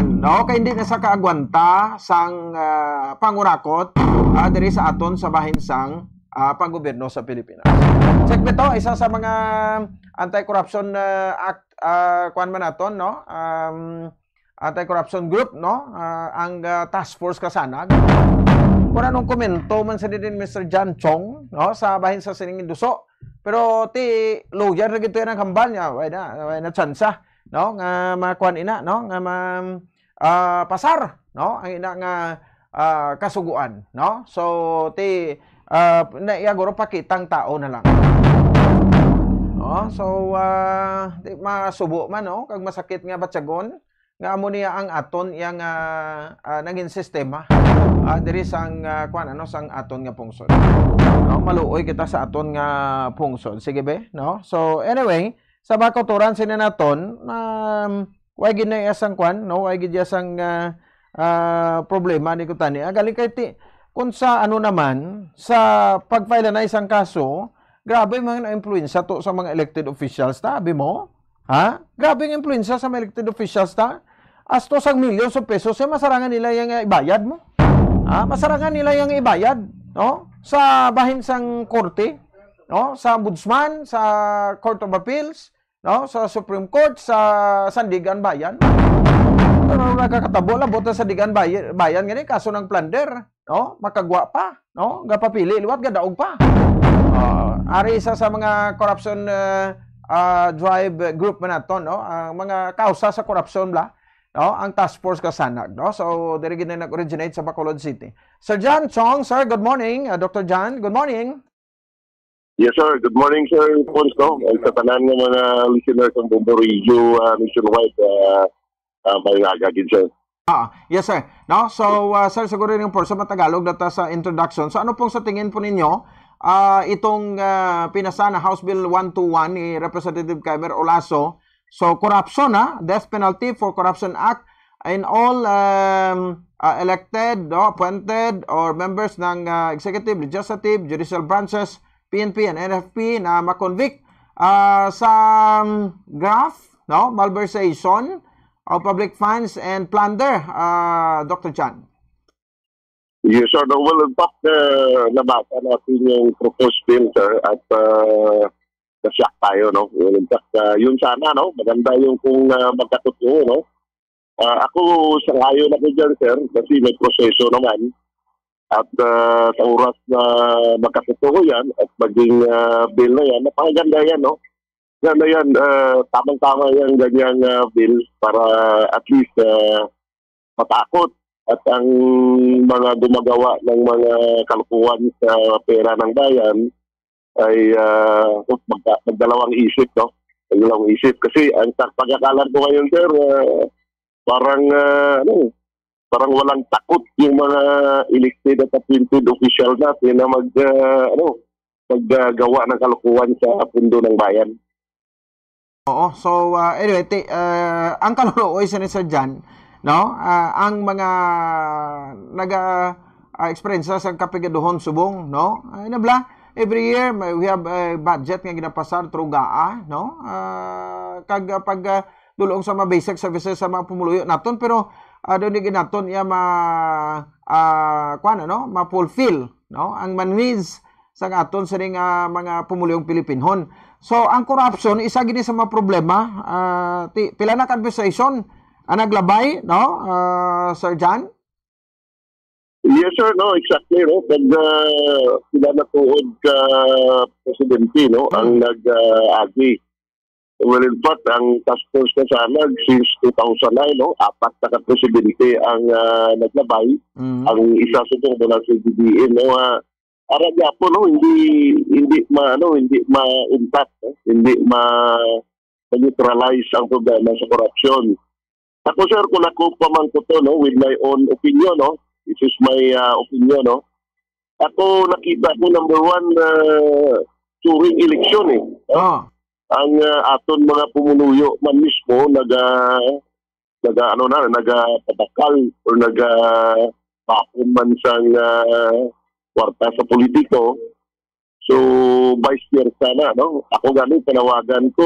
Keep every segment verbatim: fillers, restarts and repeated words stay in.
no, kay hindi na sa kaagwanta sang, ah, pangurakot, ah, diri sa aton sa bahin sang, ah, panggobyerno sa Pilipinas. Check bitaw, isa sa mga anti-corruption, ah, act, ah, kuwan man naton, no? Um, anti-corruption group, no? Ah, ang, ah, task force kasanag. Kung anong komento man sa din Mister John Chong, no? Sa bahin sa sining induso. Pero ti lawyer na gito yan ang hambal niya. Wala na, wala na tsansa, no? Nga makuan ina, no? Nga ma, ah, pasar, no? Ang ina nga, ah, kasuguan, no? So, ti, ah, na iya guro pakitang tao na lang. No? So, ah, di masubo man, no? Kag masakit nga batyagon, nga amo niya ang aton iya nga, ah, nangin sistema, ah, diri sang, ah, kuwan, ano, sang aton nga pungsod. No? Maluoy kita sa aton nga pungsod. Sige, be, no? So, anyway, sa mga kautoran, sini naton, um, way gid na iya sang kuwan, no? Way gid iya sang, ah, ah, problema ni kutani. Ah, galing kay ti, kung sa ano naman, sa pag-file na isang kaso, grabe mga na-influensya to sa mga elected officials, ta, abi mo? Ha? Grabe ang influensya sa mga elected officials, ta. Astos ang millions of pesos, eh, masarangan nila yang, eh, ibayad mo. Ha? Masarangan nila yang ibayad, no? Sa bahin sang korte, no? Sa ombudsman, sa Court of Appeals, no? Sa Supreme Court, sa Sandigan Bayan. Pero nakakatabo, labot na Sandigan Bay-, Bayan, gani, kaso ng plunder, no? Makagwa pa, no? Gapapili, liwat, gadaog pa. Ah, ari isa sa mga corruption, ah, ah, drive group man nato, no? Ang mga kausa sa korupsyon, bla, no? Ang task force kasanag, no? So, diri gid na nag-originate sa Bacolod City. Sir John Chong, sir, good morning. Ah, Doctor John, good morning. Yes, sir. Good morning, Sir Pons, no? And sa tanan nga mga listeners ng Bombo Radio, ah, nationwide, ah, ah, may aga gid, sir. Ah, yes, sir. No? So, ah, sir, siguro yung for sa Matagalog data sa introduction. So, ano pong sa tingin po ninyo, ah, itong, ah, pinasa na House Bill one two one ni Representative Kaimer Olaso? So, corruption, ha? Death penalty for Corruption Act in all, um, ah, elected, no, appointed, or members ng, ah, executive, legislative, judicial branches, P N P and N F P na ma-convict, ah, sa, um, graft, no, malversation of public funds and plunder, ah, Doctor John? Yes, sir. No, well, in fact, uh, nabasa natin yung proposed bill, sir, at, uh, na-shock tayo, no? Well, in fact, uh, yun sana, no? Maganda yung kung, uh, magkatotoo, no? Uh, ako, sang-ayon ako dyan, sir, kasi may proseso naman. At, uh, sa oras na magkatotoo yan at maging, uh, bill na yan, napakaganda yan, no? Yan na yan, uh, tamang-tama yung ganyang, uh, bill para at least, uh, matakot at ang mga gumagawa ng mga kalokohan sa pera ng bayan ay, ah, magda-, magdalawang isip, no? Magdalawang isip. Kasi ang sa pagkakalam ko ngayon, sir, ah, parang, ah, ano, parang walang takot yung mga elected at appointed official natin na mag, ah, ano, maggawa ng kalokohan sa pundo ng bayan. Oo. So, ah, anyway, ti-, ah, ang kaluluoy sa ni Sir John, no? Ah, ang mga naga, ah, eksperyensya sa kapigaduhon subong, no? Ay, nabla, every year, may, we have a budget nga ginapasar through GAA, no? Ah, kag, ah, pag, ah, dulong sa mga basic services sa mga pumuluyo naton, pero, ah, doon di naton iya ma, ah, kuwan, ano? Ma-fulfill, no? Ang mga needs sa aton sining, ah, mga pumuluyong Pilipinhon. So, ang corruption, isa gini sa mga problema. Ah, ti-, pila na ka administration ang naglabay, no, ah, Sir John? Yes, sir, no, exactly, no. Pag, ah, pila na tuod ka presidente, no, ang nag, ah, agi. Well, in fact, ang task force na sana since two thousand nine, no, apat na ka presidente ang, ah, naglabay. Mm. Ang isa sa itong mula sa C D B M, no, ah, ara gyapon, no, hindi, hindi ma-, ano, hindi ma-untat, no? Hindi ma-, ma-neutralize ang problema sa korupsyon. Ako, sir, kung ako pamangkuto, no, with my own opinion, no, this is my, ah, opinion, no. Ako nakita ko, number one, ah, during election, eh, no? Ah. Ang, ah, aton mga pumuluyo man mismo naga, naga, ano na, nagapatakal or nagabakon man sang, ah, kwarta sa politiko. So, vice versa na, no? Ako gani, panawagan ko,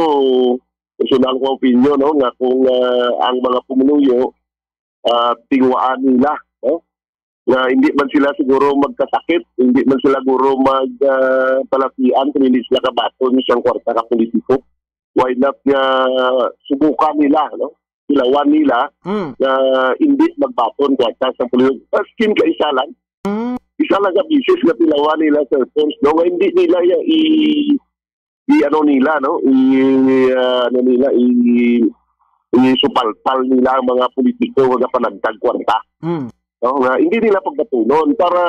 personal ko opinion, no, nga kung, ah, ang mga pumuluyo ah, tinguhaan nila, no? Nga hindi man sila siguro magkasakit, hindi man sila siguro mag, ah, palatian kung hindi sila kabaton sang kwarta ka politiko. Why not nga subukan nila, no? Tilawan nila Mm. nga hindi magbaton kwarta sa politiko. Maskin ka isa lang. Mm. Isa lang ka bisis nga tilawan nila, Sir Pons, no? Nga hindi nila ya i-, i-ano nila, no? I, ah, ano nila, i, isupalpal nila ang mga politiko nga panagtag kwarta. Mm. No? Nga hindi nila pagbatunon para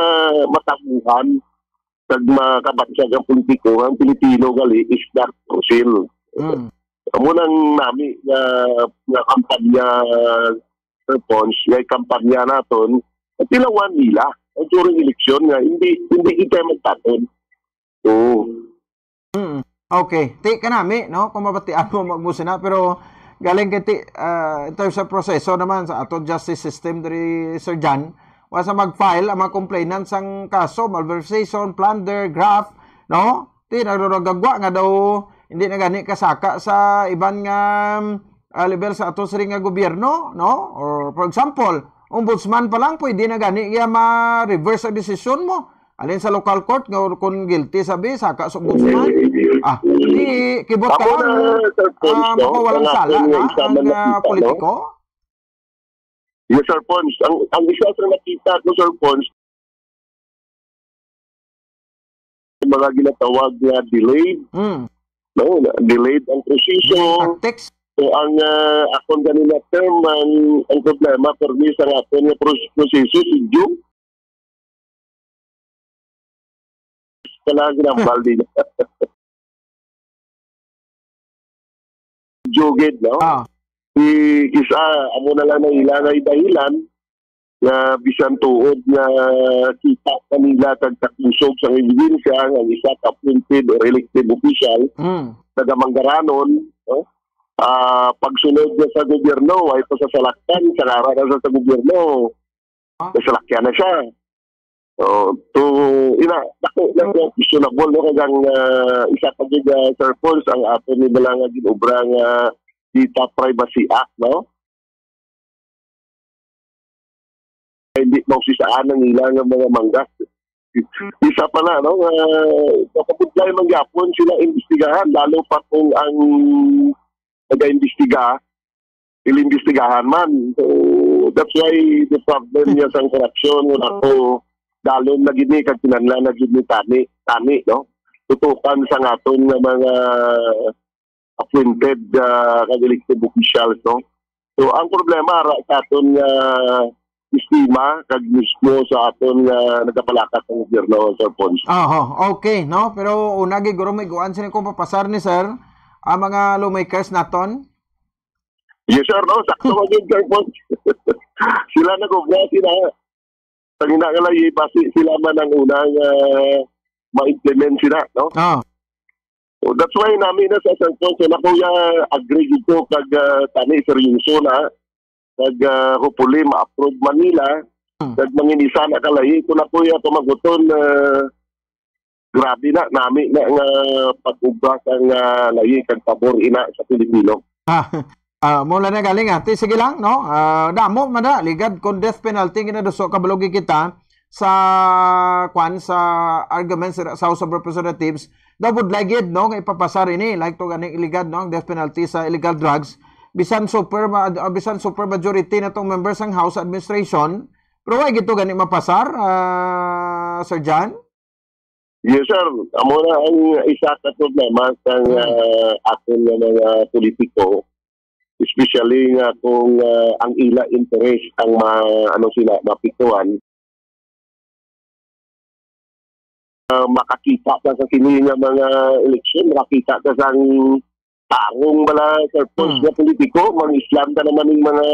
mataguhan kag makabatyag ang politiko, ang Pilipino gali is not for sale. Mm. Amo nang nami nga, nga kampanya, Sir Pons, nga kampanya naton, tilawan nila during election nga hindi, hindi kita magbaton. Oo. Mm. Okay. Ti kanami, no? Kung mabatian mo, Magbusina, pero galing kay ti, ah, in terms of proseso naman sa ato justice system diri, Sir John, wa sa mag-file ang mga complainant sang kaso, malversation, plunder, graft, no? Ti nagduragagwa nga daw hindi na gani kasaka sa iban nga, ah, level sa ato sini nga gobyerno, no? Or for example, ombudsman pa lang, pwede na gani iya ma-reverse ang desisyon mo. Alin sa local court nga kung guilty sabi, saka sa ombudsman. Ah, di kibot ka Ako lang, na, Sir Pons, ah, no? Makawalang Ang sala akin nga na isa ang, man ah, nakita, no? Politiko. Yes, Sir Pons. Ang, ang isa sa nakita ko, Sir Pons, mga ginatawag nga delayed, Mm. no? Delayed ang proseso. Delayed tactics. So, ang, ah, akon ganina term, ang, ang problema, permi sa aton nga pros-, proseso, si June. Kala ginambal din. Jugid, no? Ah. Si isa, amo na lang na ila nga dahilan nga bisan tuod nga kita pa nila kag kakusog sang ebidensya nga ang isa ka appointed or elected official Mm. nagamanggaranon, no? Ah, pagsulod niya sa gobyerno, ay pa sa salakyan, sa ngaran na sa, sa gobyerno. Ah. Nasalakyan na siya. So, to, ina, dako na nga questionable, no? Kag ang, ah, isa pa gid, ah, Sir Pons, ang aton ni bala nga ginobra nga Data Privacy Act, no? Hindi mausisaan ang ila nga mga manggas. Isa pa na, no? Nga, makabudlay man gyapon sila imbestigahan, lalo pa kung ang nag-imbestiga, ilimbestigahan man. So, that's why the problem niya sang korupsyon, wala ko, dalom na gid ni, kag kinahanglan na gid ni tani, tani, no? Tutukan sa aton nga mga appointed, ah, kag elected officials, no? So, ang problema, ara sa aton nga sistema, kag mismo sa aton nga nagapalakat ang gobyerno, Sir Pons. Oho, okay, no? Pero una, gid, guro, may guan sila kung papasar ni Sir, ang mga lawmakers naton? Yes, sir, no? Sakto man yun, Sir Pons. Sila nag-ubra, sila. Tangina nga lang, basi sila man ang unang, ah, ma-implement sila, no? Ah. So, that's why nami na sa Sir Pons, so, na kuya, agree gid ko kag, ah, tani, seryoso na. Kag, ah, hopefully, ma-approve man nila. Hmm. Kag manginisa na kalahi. Kung ako ya pamaguton, ah, grabe na, nami na nga pag-ubra sang, ah, lahi kag pabor ina sa Pilipino. Ah, ah, mula na galing, ate. Sige lang, no? Ah, damo man na, ligad kung death penalty, ginaduso ka, balugi kita sa, kwan, sa arguments sa House of Representatives, daw budlay gid, no, nga ipapasar ini, like to gani iligad, no, ang death penalty sa illegal drugs. Bisan super ma-, ah, bisan super majority na tong members sang House administration, pero why gito gani mapasar, ah, Sir John? Yes, sir. Amo na ang isa ka problema sang, Hmm. ah, aton nga mga politiko, especially nga kung, ah, ang ila interes ang ma-, ano sila, mapiktuhan. Ah, makakita ka sa sini nga mga eleksyon, makakita ka sang tarong bala, Sir Pons, Hmm. nga politiko, mang-islam ka naman ning mga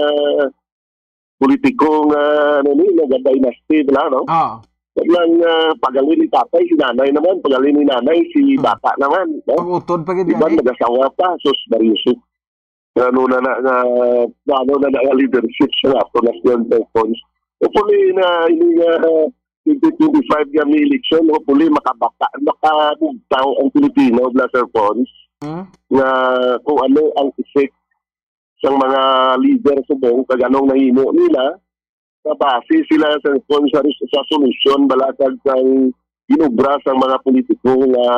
politiko nga, ano ni, nga dynasty bala, no? Ah. Kag lang, ah, pag-ali ni tatay, si nanay naman, pag-ali ni nanay, si Hmm. bata naman, no? Pag-utod pa gid Iban, yan, eh. Nag-asawa pa, sus, Mario, sus. Ano na na, nga, ano na na nga leadership sa ato national weapons. Hopefully na ini nga, ah, twenty twenty-five nga may election, hopefully makabata, makabugtaw ang Pilipino, Blaster Pons, Hmm? nga kung ano ang effect sang mga leader subong kag anong nahimo nila, sa base sila sa, kon sa res-, sa solusyon bala kag sang ginobra sang mga politiko nga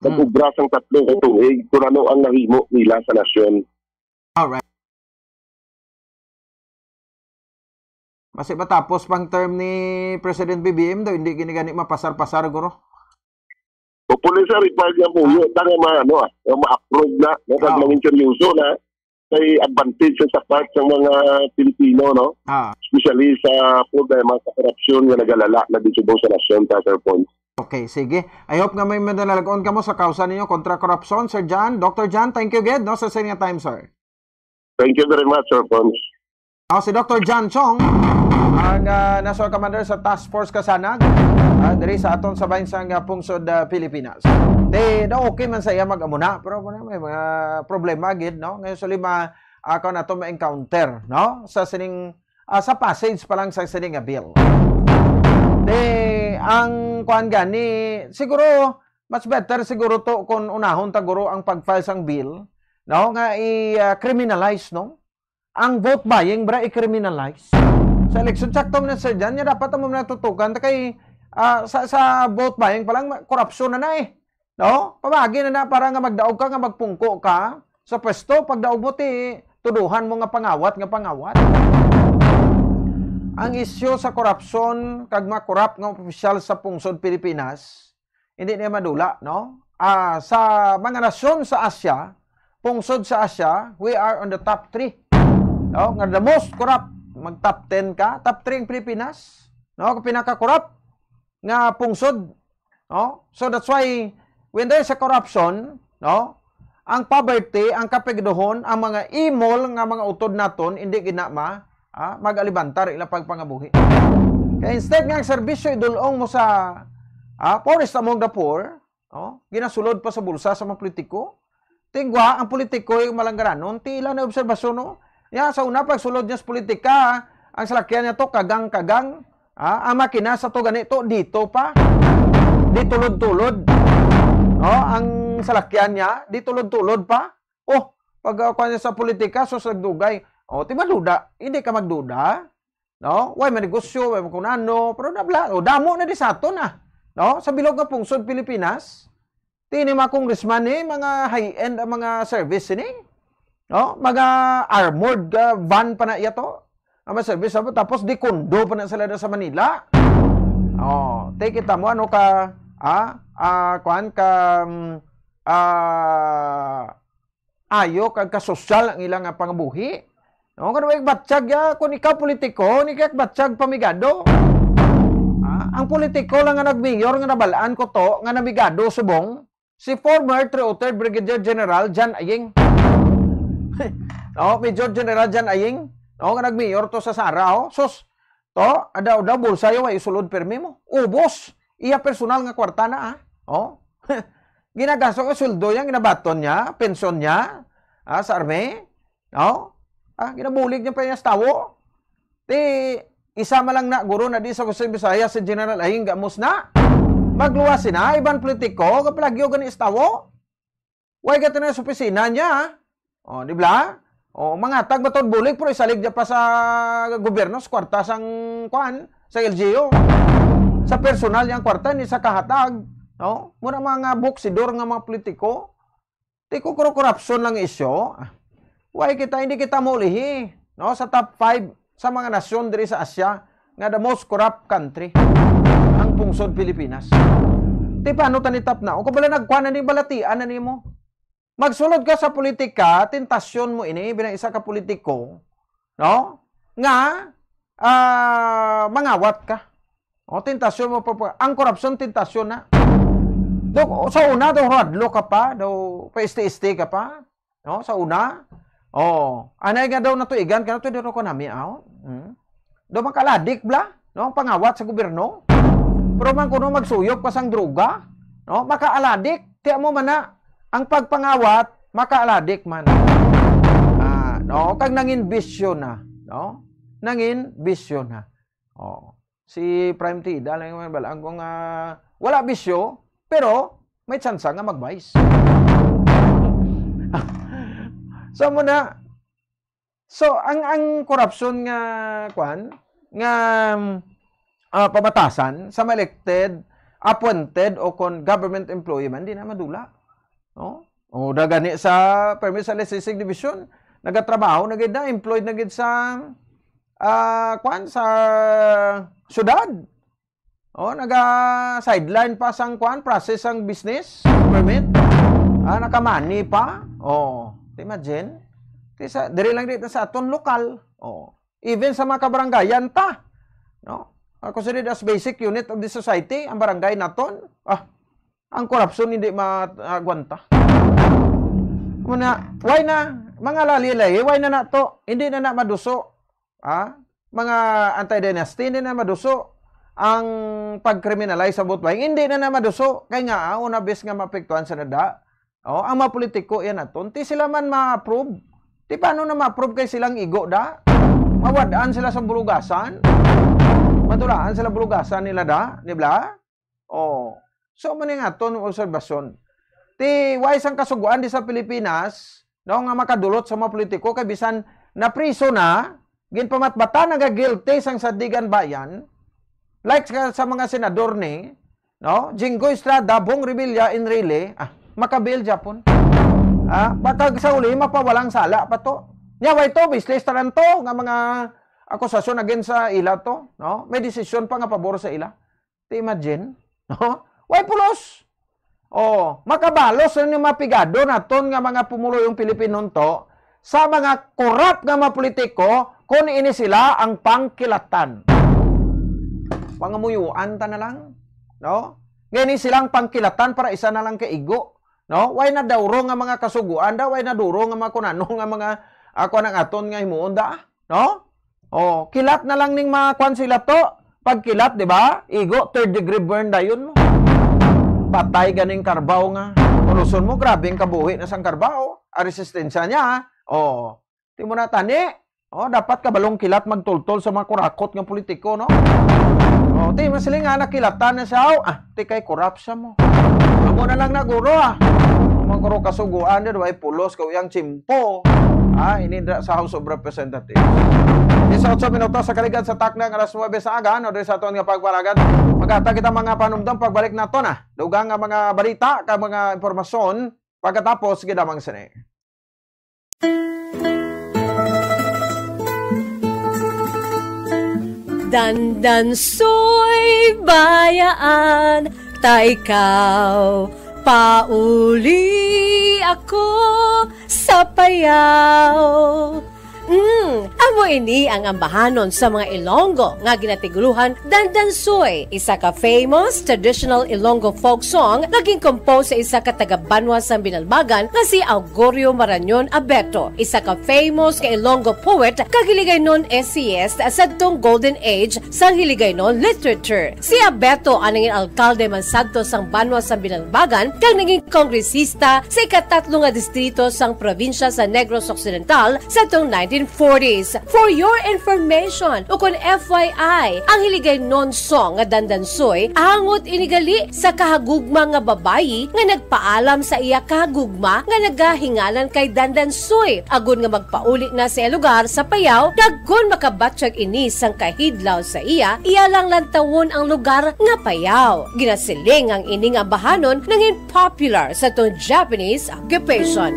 Hmm. nag-obra sang tatlo ka tuig, kung ano ang nahimo nila sa nasyon. Alright. Basi matapos pang term ni President B B M daw, hindi gini gani mapasar-pasar, guro. Hopefully, sir, ipag nga puyo ta nga ma-, ano, ah, nga ma-approve na, no? Kag Oo. mangin seryoso na, kay advantage sa part sa mga Pilipino, no? Ah. Especially sa problema sa korupsyon nga nagalala na dito sa nasyon, sa, Sir Pons. Okay, sige. I hope nga may madalalag-on kamo sa kausa ninyo kontra korupsyon, Sir John. Doctor John, thank you gid, no, sa sa inyong time, sir. Thank you very much, Sir Pons. Oh, si Doctor John Chong, ang, ah, National Commander sa Task Force Kasanag, ah, diri sa aton sa bahin sang, ah, pungsod, ah, Pilipinas. Di, daw okay man sa iya mag-amuna, pero muna may mga problema gid, no? Ngayon sa lima, ako na to ma-encounter, no? Sa sining, ah, sa passage pa lang sa sining nga bill. Di, ang kuan gani, siguro, much better siguro to kung unahon ta guro ang pag-file sang bill, no? Nga i, ah, criminalize, no? Ang vote buying, bra, i-criminalize. Sa election, sakto man, Sir John, nga dapat mo na tutukan ta kay, ah, sa, sa vote buying pa lang, ma-, korupsyon na na eh. No? Pamagi na na para nga magdaog ka, nga magpungko ka sa pwesto, pagdaog mo ti tuduhan mo nga pangawat, nga pangawat. Ang isyu sa korupsyon kag mga korap nga opisyal sa pungsod Pilipinas, hindi niya madula, no? Ah, sa mga nasyon sa Asia, pungsod sa Asia, we are on the top three. No? Nga the most corrupt, mag top ten ka, top three ang Pilipinas, no? Pinaka-corrupt nga pungsod, no? So that's why when there is a corruption, no? Ang poverty, ang kapigduhon, ang mga imol nga mga utod naton, hindi gid na ma-, ah, mag-alibantar ila pagpangabuhi. Kaya instead nga ang serbisyo idulong mo sa, ah, poorest among the poor, no? Ginasulod pa sa bulsa sa mga politiko. Tingwa, ang politiko yung malanggaranon, ti ila na obserbasyon, no? Ya, sa una, pagsulod niya sa politika, ang salakyan niya to, kagang-kagang. Ah, ang makina sa to ganito, dito pa. Di tulod-tulod. No? Ang salakyan niya, di tulod-tulod pa. Oh, pag, ah, kuwan niya sa politika, sus, nagdugay. Oh, ti maduda. Hindi ka magduda. No? Way manegosyo, way makunano, pero nabla, o, damo na di sa aton, ah. No? Sa bilog nga pungsod Pilipinas, ti ni mga congressman ni, mga high-end ang mga service ni. No? Mga armored, ah, van pa na iya to. Ang mga service, tapos, tapos di kondo pa na sila na sa Manila. Oh, ti kita mo, ano ka, ah, ah, kuwan ka, mm, ah, ayo kag kasosyal ang ila nga pangabuhi. No, kung way batyag ya, kung ikaw politiko, ni kay batyag pamigado. Ah, ang politiko lang nga nagmayor nga nabalaan ko to, nga namigado subong, si former three oh third Brigadier General John Aying. No, Major General John Aying, no, nga nagmayor to sa Sara, oh. Sus, to, adaw-daw, bulsa yo, ay isulod permi mo. Ubos, iya personal nga kwarta na, ah. Oh. Ginagasto ko sweldo niya, ginabaton niya, pensyon niya, ah, sa army. No? Ah, ginabulig niya pa niya sa tawo. Ti, isa man lang na, guro, na di sa Jose Bisaya, si General Aying gamos na. Magluwas sina, iban politiko, kapalagyo gani sa tawo. Way ka tinay sa opisina niya, ah. Oh, di ba? Oh, mangatag ba to bulig, pero isalig niya pa sa gobyerno, sa kwarta sang, kuan, sa L G U. Sa personal niyang kwarta, ni sa kahatag, no? Mura mga buksidor nga mga politiko. Ti ko kuro korupsyon lang isyu. Way kita, hindi kita maulihi, no? Sa top five sa mga nasyon diri sa Asia, nga the most corrupt country, ang pungsod Pilipinas. Ti paano ta ni top na? O kabala nagkuan na ni balatian na nimo. Magsulod ka sa politika, tentasyon mo ini, bilang isa ka politiko, no? Nga, ah, mangawat ka. O, tentasyon mo pa, pa. Ang korupsyon, tentasyon na. Do, sa una, do, hadlo ka pa, do, pa-este-este ka pa. No, sa una. Oh, anay nga daw natuigan ka, natuigan ko nami, aw. Hmm. Do, makaladik, bla? No, pangawat sa gobyerno. Pero man kuno magsuyop ka sang droga, no? Makaaladik, tiya mo man na, ang pagpangawat, makaaladik man. Ah, no, kag nangin bisyo na, no? Nangin bisyo na. Oh. Si Prime Tida lang yung bala. Ang kung, ah, wala bisyo, pero may tsansa nga mag-vice. So mo na, So, ang, ang korupsyon nga, kwan, nga, ah, pamatasan sa mga elected, appointed, o kon government employee man, di na madula. No? O, da gani sa, permi sa Legislative Division, nagatrabaho na gid na, employed na gid sa, ah, kwan, sa syudad. O, naga-sideline pa sang, kwan, process sang business permit. Ah, nakamani pa. O, imagine. Ti sa, diri lang di sa aton lokal. O, even sa mga kabarangayan ta. No? Ako sa as basic unit of the society, ang barangay naton. Ah, ang korupsyon hindi maagwanta. Muna, why na, mga lali-lali, why na nato? Hindi na na maduso. Ah, mga anti-dynasty, hindi na maduso ang pag-criminalize sa vote buying. Hindi na na maduso. Kay nga, ah, una bes nga maapektuhan sa nada. Oh, ang mga politiko yan aton. Ti sila man ma-approve. Ti paano na ma-approve kay silang igo da? Mawadaan sila sa bulugasan. Madulaan sila bulugasan nila da, di ba? Oh. So, man nga aton obserbasyon. Ti, why sang kasuguan di sa Pilipinas, no, nga makadulot sa mga politiko, kay bisan napriso na, ginpamatbatan nga guilty sang Sandiganbayan, like sa, sa mga senador ni, no, Jinggoy Estrada, Bong Revilla, Enrile, ah, makabail gyapon. Ah, baka sa uli, mapawalang sala pa to. Nya, why to, baseless tanan to, nga mga akusasyon against sa ila to, no? May desisyon pa nga pabor sa ila. Ti imagine? No? Why pulos? Oh, makabalos na ni mga pigado naton nga mga pumuluyong Pilipino to sa mga korap nga mga politiko kung ini sila ang pangkilatan. Pangamuyuan ta na lang, no? Nga ini sila ang pangkilatan para isa na lang ka igo, no? Why na duro nga mga kasuguan daw, why na duro nga mga kunano nga mga, ah, kuwan ang aton nga himuon da, no? Oh, kilat na lang ning mga kwan sila to. Pag kilat, di ba? Igo, third degree burn dayon mo. Patay ganing karbaw nga. Unuson mo, grabe ang kabuhi na sang karbaw. Ang resistensya niya, ha? Oh, ti mo na tani. Oh, dapat kabalong kilat magtultol sa mga kurakot nga politiko, no? Oh, ti masiling nga nakilatan na siya, oh, ah, ti kay korap siya mo. Amo na lang na, guro, ah. Ang mga guro kasuguan, di ba, pulos ka uyang tsimpo. Ah, ini da sa House of Representatives. Di sa otso minutos sa kaligad sa takna nga alas nuebe sa aga, no, diri sa aton nga pagpalagad. Maghatag kita mga panumdom pagbalik nato na. Dugang nga mga balita, ka mga impormasyon, pagkatapos, gidamang sini. Dandansoy bayaan, ta ikaw, pauli ako sa payaw. Mm, amo ini ang ambahanon sa mga Ilonggo nga ginatiguluhan Dandansoy, isa ka famous traditional Ilonggo folk song nga gin-compose sa isa ka taga-banwa sang Binalbagan nga si Augurio Marañon Abeto, isa ka famous nga Ilonggo poet kag Hiligaynon essayist sadtong golden age sang Hiligaynon literature. Si Abeto ang nangin alkalde man sadto sang banwa sang Binalbagan kag nangin kongresista sa ikatatlo nga distrito sang probinsya sa Negros Occidental sadtong nineteen forties. For your information, ukon F Y I, ang Hiligaynon song nga Dandansoy, angot ini gali sa kahagugma nga babayi nga nagpaalam sa iya kahagugma nga nagahinganan kay Dandansoy, agod nga magpauli na sa iya lugar sa Payao, kag kon makabatyag ini sang kahidlaw sa iya, iya lang lantawon ang lugar nga Payao. Ginasiling ang ini nga ambahanon nangin popular sa tong Japanese occupation.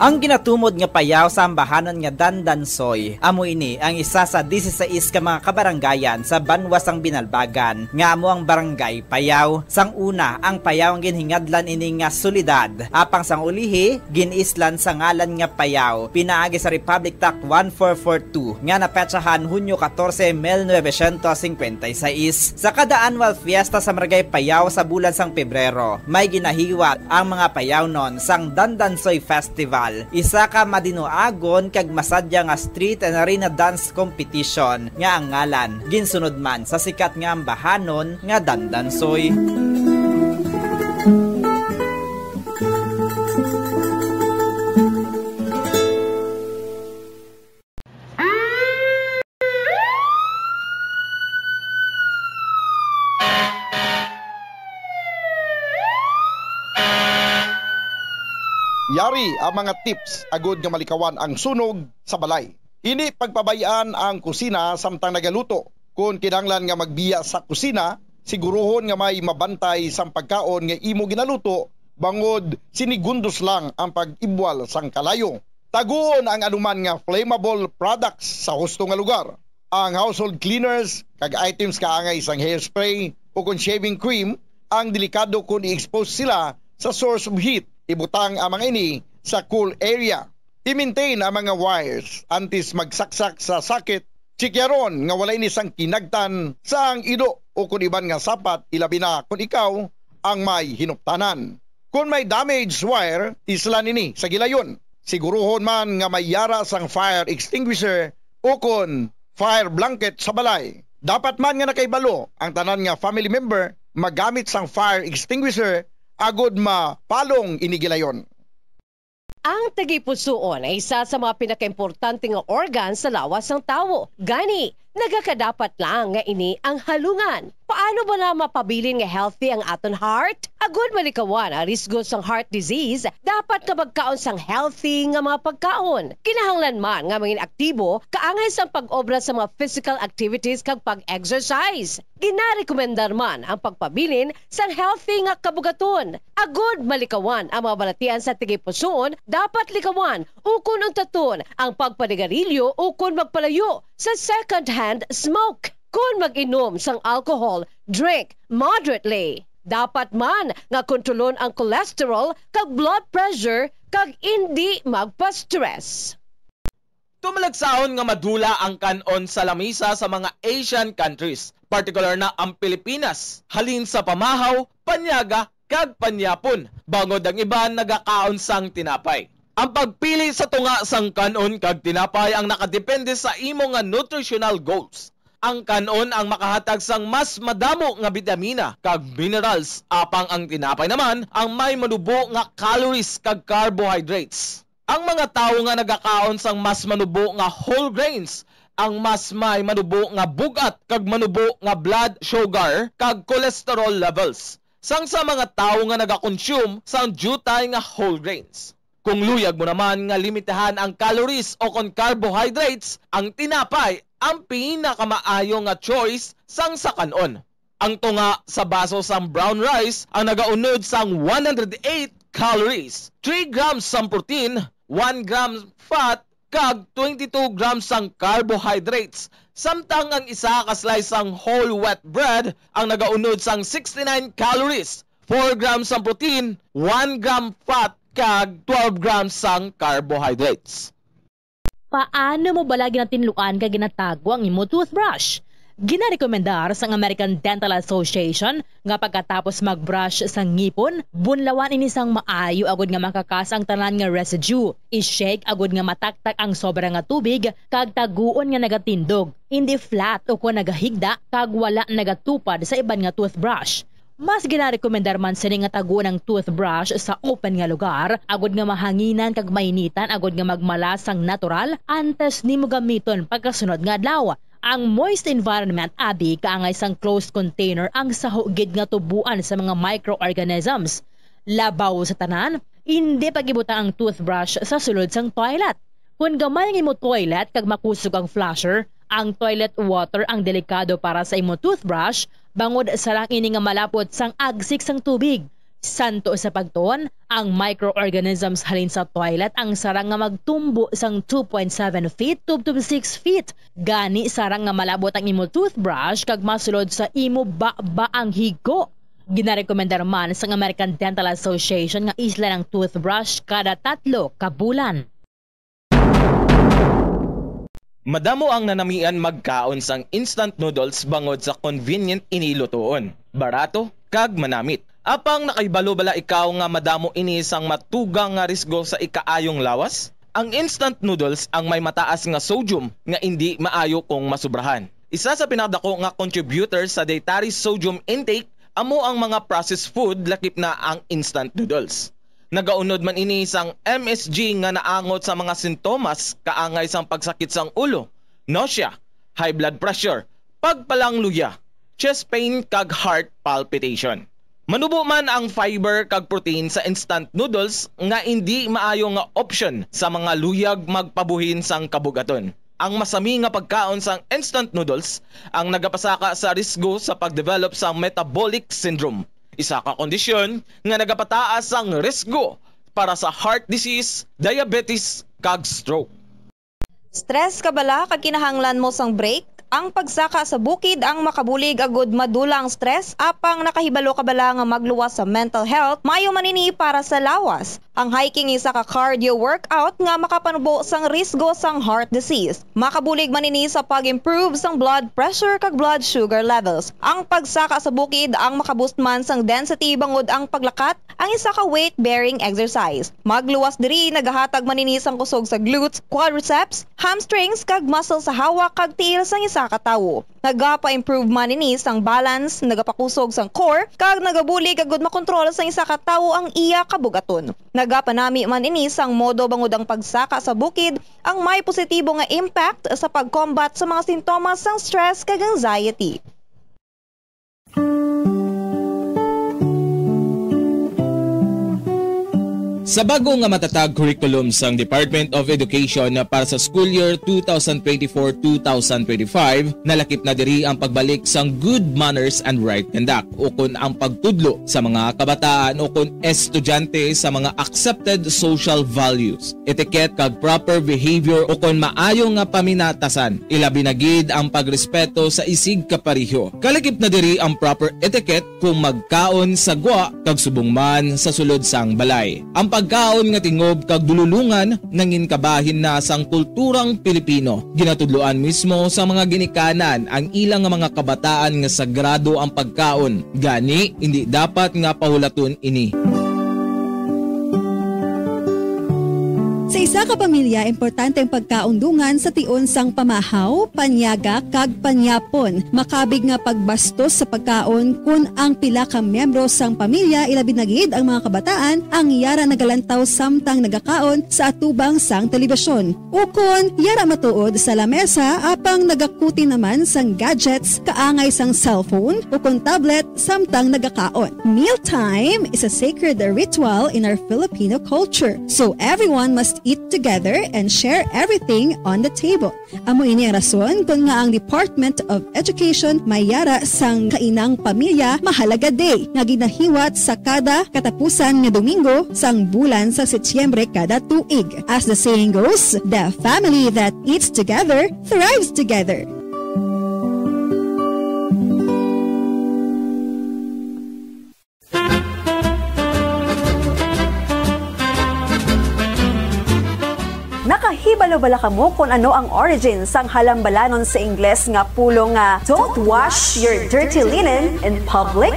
Ang ginatumod nga Payao sa ambahanon nga Dandansoy, amo ini ang isa sa disisais ka mga kabarangayan sa banwa sang Binalbagan, nga amo ang Barangay Payao. Sang una, ang Payao ang ginhingadlan ini nga syudad, apang sang ulihi, gin-islan sa ngalan nga Payao, pinaagi sa Republic Act one four four two, nga napetsahan Hunyo katorse, mil novecientos singkwenta y seis. Sa kada annual fiesta sa Barangay Payao sa bulan sang Pebrero, may ginahiwat ang mga Payaonon sang Dandansoy Festival, isa ka madinuagon kag masadya nga street and arena dance competition nga ang ngalan ginsunod man sa sikat nga ambahanon nga Dandansoy. Free ang mga tips agud nga malikawan ang sunog sa balay. Hindi pagpabay-an ang kusina samtang nagaluto. Kon kinahanglan nga magbiya sa kusina, siguruhon nga may mabantay sang pagkaon nga imo ginaluto, bangod sinigundos lang ang pag-ibwal sang kalayo. Taguon ang anuman nga flammable products sa husto nga lugar. Ang household cleaners kag items kaangay sang hairspray o kon shaving cream ang delikado kon i-expose sila sa source of heat. Ibutang ang mga ini sa cool area. I-maintain ang mga wires antes magsaksak sa socket. Chikyaron nga wala ini sang kinagtan sang ido o kon iban nga sapat, ilabi na kon ikaw ang may hinuptanan. Kon may damaged wire, islan ini sa gilayon. Siguruhon man nga may yara sang fire extinguisher o kon fire blanket sa balay. Dapat man nga nakahibalo ang tanan nga family member magamit sang fire extinguisher agud mapalong ini gilayon. Ang tagipusoon ay isa sa mga pinakaimportante nga organ sa lawas sang tawo. Gani, nagakadapat lang nga ini ang halungan. Paano bala mapabilin nga healthy ang aton heart? Agud malikawan ang risgo sang heart disease, dapat nga magkaon sang healthy nga mga pagkaon. Kinahanglan man nga mangin aktibo kaangay sang pag-obra sa mga physical activities kag pag-exercise. Ginarekomendar man ang pagpabilin sang healthy nga kabugaton. Agud malikawan ang mga balatian sa tagipusoon, dapat likawan ukon untaton ang pagpanigarilyo ukon magpalayo sa second-hand smoke. Kon mag-inom sang alcohol, drink moderately. Dapat man nga kontrolon ang cholesterol kag blood pressure kag indi magpa-stress. Tumalagsahon nga madula ang kan-on sa lamisa sa mga Asian countries, partikular na ang Pilipinas, halin sa pamahaw, panyaga, kag panyapon, bangod ang iban nagakaon sang tinapay. Ang pagpili sa tunga sang kan-on kag tinapay ang nakadepende sa imo nga nutritional goals. Ang kan-on ang makahatag sang mas madamo nga bitamina kag minerals, apang ang tinapay naman ang may manubo nga calories kag carbohydrates. Ang mga tawo nga nagakaon sang mas manubo nga whole grains ang mas may manubo nga bug-at kag manubo nga blood sugar kag cholesterol levels sang sa mga tawo nga nagakonsume sang diutay nga whole grains. Kung luyag mo naman nga limitahan ang calories o kon carbohydrates, ang tinapay ang pinakamaayo nga choice sang sa kan-on. Ang tunga sa baso sang brown rice ang nagaunod sang one hundred eight calories, three grams sang protein, one gram fat, kag twenty-two grams sang carbohydrates, samtang ang isa ka slice sang whole wheat bread ang nagaunod sang sixty-nine calories, four grams sang protein, one gram fat, kag twelve grams sang carbohydrates. Paano mo bala ginatinluan kag ginatago ang imo toothbrush? Ginarekomendar sang American Dental Association nga pagkatapos mag-brush sa ngipon, bunlawan ini sang maayo agud nga makakas ang tanan nga residue. I-shake agud nga mataktak ang sobra nga tubig kag taguon nga nagatindog, indi flat ukon nagahigda kag wala nagatupad sa iban nga toothbrush. Mas ginarekomendar man sini nga taguon ang toothbrush sa open nga lugar, agud nga mahanginan kag mainitan, agud nga magmalas sang natural antes nimo gamiton pagkasunod nga adlaw. Ang moist environment abi kaangay sang closed container ang saho gid nga tubuan sa mga microorganisms. Labaw sa tanan, indi pag-ibutang ang toothbrush sa sulod sang toilet. Kon gamay ang imo toilet kag makusog ang flusher, ang toilet water ang delikado para sa imo toothbrush, bangod sarang ini nga malapot sang agsik sang tubig. Santo sa pagtuon, ang microorganisms halin sa toilet ang sarang nga magtumbo sang two point seven feet tubtob six feet. Gani, sarang nga malabot ang imo toothbrush kag masulod sa imo baba ang higko. Ginarekomendar man sang American Dental Association nga islan ang toothbrush kada tatlo ka bulan. Madamo ang nanamian magkaon sang instant noodles bangod sa convenient ini lutuon, barato, kag manamit. Apang nakahibalo bala ikaw nga madamo ini sang matugang nga risgo sa ikaayong lawas? Ang instant noodles ang may mataas nga sodium nga indi maayo kung masubrahan. Isa sa pinakadako nga contributor sa dietary sodium intake amo ang mga processed food, lakip na ang instant noodles. Nagaunod man ini sang M S G nga naangot sa mga sintomas kaangay sang pagsakit sang ulo, nausea, high blood pressure, pagpalangluya, chest pain, kag heart palpitation. Manubo man ang fiber kag protein sa instant noodles nga indi maayo nga option sa mga luyag magpabuhin sang kabugaton. Ang masami nga pagkaon sang instant noodles ang nagapasaka sa risgo sa pagdevelop sang metabolic syndrome, isa ka kondisyon nga nagapataas sang risgo para sa heart disease, diabetes, kag stroke. Stress ka bala kag kinahanglan mo sang break? Ang pagsaka sa bukid ang makabulig agud madula ang stress, apang nakahibalo ka bala nga magluwas sa mental health? Maayo man ini para sa lawas. Ang hiking isa ka cardio workout nga makapanubo sang risgo sang heart disease. Makabulig man ini sa pag-improve sang blood pressure kag blood sugar levels. Ang pagsaka sa bukid ang makaboost man sang density bangod ang paglakat ang isa ka weight-bearing exercise. Magluwas diri nagahatag man ini sang kusog sa glutes, quadriceps, hamstrings, kag muscle sa hawak kag tiil sang isa ka tawo. Nagapa-improve man ini sang balance, nagapakusog sang core, kag nagabulig agud makontrol sang isa ka tawo ang iya kabugaton. Nagapanami man ini sang modo bangod ang pagsaka sa bukid ang may positibo nga impact sa pag-combat sa mga sintomas sang stress kag anxiety. Sa bago nga matatag curriculum sang Department of Education para sa school year two thousand twenty-four two thousand twenty-five, nalakip na diri ang pagbalik sang good manners and right conduct, ukon ang pagtudlo sa mga kabataan ukon estudyante sa mga accepted social values, etiquette kag proper behavior ukon maayo nga paminatasan, ilabi na gid ang pagrespeto sa isig kapareho. Kalakip na diri ang proper etiquette kung magkaon sa gwa kag subong man sa sulod sang balay. Ang pagkaon nga tingob kag dululongan nangin kabahin na sang kulturang Pilipino. Ginatudloan mismo sa mga ginikanan ang ila nga mga kabataan nga sagrado ang pagkaon, gani indi dapat nga pahulaton ini. Sa isa ka pamilya, importante ang pagkaon dungan sa tion sang pamahaw, panyaga, kag panyapon. Makabig nga pagbastos sa pagkaon kon ang pila ka miyembro sang pamilya, ilabi na gid ang mga kabataan, ang yara nagalantaw samtang nagakaon sa atubang sang telebisyon. Ukon yara matuod sa lamesa apang nagakuti naman sang gadgets kaangay sang cellphone ukon tablet samtang nagakaon. Mealtime is a sacred ritual in our Filipino culture, so everyone must eat together and share everything on the table. Amo ini ang rason kon nga ang Department of Education may yara sang Kainang Pamilya Mahalaga Day nga ginahiwat sa kada katapusan nga Domingo sang bulan sa Setyembre kada tuig. As the saying goes, the family that eats together thrives together. Nakahibalo bala kamo kon ano ang origin sang halambalanon sa Ingles nga pulong nga "Don't wash your dirty linen in public"?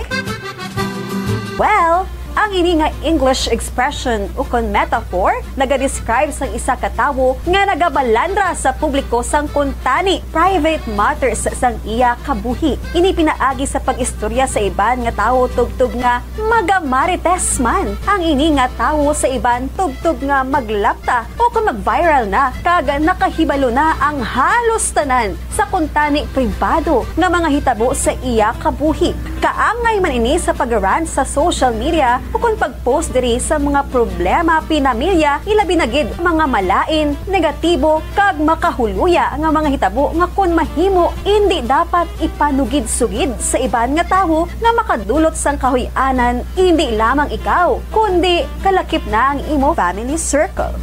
Well, ang ini nga English expression ukon metaphor nagadescribe sang isa ka tawo nga nagabalandra sa publiko sang kuntani, private matters, sang iya kabuhi. Ini pinaagi sa pag-istorya sa iban nga tawo tubtob nga magamarites man ang ini nga tawo sa iban tubtob nga maglapta o kon mag-viral na kag nakahibalo na ang halos tanan sa kuntani pribado nga mga hitabo sa iya kabuhi. Kaangay man ini sa pag-rant sa social media o kon pag-post diri sa mga problema pinamilya, ilabi na gid mga malain, negatibo, kag makahuluya nga mga hitabo nga kon mahimo, indi dapat ipanugid-sugid sa iban nga tawo nga makadulot sang kahuy-anan, indi lamang ikaw, kundi kalakip na ang imo family circle.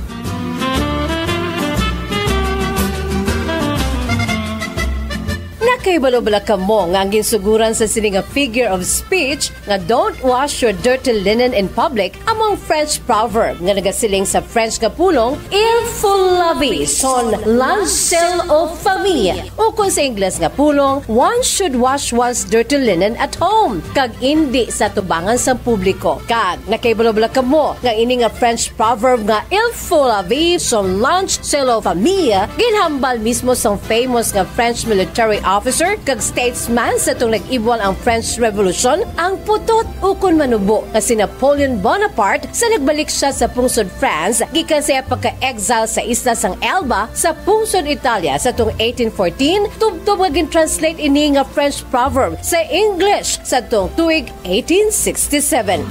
Nakahibalo bala kamo nga ang ginsugoran sa sini nga figure of speech nga "Don't wash your dirty linen in public" amo ang French proverb nga nagasiling sa French nga pulong "Il faut laver son linge sale aux femmes", ukon sa Ingles nga pulong "One should wash one's dirty linen at home" kag indi sa tubangan sang publiko. Kag nakahibalo bala kamo nga ini nga French proverb nga "Il faut laver son linge sale aux femmes" ginhambal mismo sang famous nga French military officer kag statesman sa atong nag-ibwal ang French Revolution, ang putot ukon manubo nga si Napoleon Bonaparte, sa nagbalik siya sa pungsod France gikan sa iya pagka-exile sa isla sang Elba sa pungsod Italia sa tuong eighteen fourteen, tubtob nga gin-translate ini nga French proverb sa English sa tuong tuig eighteen sixty-seven.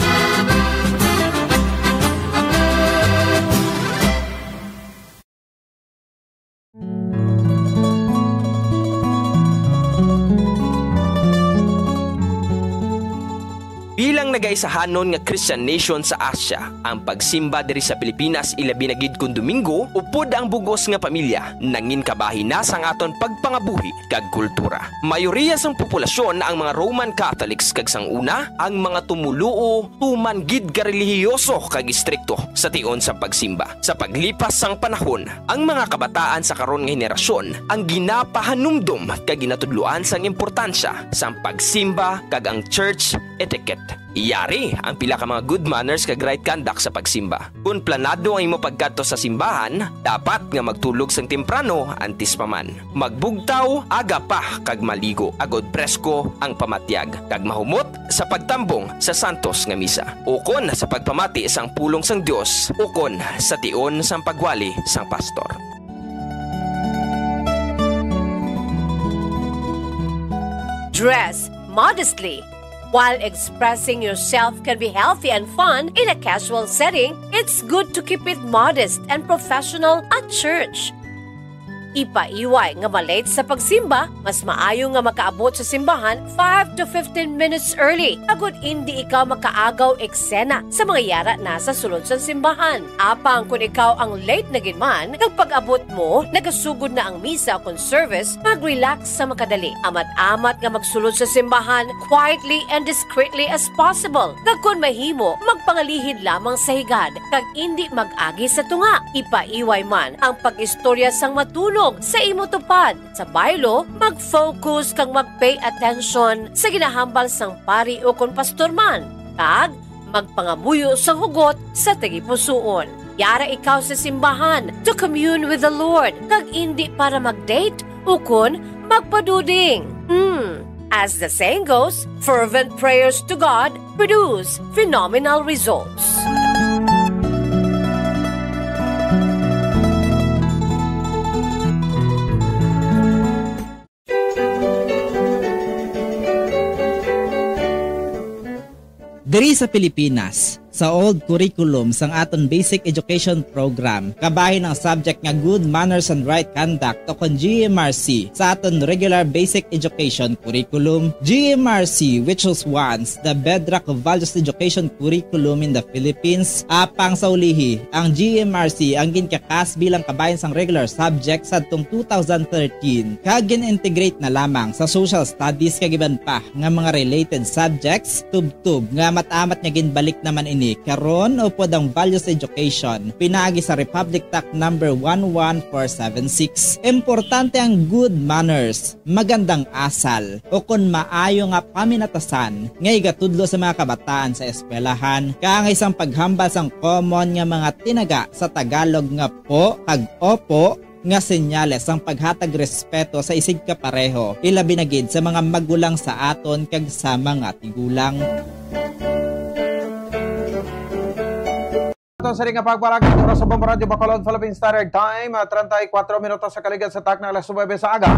Bilang nagaisahanon nga Christian nation sa Asia, ang pagsimba diri sa Pilipinas, ilabi na gid kon Domingo, upod ang bug-os nga pamilya, nangin kabahin na sang aton pagpangabuhi kag kultura. Mayoriya sang populasyon ang mga Roman Catholics, kag sang una, ang mga tumoluo tuman gid ka relihiyoso kag istrikto sa tion sang pagsimba. Sa paglipas sang panahon, ang mga kabataan sa karon nga henerasyon ang ginapahanumdom kag ginatudloan sang importansya sang pagsimba kag ang church etiquette. Yari ang pila ka mga good manners kag right conduct sa pagsimba. Kon planado ang imo pagkadto sa simbahan, dapat nga magtulog sang temprano antes pa man. Magbugtaw aga pa kag maligo agod presko ang pamatyag, kag mahumot sa pagtambong sa santos nga misa, ukon sa pagpamati sang pulong sang Dios, ukon sa tion sang pagwali sang pastor. Dress modestly. While expressing yourself can be healthy and fun in a casual setting, it's good to keep it modest and professional at church. Ipaiway nga ma-late sa pagsimba, mas maayo nga makaabot sa simbahan five to fifteen minutes early, agod indi ikaw makaagaw eksena sa mga yara na sa sulod sang simbahan. Apang kon ikaw ang late na gid man, kag pag-abot mo, nagasugod na ang misa kon service, mag-relax sa makadali. Amat-amat nga magsulod sa simbahan quietly and discreetly as possible. Kag kon mahimo, magpangalihid lamang sa higad, kag indi mag-agi sa tunga. Ipaiway man ang pag-istorya sang matunog sa imo tupad. Sa baylo, mag-focus kag mag-pay attention sa ginahambal sang pari ukon pastor man, kag magpangamuyo sang hugot sa tagipusoon. Yara ikaw sa simbahan to commune with the Lord, kag indi para mag-date ukon magpaduding. Hmm. As the saying goes, fervent prayers to God produce phenomenal results. Diri sa Pilipinas, sa old curriculum sang aton basic education program, kabahin ang subject nga Good Manners and Right Conduct o kon G M R C sa aton regular basic education curriculum. G M R C, which was once the bedrock of values education curriculum in the Philippines, apang sa ulihi, ang G M R C ang ginkakas bilang kabahin sang regular subject sadtong two thousand thirteen, kag gin-integrate na lamang sa social studies kag iban pa nga mga related subjects, tubtob nga amat-amat nga ginbalik naman ini karon upod ang values education pinaagi sa Republic Act number one one four seven six. Importante ang good manners, magandang asal, o kon maayo nga paminatasan nga igatudlo sa mga kabataan sa eskwelahan, kaangay sang paghambal sang common nga mga tinaga sa Tagalog nga po kag opo, nga senyales sang paghatag respeto sa isigkapareho, ilabi na gid sa mga magulang sa aton kag sa mga tigulang. Ato sa ring pagbarag, oras sa Bombo Radio Bacolod, Philippine Standard Time, ah, treinta y cuatro minutos sa kaligad sa takna, alas nuebe sa aga.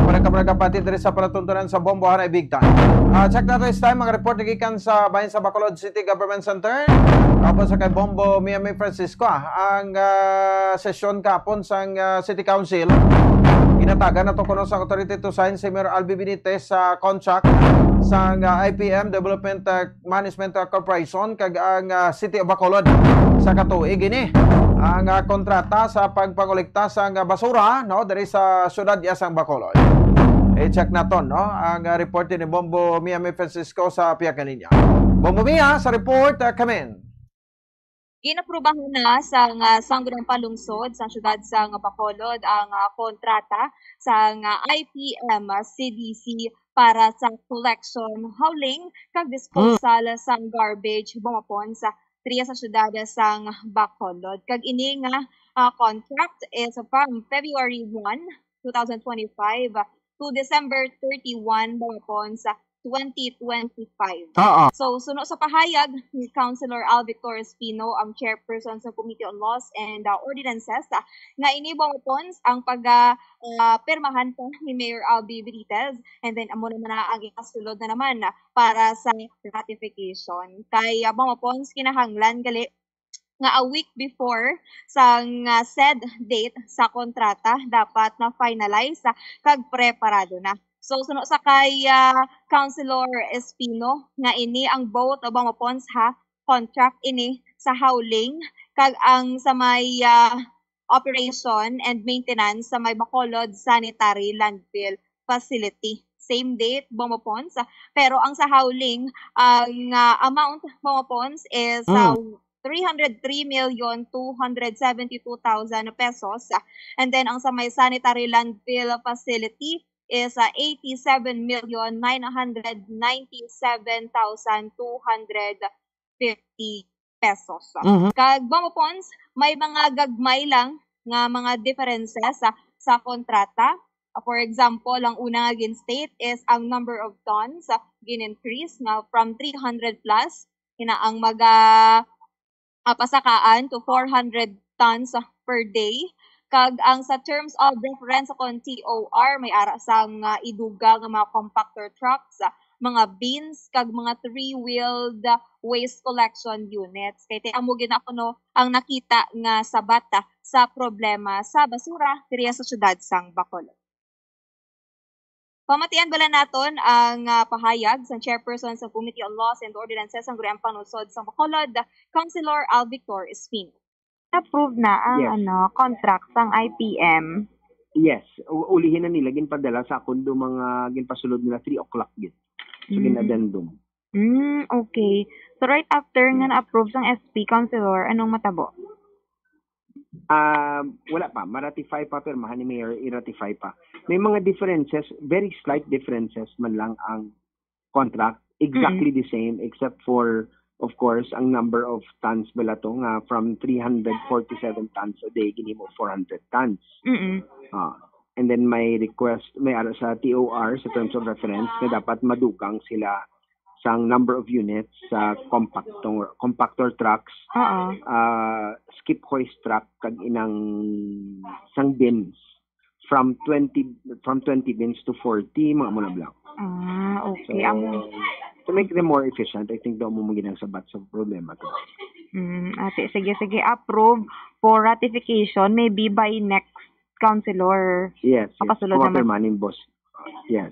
Pagkabaraga pati diri sa palatuntunan sa Bombo, hanay big time. Ah, check nato this time, mga report gikan sa bahin sa Bacolod City Government Center. Tapos sa kay Bombo Miami Francisco, ah, ang ah, sesyon kahapon sang ah, City Council, ginatagan nato kuno sa authority to sign si Mayor Albi Benitez sa contract sang ah, I P M Development ah, Management ah, Corporation kag ang ah, City of Bacolod sa katuig ini. Ang ah, kontrata sa pagpangolekta sang ah, basura, no, diri sa siyudad iya sang Bacolod. I-check naton, no, ang ah, report ni Bombo Miami Francisco sa Piakaninya. Bombo Mia sa report, ah, kamin. Ginaprubahan na sang ah, Sangguniang Panlungsod sa siyudad sang Bacolod ang ah, kontrata sang ah, I P M C D C para sa collection, hauling, kag disposal sang garbage bumapon sa triya sa siyudad sang Bacolod. Kag ini nga ah, contract is from February one, two thousand twenty-five to December thirty-one, mga pons, sa twenty twenty-five. Oo. So, suno sa pahayag ni Councilor Al Victor Espino, ang chairperson sa Committee on Laws and uh, Ordinances, ah, nga ini, mga pons, ang pag ah, ah, pirmahan pa ni Mayor Albee Benitez, and then amo naman na ang ikasulod na naman, ah, para sa ratification. Kay, ah, mga pons, kinahanglan gali nga a week before sang, ah, said date sa kontrata dapat na-finalize, ah, kag preparado na. So, suno sa kay, ah, Councilor Espino, nga ini ang both, ah, mga pons, ha, contract ini sa hauling kag ang sa may, ah, operation and maintenance sa may Bacolod Sanitary Landfill Facility. Same date, mga pons, pero ang sa hauling, ang, ah, amount, mga pons, is, ah, Mm. three hundred three million two hundred seventy two thousand pesos. And then, ang sa may sanitary landfill facility is, ah, eighty seven million nine hundred ninety seven thousand two hundred fifty pesos. Mhm. Kag, mga pons, may mga gagmay lang nga mga differences sa, sa kontrata. For example, ang una nga gin-state is ang number of tons, ah, gin-increase nga from three hundred plus, ina ang maga, ah, pasakaan to four hundred tons, ah, per day. Kag ang sa terms of reference sa kon T O R, may ara sang, ah, iduga nga mga compactor trucks, ah, mga bins, kag mga three-wheeled, ah, waste collection units. Kay ti amo gid na kuno ang nakita nga sabat, ah, sa problema sa basura diri sa siyudad sang Bacolod. Pamatian bala naton ang, ah, pahayag sang chairperson sa Committee on Laws and Ordinances sang Guriang Panusod sang Bacolod, Councilor Al Victor Espino. Approve na ang Yes. ano, contract sang I P M. Yes, u- ulihin na nila ginpadala sa akon do mga ginpasulod nila three o'clock gid. So Mm. gin-addendum. Mm, okay. So right after nga na-approve sang S P, Councilor, anong matabo? Um, wala pa, ma-ratify pa, pirmahan ni Mayor, i-ratify pa. May mga differences, very slight differences man lang ang contract, exactly the same except for, of course, ang number of tons bala to nga from three hundred forty-seven tons a day ginhimo four hundred tons. Mm. Ah, and then may request, may ara sa T O R, sa terms of reference, nga dapat madugang sila sang number of units sa compactor, compactor trucks, Oo. ah, skip hoist truck, kag inang sang bins from twenty, from twenty bins to forty, mga mula bla. Ah, So, okay. Amo. To make them more efficient, I think daw mo maging ang sabat sa problema to. Mm, ate, sige, sige. Approve for ratification maybe by next, Councilor. Yes, yes. Makasulod naman. Mapirmahan ni boss. Yes.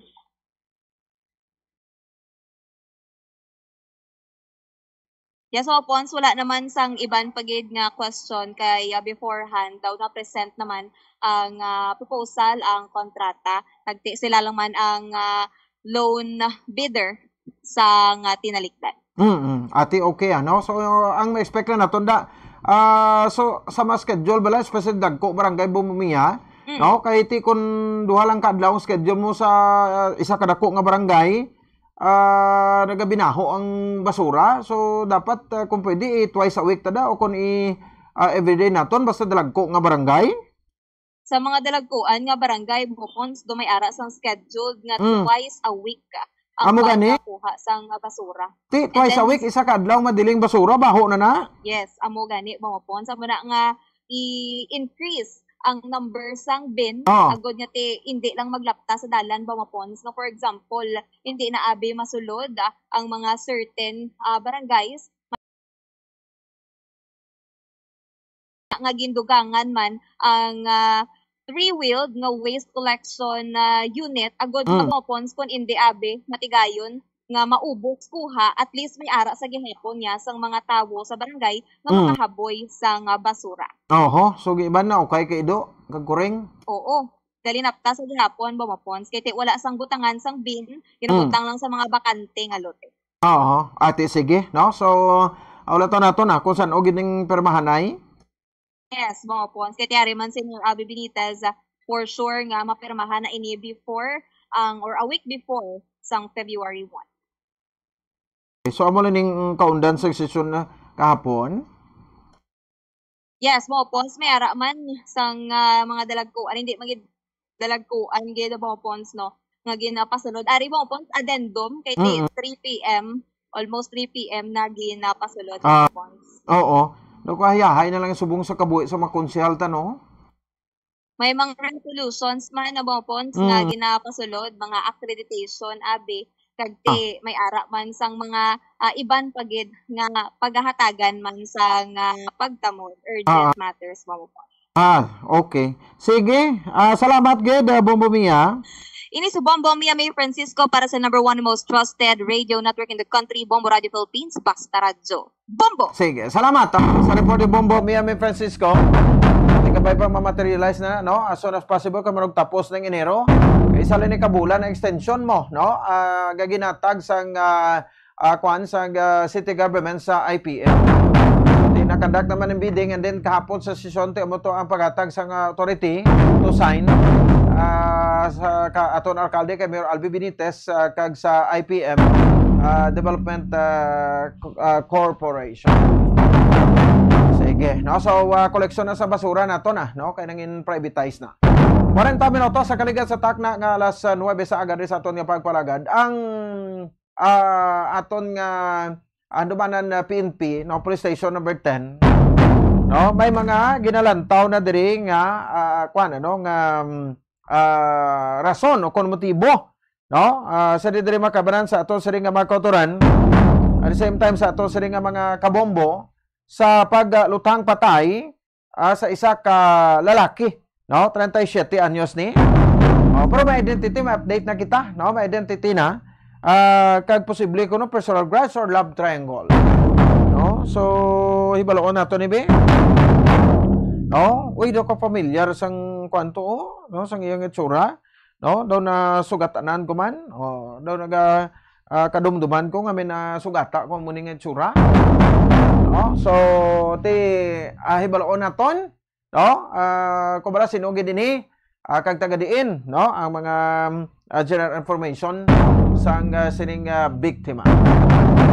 Yes, mga pons, wala naman sang iban pa gid nga question kay, ah, beforehand daw na-present naman ang, ah, proposal, ang kontrata. Nagti sila lang man ang, ah, lone bidder sa nga tinalikdan. Mm, ate, okay, ano? So, ang ma-expect na naton da, ah, so, sa mga schedule bala, especially dagko barangay Bumumiya, Mm. no? Kay ti kun duha lang ka adlaw ang schedule mo sa, ah, isa ka dako nga barangay, ah, nagabinaho ang basura. So, dapat, ah, kung pwede, eh, twice a week ta da, o kung i, ah, everyday naton, basta dalagko nga barangay. Sa mga dalagkuan nga barangay, mga pons, do may ara sang scheduled nga Mm. twice a week ang Amo gani? pagkakuha sang basura. Ti, And twice a then, week, isa ka adlaw, madiling basura, baho na na. Yes, amo gani, mga pons. Amo na nga i-increase ang number sang bin, Oh. agod nga ti, hindi lang maglapta sa dalan, mga pons. Nga, for example, hindi na abi masulod, ah, ang mga certain, ah, barangays nga gindugangan man ang, ah, three-wheeled nga waste collection, ah, unit, agod Mm. mga pons, kung hindi abi matigayon nga maubos kuha, at least may ara sa gihapon niya sang mga tawo sa barangay nga Mm. makahaboy sa nga basura. Oho, so giban na, okay kay do, kag kuring. Oo. Gali napta sa gihapon, mga pons, kay ti wala sang butangan sang bin, ginabutang lang sa mga bakante nga lote. Oo, ate, sige, no? So, ah, wala to nato na kung saan o gining pirmahanay. Yes, mga pons. Kay ti ari man si Mayor Abby Benitez, ah, for sure nga mapirmahan na ini before ang, or a week before sang February one. So, amo lang ning kaundan sa sesyon na kahapon. Yes, mga pons, may ara man sang, ah, mga dalagkuan, hindi magid dalagkuan gid, Bombo Pons, no, nga ginapasulod. Ari, Bombo Pons, addendum kay ti-, Mm. three P M, almost three P M na ginapasulod, Ah, Bombo Pons. Oo. Nagkahayahay na lang subong sa kabuhi sa mga konsehal ta, no? May mga resolutions man, Bombo Pons, nga Mm. ginapasulod, mga accreditation, abi, kag ti may ara man sang mga, ah, iban pa gid nga pagahatagan man sa nga pagtamod, Ah, urgent matters, Bombo Pons. Ah, okay. Sige, ah, salamat gid, ah, Bombo Mia. Ini si Bombo Mia May Francisco para sa number one most trusted radio network in the country, Bombo Radio Philippines, Basta Radyo. Bombo! Sige, salamat, ah, sa report ni Bombo Mia May Francisco. Tingabay pa ma-materialize na, no? As soon as possible, kay murag tapos ng Enero. Kay isa lang ni kabulan ang extension mo, no? Ah, gaginatag sang, ah, ah, kwan, sang, ah, city government sa I P M. Ti nakandak naman ang bidding, and then kahapon sa sesyon, ti amo to ang paghatag sang, ah, authority to sign, ah, sa ka-, aton alkalde kay Mayor Albi Benitez, ah, kag sa I P M, ah, Development, ah, Co-, ah, Corporation. Sige, no? So, ah, koleksyon na sa basura nato na, no? Kay nangin privatize na. Kwarenta minutos sa kaligat sa takna nga alas, ah, nuwebe sa aga diri sa aton nga pagpalagad. Ang, ah, aton nga Andumanan, ah, P N P, no, Police Station number ten, no? May mga ginalantaw na diri nga, ah, kwan, ano, nga, mm, ah, rason o kon motibo, no? Ah, sa di diri makabanan sa ato sini nga mga kautoran, at the same time sa ato sini nga mga kabombo, sa pagluthang patay, ah, sa isa ka lalaki, no? Treinta y siete anyos ni. Oh, pero may identity, may update na kita, no? May identity na. Ah, kag posible kuno personal grudge or love triangle. No? So, hibaloon nato ni, be. No? Uy, daw ka familiar sang kwanto, oh, no? Sang iyang itsura, no? Daw na sugatanan ko man. Oh, daw naga, ah, kadumduman ko nga may nasugata ko mo ning itsura. No? So, ti, ah, hibaloon naton, no? Ah, kung bala sino gid dinhi, ah, kag taga diin, no? Ang mga, ah, general information sang, ah, sining, ah, biktima.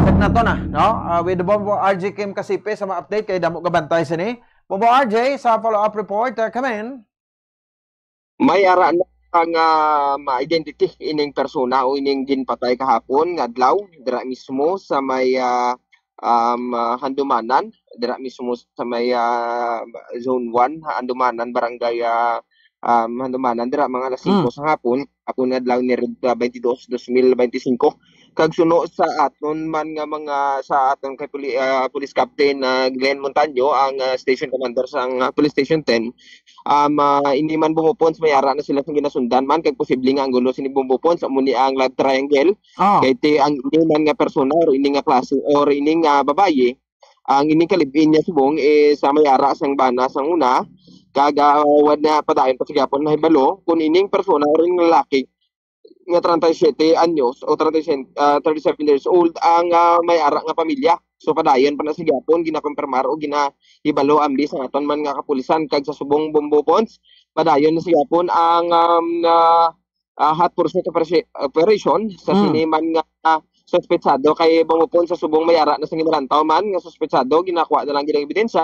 Check nato na, no? Ah, with Bombo R J Kim Kasipe sa mga update kay damo gabantay sini. Bombo R J sa follow-up report, ah, come in. May ara na nga ma-identity ining persona o ining ginpatay kahapon nga adlaw dira mismo sa may, ah, um, ah, Handumanan, dira mismo sa may, ah, Zone one, Handumanan, Barangay, ah, um, Handumanan, dira mga alas Mm. singko sa hapon, hapon nga adlaw ni Red, ah, twenty-two, twenty twenty-five. Kag suno sa aton man nga mga, sa aton kay puli-, ah, Police Captain, ah, Glenn Montaño, ang, ah, station commander sang, ah, Police Station ten, um, ah, ini man Bombo Pons, may ara na sila sa ginasundan man, kag posible nga ang gulo sini Bombo Pons, amo ni ang love triangle. Oh. Kay ti ang ini man nga persona or ini nga klase or ini nga babayi, ang ining kalibin niya subong is, ah, may ara sang bana sang una, kag, ah, wala na padayon pa sa gyapon mahibalo kung ining persona or ining lalaki nga treinta y siete anyos o treinta y siete, ah, thirty-seven years old ang, ah, may ara nga pamilya. So padayon pa na sa gyapon ginakonfirmar o ginahibalo ambi sa aton man nga kapulisan kag sa subong Bombo Pons. Padayon na sa gyapon ang, um, ah, ah, hot pursuit operation, operation sa Mm. sini man nga, ah, suspetsado kay Bombo Pons sa subong may ara na sa ginalantaw man nga suspetsado, ginakuha na lang gid ang ebidensya,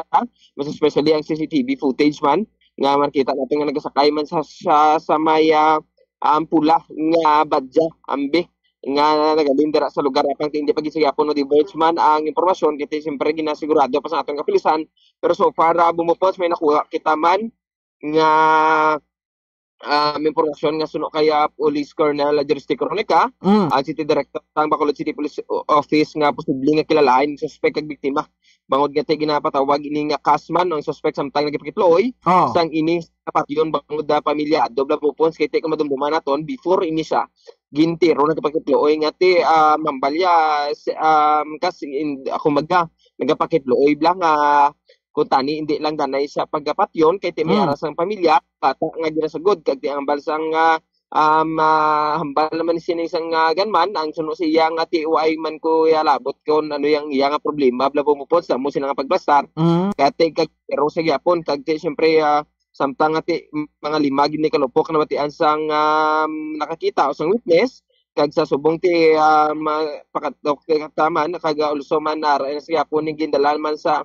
mas especially ang C C T V footage man nga makita natin nga nagasakay man sa, sa, sa may, ah, um, pula nga badya, ambi, nga nagalim dira sa lugar, apang ti hindi pa gid sa gyapon o divulge man ang impormasyon, kay ti siyempre ginasigurado pa sa aton kapulisan. Pero so far, ah, Bombo Pons, may nakuha kita man nga, ah, impormasyon nga suno kay, ah, Police Colonel Jersey Cronica, Mm. ang City Director sang Bacolod City Police O-, Office, nga posible nga kilalain ang suspek kag biktima. Bangod nga ti ginapatawag ini nga kasman ang suspek samtang nagapakitluoy Oh. sang ini sa patyon bangod na pamilya Bombo Pons, kay ti kung madumduman naton before ini siya gintiro nagapakitluoy nga ti, ah, mambal ya si, um, kasi in, kumbaga nagapakitluoy bla nga kung tani hindi lang danay siya pagapatyon kay ti may Mm. ara sang pamilya, bata nga ginasagod kag ti ang hambal sang, ah, um, ah, hambal naman sini sang, ah, gunman ang suno siya nga ti wa man ko ya labot kon ano yang iya nga problema bla Bombo Pons, amo sila nga pagbastar. Mm. Kay ti kag pero sa gyapon kag ti siyempre, ah, samtang nga ti mga lima gid ni kalupok nga namatian sang, um, nakakita o sang witness, kag sa subong ti, ah, ma-, pakatok ti kataman kag, ah, also man na sa gyapon ni gindalan man sa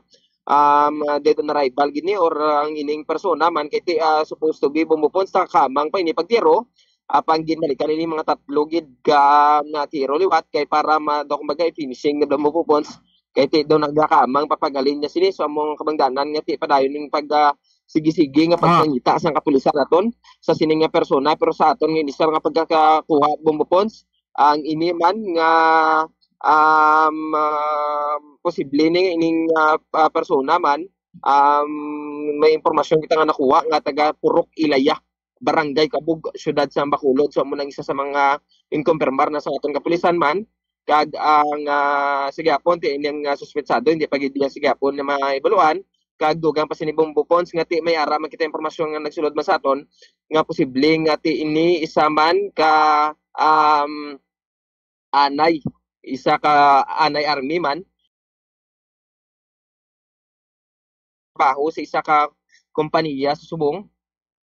um, ah, dead on arrival gid ni, or ang ining persona man kay ti, ah, supposed to be, Bombo Pons, sa kamang pa ini pagtiro. Apang ginbalikan ini mga tatlo gid ka natiro liwat kay para ma-, daw kumbaga i-finishing na daw, Bombo Pons, kay ti daw nagakamang papagalin niya sini. So, among kabangdanan nga ti padayon ning pag, ah, sige-sige nga Ah. pagpangita sang kapulisan naton sa sini nga persona, pero sa aton nga initial nga pagkakakuha, Bombo Pons, ang ini man nga, um, ah, posible ni ining, ah, ah, persona man, um, may impormasyon kita nga nakuha nga taga Purok Ilaya, Barangay Kabug, siyudad sa Bacolod. So, amo nang isa sa mga inkumpirmar na sa aton kapulisan man. Kag ang, ah, sa gihapon, ti ining, ah, suspetsado, hindi pa gid niya sa gihapon na maibaluan. Kag dugang pa sini, Bombo Pons, nga ti may ara man kita impormasyon nga nagsulod man sa aton nga posible nga ti ini isa man ka, um, anay, isa ka anay army man trabaho sa isa ka kompanya sa subong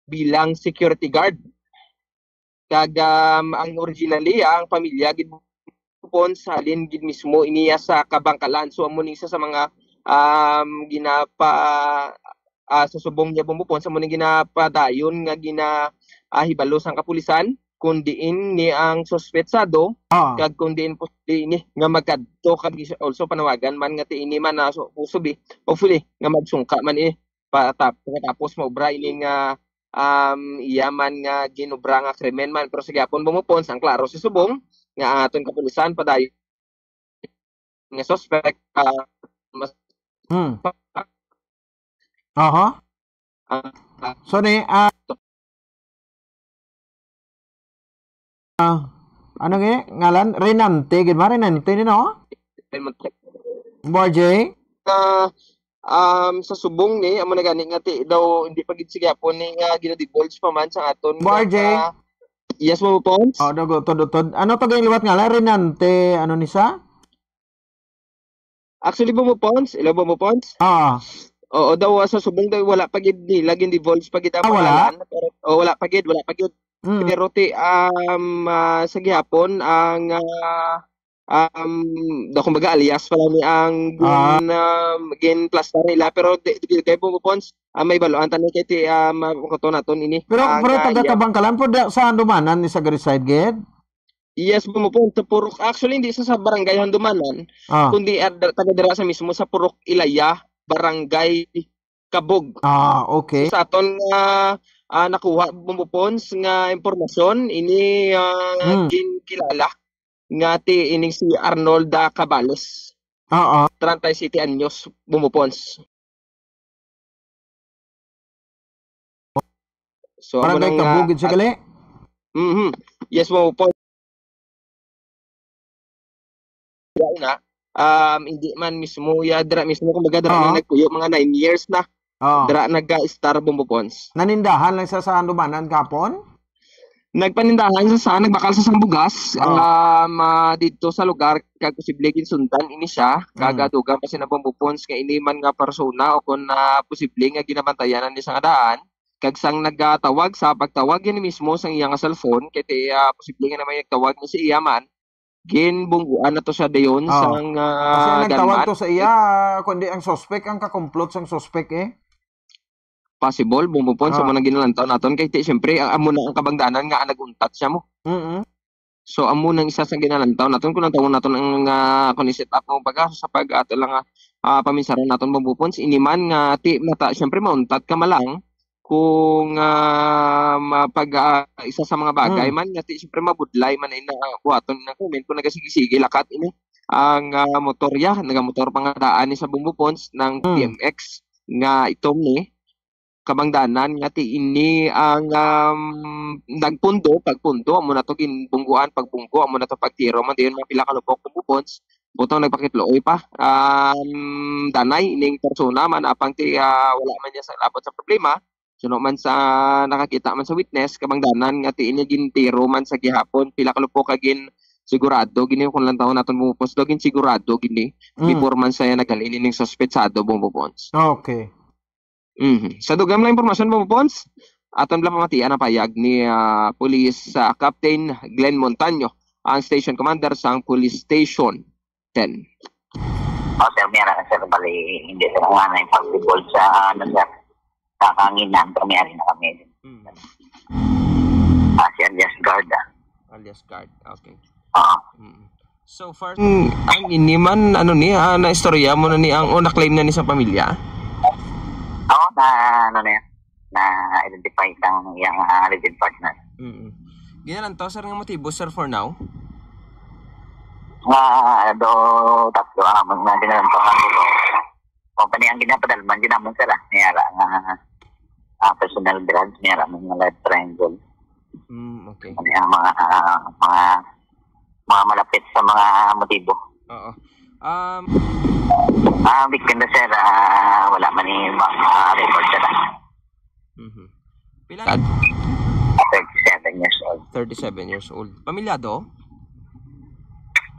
bilang security guard. Kag, um, ang originally, ang pamilya gid Pons, halin gid mismo iniya sa Kabangkalan. So, amo ni isa sa mga, um, ginapa-, ah, sa subong niya, Bombo Pons, amo ni ginapadayon nga gina-, ah, hibalo sang kapulisan, kung diin ni ang suspetsado, Ah. kag kung diin po di ini nga magkadto, kag is-, also panawagan man nga ti ini man na so, usubi. Hopefully, nga magsungka man ini. Patap-, pagkatapos maubra ini nga, um, iya man nga ginubra nga krimen man. Pero sa gihapon, Bombo Pons, ang klaro si subong nga ang aton kapulisan padayon nga suspect, ah, mas Hmm. Aha. Ah, ah. So ni, ah, ah, ano nga ngalan? Renante, gid ba? Renante ni, no? Borjay? Ah, um, sa subong ni, amo na gani nga ti daw, hindi pa gid sa gihapon ni nga gina-divulge pa man sa aton nga Borjay? mga, yes, Bombo Pons? Oh, daw, utod, utod. Ano to gayong liwat nga, Renante, ano ni sa? Actually, Bombo Pons, hello, Bombo Pons? Ah. Oo, daw, ah, sa subong daw, wala pa gid nila gin-divulge pa gid ang Ah, wala? pangalan, pero, oh, wala pa gid, wala pa gid. Mm. Pero ti, um, ah, sa gihapon, ang, ah, um, daw, kumbaga, alias pa lang ni ang Ah. gin-, um, ginplastar nila. Pero di, di, di, Bombo Pons, ah, may baluan tani kay ti, ah, ma-, kuto naton ini, Pero, ang, pero ah, taga iya. Kabangkalan po da, sa Handumanan ni sa Gariside, gid? Yes, Bombo Pons, sa Purok. Actually, hindi sa, sa Barangay Handumanan, Ah. kundi, ah, da-, taga dira sa mismo sa Purok Ilaya, Barangay Kabog. Ah, okay. Sa aton nga, ah, nakuha, Bombo Pons, nga impormasyon, ini, ah, Hmm. ginkilala nga ti ining si Arnolda Cabales. Oo. Treinta y siete anyos, Bombo Pons. So, amo Barangay nang, ah, Kabugid siya at gali? Mhm. Yes, Bombo Pons. Dira na, um, hindi man mismo, ya, dira mismo, kumbaga, dira na Oo. nagpuyo, mga nine years na. Oo. Dira nag-a-estar, Bombo Pons. Nanindahan lang siya sa Handumanan kahapon? Nagpanindahan sa, sa, nagbakal sa sang bugas, Oo. um, ah, dito sa lugar, kag posible ginsundan ini siya, kag Mm. dugang pa sina Bombo Pons nga ini man nga persona o kon, ah, posible nga ginabantayan ni sa nga daan, kag sang nagatawag sa pagtawag gani mismo sang iya nga cellphone, kay ti, ah, posible nga na may nagtawag ni si iya man, ginbungguan na to siya dayon Oh. sang, Kasi ah, ang nagtawag gunman. to sa iya, kundi ang suspek, ang kakumplot sang suspek, eh. Possible, Bombo Pons, sa Ah. mga ginalantaw naton. Kay ti, siyempre, ang, amo na ang kabangdanan nga nag-untat siya mo. Mm-mm. So, amo nang isa sa ginalantaw naton. Kung lantawon naton ang, ah, kung i-set up mo baga sa pag-, ato lang, ah, ah, paminsaron naton, Bombo Pons, ini man nga ti, mata, siyempre, mauntat ka malang kung, ah, mapag-, ah, isa sa mga bagay Mm. man nga ti, siyempre, mabudlay man na ina-, ah, buhaton na comment kung nagasigi-sige lakat ini ang, ah, motor ya, nagamotor pa nga daan ni sa Bombo Pons ng Mm. B M X nga itom ni kabangdanan nga ti ini ang, um, nagpundo, pagpundo, amo na to ginbungguan, pagbunggo, amo na to pagtiro man dayon mga pila ka lubok, Bombo Pons, butang nagpakitluoy pa. Um, danay ining persona man apang ti, ah, wala man niya sa labot sa problema. Suno man sa nakakita man sa witness, kabangdanan nga ti ini gintiro man sa gihapon, pila ka lubok ka gin sigurado gini kung lantawon naton, Bombo Pons, daw gin sigurado gini Mm. before man saya naghalin ining suspetsado, Bombo Pons. Okay. Mhm. Sa dugang lang impormasyon, Bombo Pons, aton lang pamatian ang payag ni, ah, Police, ah, Captain Glenn Montaño, ang station commander sang Police Station ten. Oh, sir, may ara, sir, bali, hindi, sir, nga na yung pag-evolve sa, ano, sir, sa kanginan, pero may ari na kami. Mm. Ah, si alias Guard, ah. Alias Guard, okay. Ah. Mm. So, first, mm, ang ini man, ano ni, ah, naistorya mo na ni ang, o na-claim na ni sa pamilya? Oo, na, ano na yan, na-identify sang iyang, ah, live-in partner. Mm. Ginalantaw, sir, nga motibo, sir, for now? Nga, do, tatlo, ah, mga ginalantaw nga gulo. Company ang ginapadalman, ginamon, sir, ah. May ara nga, ah, personal drugs, may ara nga love triangle. Mm, okay. Ano yung mga, ah, mga, mga malapit sa mga motibo? Oo. Um, Ah, victim na, sir, ah, wala man ni mga record, sir, ah. Mhm. Pila? Thirty-seven years old. Thirty-seven years old. Pamilyado?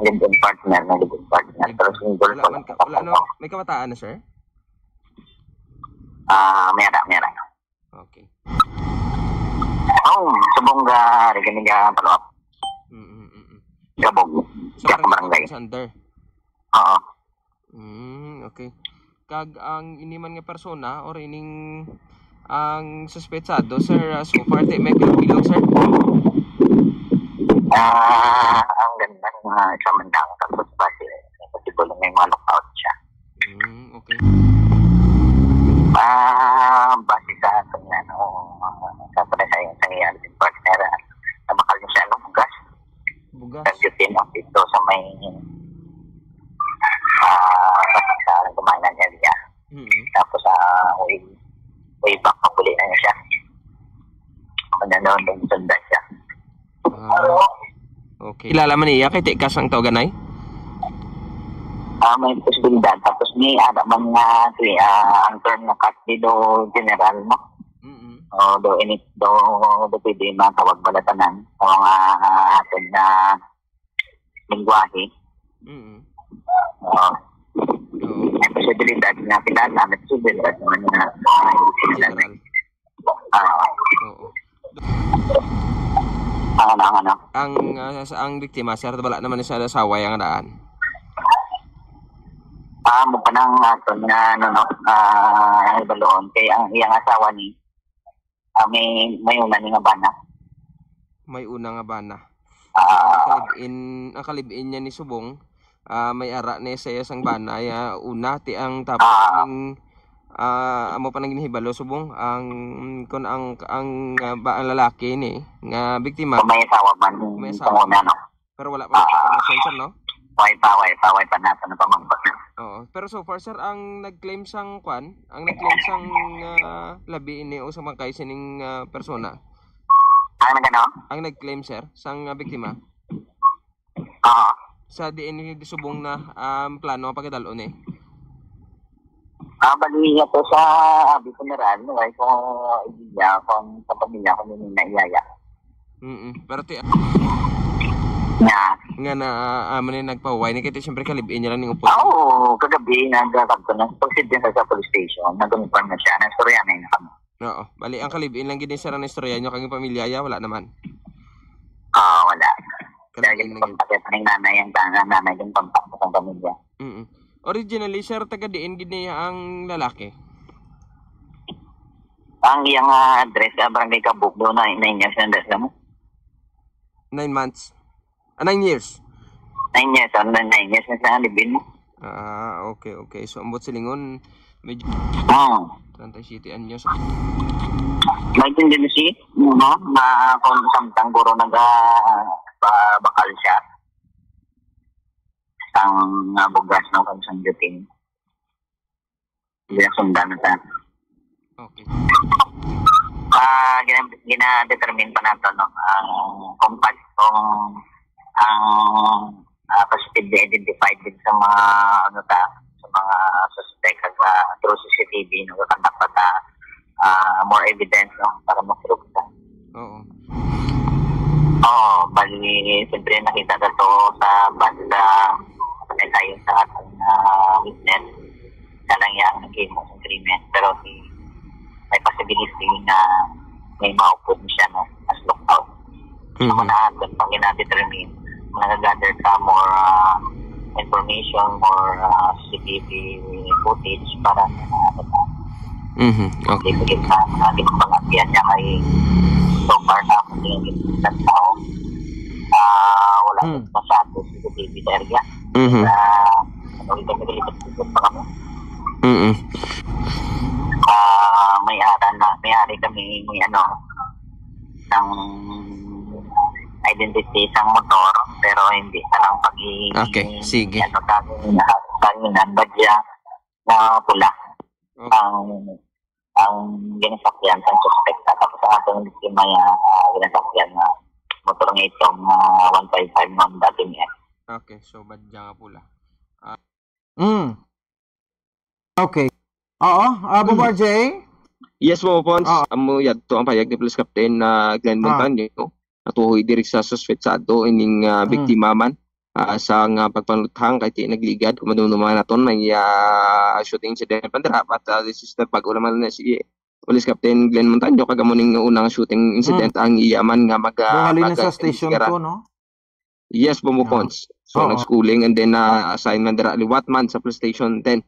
Live-in partner, na live-in partner. Live-in. Pero single. Wala po man ka, wala, no? May kabataan na, sir? Ah, may ara, may ara. Okay. Oh, subong ga, ari kami ga follow up. Mm, mm, mm. Kabog. So, diya sa barangay. Alexander? Oo. Mm, okay. Kag ang ini man nga persona or ining ang suspetsado, sir, uh, so far, di may bilog, sir? Ah, ang ganda nga examine lang, tapos base, possible may mga lookout siya. Mm, okay. Ah, base sa akin, ano, sa pala sa iyang, sa iyang partner, ah, nabakal niya siya, ano, bugas. Bugas. Sa duty, no, dito sa may, ah, sa kumanan area. Mm. Tapos, ah, way, way back, pabuli na niya siya. Ano, no, nung sunda siya. Ah, okay. Kilala man niya kay tikas ang tawganay? Ah, may posibilidad. Tapos may ara man nga, si, ah, ang term na cut di do general, no? Mm-mm. O, do init, do, do pwede matawag balatanan sa mga, ah, atin na lingwahe. Mm-mm. Oo. Oo. May posibilidad nga kilala, may posibilidad naman nga, ah, kilala. General. Ah. Oo. Ang ano, ang ano? Ang, ah, sa, ang biktima, sir, wala naman sa asawa yung daan. Ah, mo pa nang aton nga, ano, no? Ah, ibaluon kay ang iyang asawa ni, ah, may, may una ni nga bana. May una nga bana. Ah. Ang kalib-in, ang kalib-in niya ni subong, ah, may ara ni sa iya sang bana, ya, una, ti ang tapos, ah, ning, ah, amo pa nang ginhibalo subong, ang, kun ang, ang, ah, ba, ang lalaki ni, nga biktima, may asawa man, may asawa. Sa una, no? Pero wala pa, ah, information, sir, no? Way pa, way pa, way pa nato napamangkot na. Oo. Pero so far, sir, ang nag-claim sang kwan, ang nag-claim sang, ah, labi ini o sa mga sining, ah, persona? Ang nag-ano? Ang nag-claim, sir, sang, ah, biktima? Oo. Sa diin ni subong na, um, plano ang pagkadalon, eh? Ah, bali niya to sa abi funeral, no? Ay, kung idea, kung sa pamilya, kung yun yung naiyaya. Mm-mm. Pero ti-, nga. Nga na, ah, amo ni nagpahuway ni, kay ti siyempre kalib-in niya lang ning upod. Ah, oo, kagabi, nagkakabto na. Pag-sit din sa, sa police station, nag-confirm na siya. Naistorya na yun kami. Oo. Bali, ang kalib-in lang gid ni sir ang naistorya nyo kag pamilya, ya, wala naman. Ah, wala. Kalib-in lang gid. Kaya gid, kontak ang nanay, ang nanay, yung kontak sa pamilya. Mm-mm. Originally, sir, taga diin gid niya ang lalaki? Ang iyang, ah, address, ah, Barangay Kabugdo, na nine years na address mo. Nine months? Ah, nine years? Nine years, ah, nine, nine years na sa live-in mo. Ah, okay, okay. So, ambot silingon, medyo, hmm, treinta y siete anyos. May tendency, no, na kung samtang guro naga, ba-, bakal siya, sang, ah, bugas, no, kung sang duting. Hindi na sundan na ta. Okay. Ah, gina-, gina-determine pa nato, no, ang kung pa-, kung ang, ah, positively identified din sa mga, ano ta, sa mga suspect, sa through C C T V, no, kakandak pa ta, ah, more evidence, no, para ma-prove ta. Oo. Oo, bali, siyempre nakita ka to sa banda, sa may tayo sa atong, ah, witness. Siya lang yang naghimo sa krimen, pero si, may possibility na may maupod siya, no, as lookout. Mhm. Amo na, kung pag gina-determine, nag-gather ka more, ah, information or, ah, C C T V footage para sa, ano, Mhm. Okay. Bibigyan sa mga ginpangabyan niya kay so far sa amin yung isang tao. Ah, wala Hmm. masyado C C T V sa area. Mhm. Sa, ano, ito, nagalipat-lipat pa kami. Mm-mm. Ah, may ara na, may ari kami, may ano, ng identity sang motor, pero hindi na lang pag-i-, Okay, sige. ano, kami na, kami na, badya na pula. Okay. Ang, ang ginasakyan sa suspect, tapos ang atong biktima niya, ah, ginasakyan na motor nga itong, ah, one five five Honda T M X. Okay, so badya nga pula. Ah. Mm. Okay. Oo, ah, Bombo Mm. R J? Yes, Bombo Pons. Ah. Amo yadto ang payag ni Police Captain na Glenn Ah. Montaño. Natuhoy diri sa suspetsado ining, ah, Mm. biktima man, ah, sa nga pagpanuthang kay ti nagligad kung madumduman naton may, ah, shooting incident pa dira, but, ah, this is the bag-o naman na si Police Captain Glenn Montaño, kag amo ning unang shooting incident Mm. ang iya man nga mag, ah, Buhali na mag-, sa station imbestigar. Two, no? Yes, Bombo Oo. Pons. So, Oo. nag-schooling and then, ah, assignment dira liwat man sa police station ten.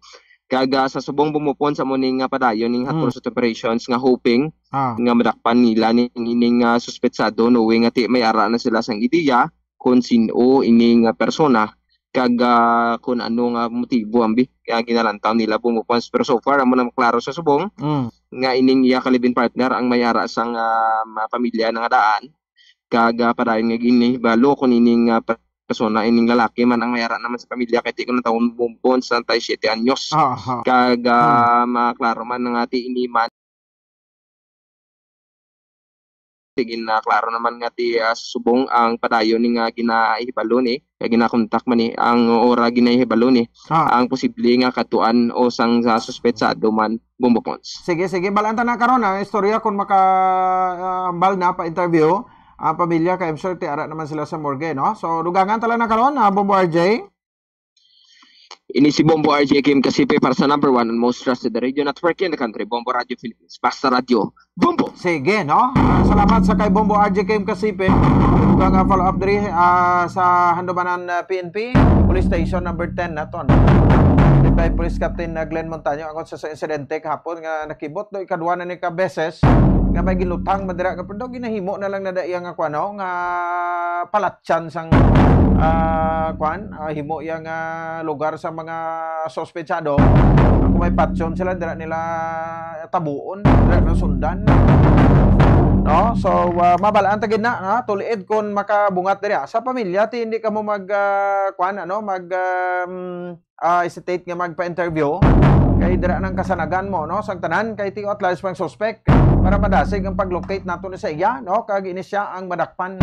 Kag, ah, sa subong, Bombo Pons, amo ni nga padayon ning hot Hmm. pursuit operations nga hoping Ah. nga madakpan nila ning, ining, ah, suspetsado, knowing nga ti may ara na sila sang ideya kung sin-o ining, ah, persona kag, ah, kung ano nga motibo ang bi-, nga ginalantaw nila, Bombo Pons. Pero so far, amo na klaro sa subong Hmm. nga ining iya ka live-in partner ang may ara sang, ah, ma-, pamilya na nga daan. Kag, ah, padayon nga ginhibalo kung ining, ah, persona, ining lalaki man ang may ara naman sa pamilya, kay ti ko natawon, Bombo Pons, treinta y siete anyos. Aha. Kag, ah, Hmm. maklaro man nga ti ini man, sige na, klaro naman nga ti, ah, subong ang padayon ni nga ginahibalo ni, kag ginakontak man ni ang ora ginahibalo ni, Ah. ang posible nga katuan o sang sa suspetsado man, Bombo Pons. Sige, sige. Balaan ta na karon ang istorya kung maka, ah, ambal na pa interview ang pamilya kay I'm sure ti ara naman sila sa morgue, no? So, dugangan ta lang na karon, ah, Bombo R J. Ini si Bombo R J Kim Kasipe para sa number one and most trusted radio network in the country, Bombo Radio Philippines. Basta Radio, Bombo! Sige, no? Ah, salamat sa kay Bombo R J Kim Kasipe. Dugang nga follow-up diri, ah, sa Handumanan, ah, P N P, Police Station number ten naton. Kay Police Captain, ah, Glenn Montaño, angot sa, sa insidente kahapon nga nakibot do ikadwa na ni ka beses nga may ginlutang madira nga, pero daw ginahimo na lang na da iya nga kuan, no, nga palatyan sang, ah, kuan, ah, himo iya nga lugar sa mga suspetsado. Kung may patyon sila, dira nila tabuon, dira na sundan. No? So, ah, mabalaan ta gid na, ha? Tuliid kung makabungat diri, ha? Sa pamilya, ti hindi ka mo mag, ah, kuan, ano, mag, um, ah, hesitate nga magpa-interview. Kay dira nang kasanagan mo, no? Sang tanan, kay tiyo at least pang suspect para madasig ang pag-locate nato ni sa iya, no? Kag ini siya ang madakpan.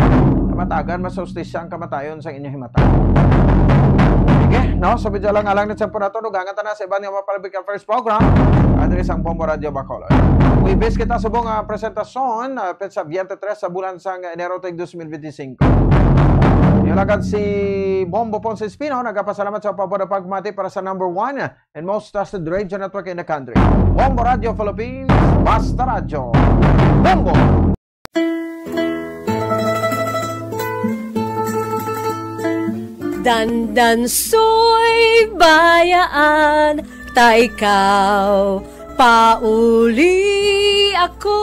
Kamatagan, mas hustisya ang kamatayon sa inyong himata. Sige, no? So, medyo lang alang na tiyempo nato. Dugangan ta na sa iban nga mga palabig ang first program. Adres ang Bombo Radio Bacolod. Wibis kita subong, ah, presentasyon, ah, petsa twenty-three sa bulan sang Enero tag twenty twenty-five. Yung lagad si Bombo Ponce Espino, nagapasalamat sa pabor na pagmati para sa number one and most trusted radio network in the country. Bombo Radio Philippines, Basta Radio. Bombo! Dandan soy bayaan, ta ikaw pauli ako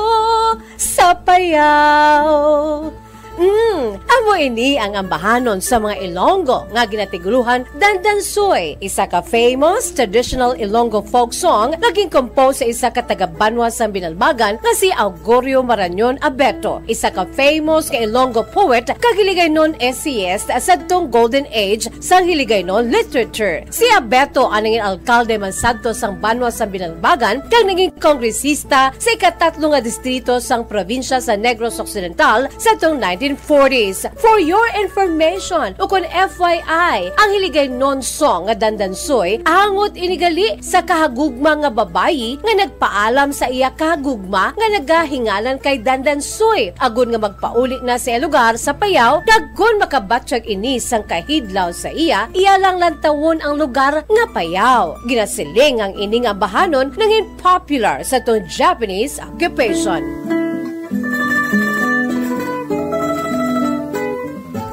sa payaw. Mm, amo ini ang ambahanon sa mga Ilonggo nga ginatiguruhan Dandansoy, isa ka famous traditional Ilonggo folk song nga ginkompose sa isa ka taga-banwa sang Binalbagan nga si Augurio Marañon Abeto, isa ka famous nga Ilonggo poet kag Hiligaynon essayist sadtong Golden Age sang Hiligaynon literature. Si Abeto ang nangin alkalde man sadto sang banwa sang Binalbagan kag naging kongresista sa ikatatlo nga distrito sang probinsya sa Negros Occidental sadtong nineteen forties. For your information, ukon F Y I, ang Hiligaynon song nga Dandansoy angot ini gali sa kahagugma nga babayi nga nagpaalam sa iya kahagugma nga nagahinganan kay Dandansoy, agod nga magpauli na sa iya lugar sa Payao, kag kon makabatyag ini sang kahidlaw sa iya, iya lang lantawon ang lugar nga Payao. Ginasiling ang ini nga ambahanon nangin popular sadtong Japanese occupation.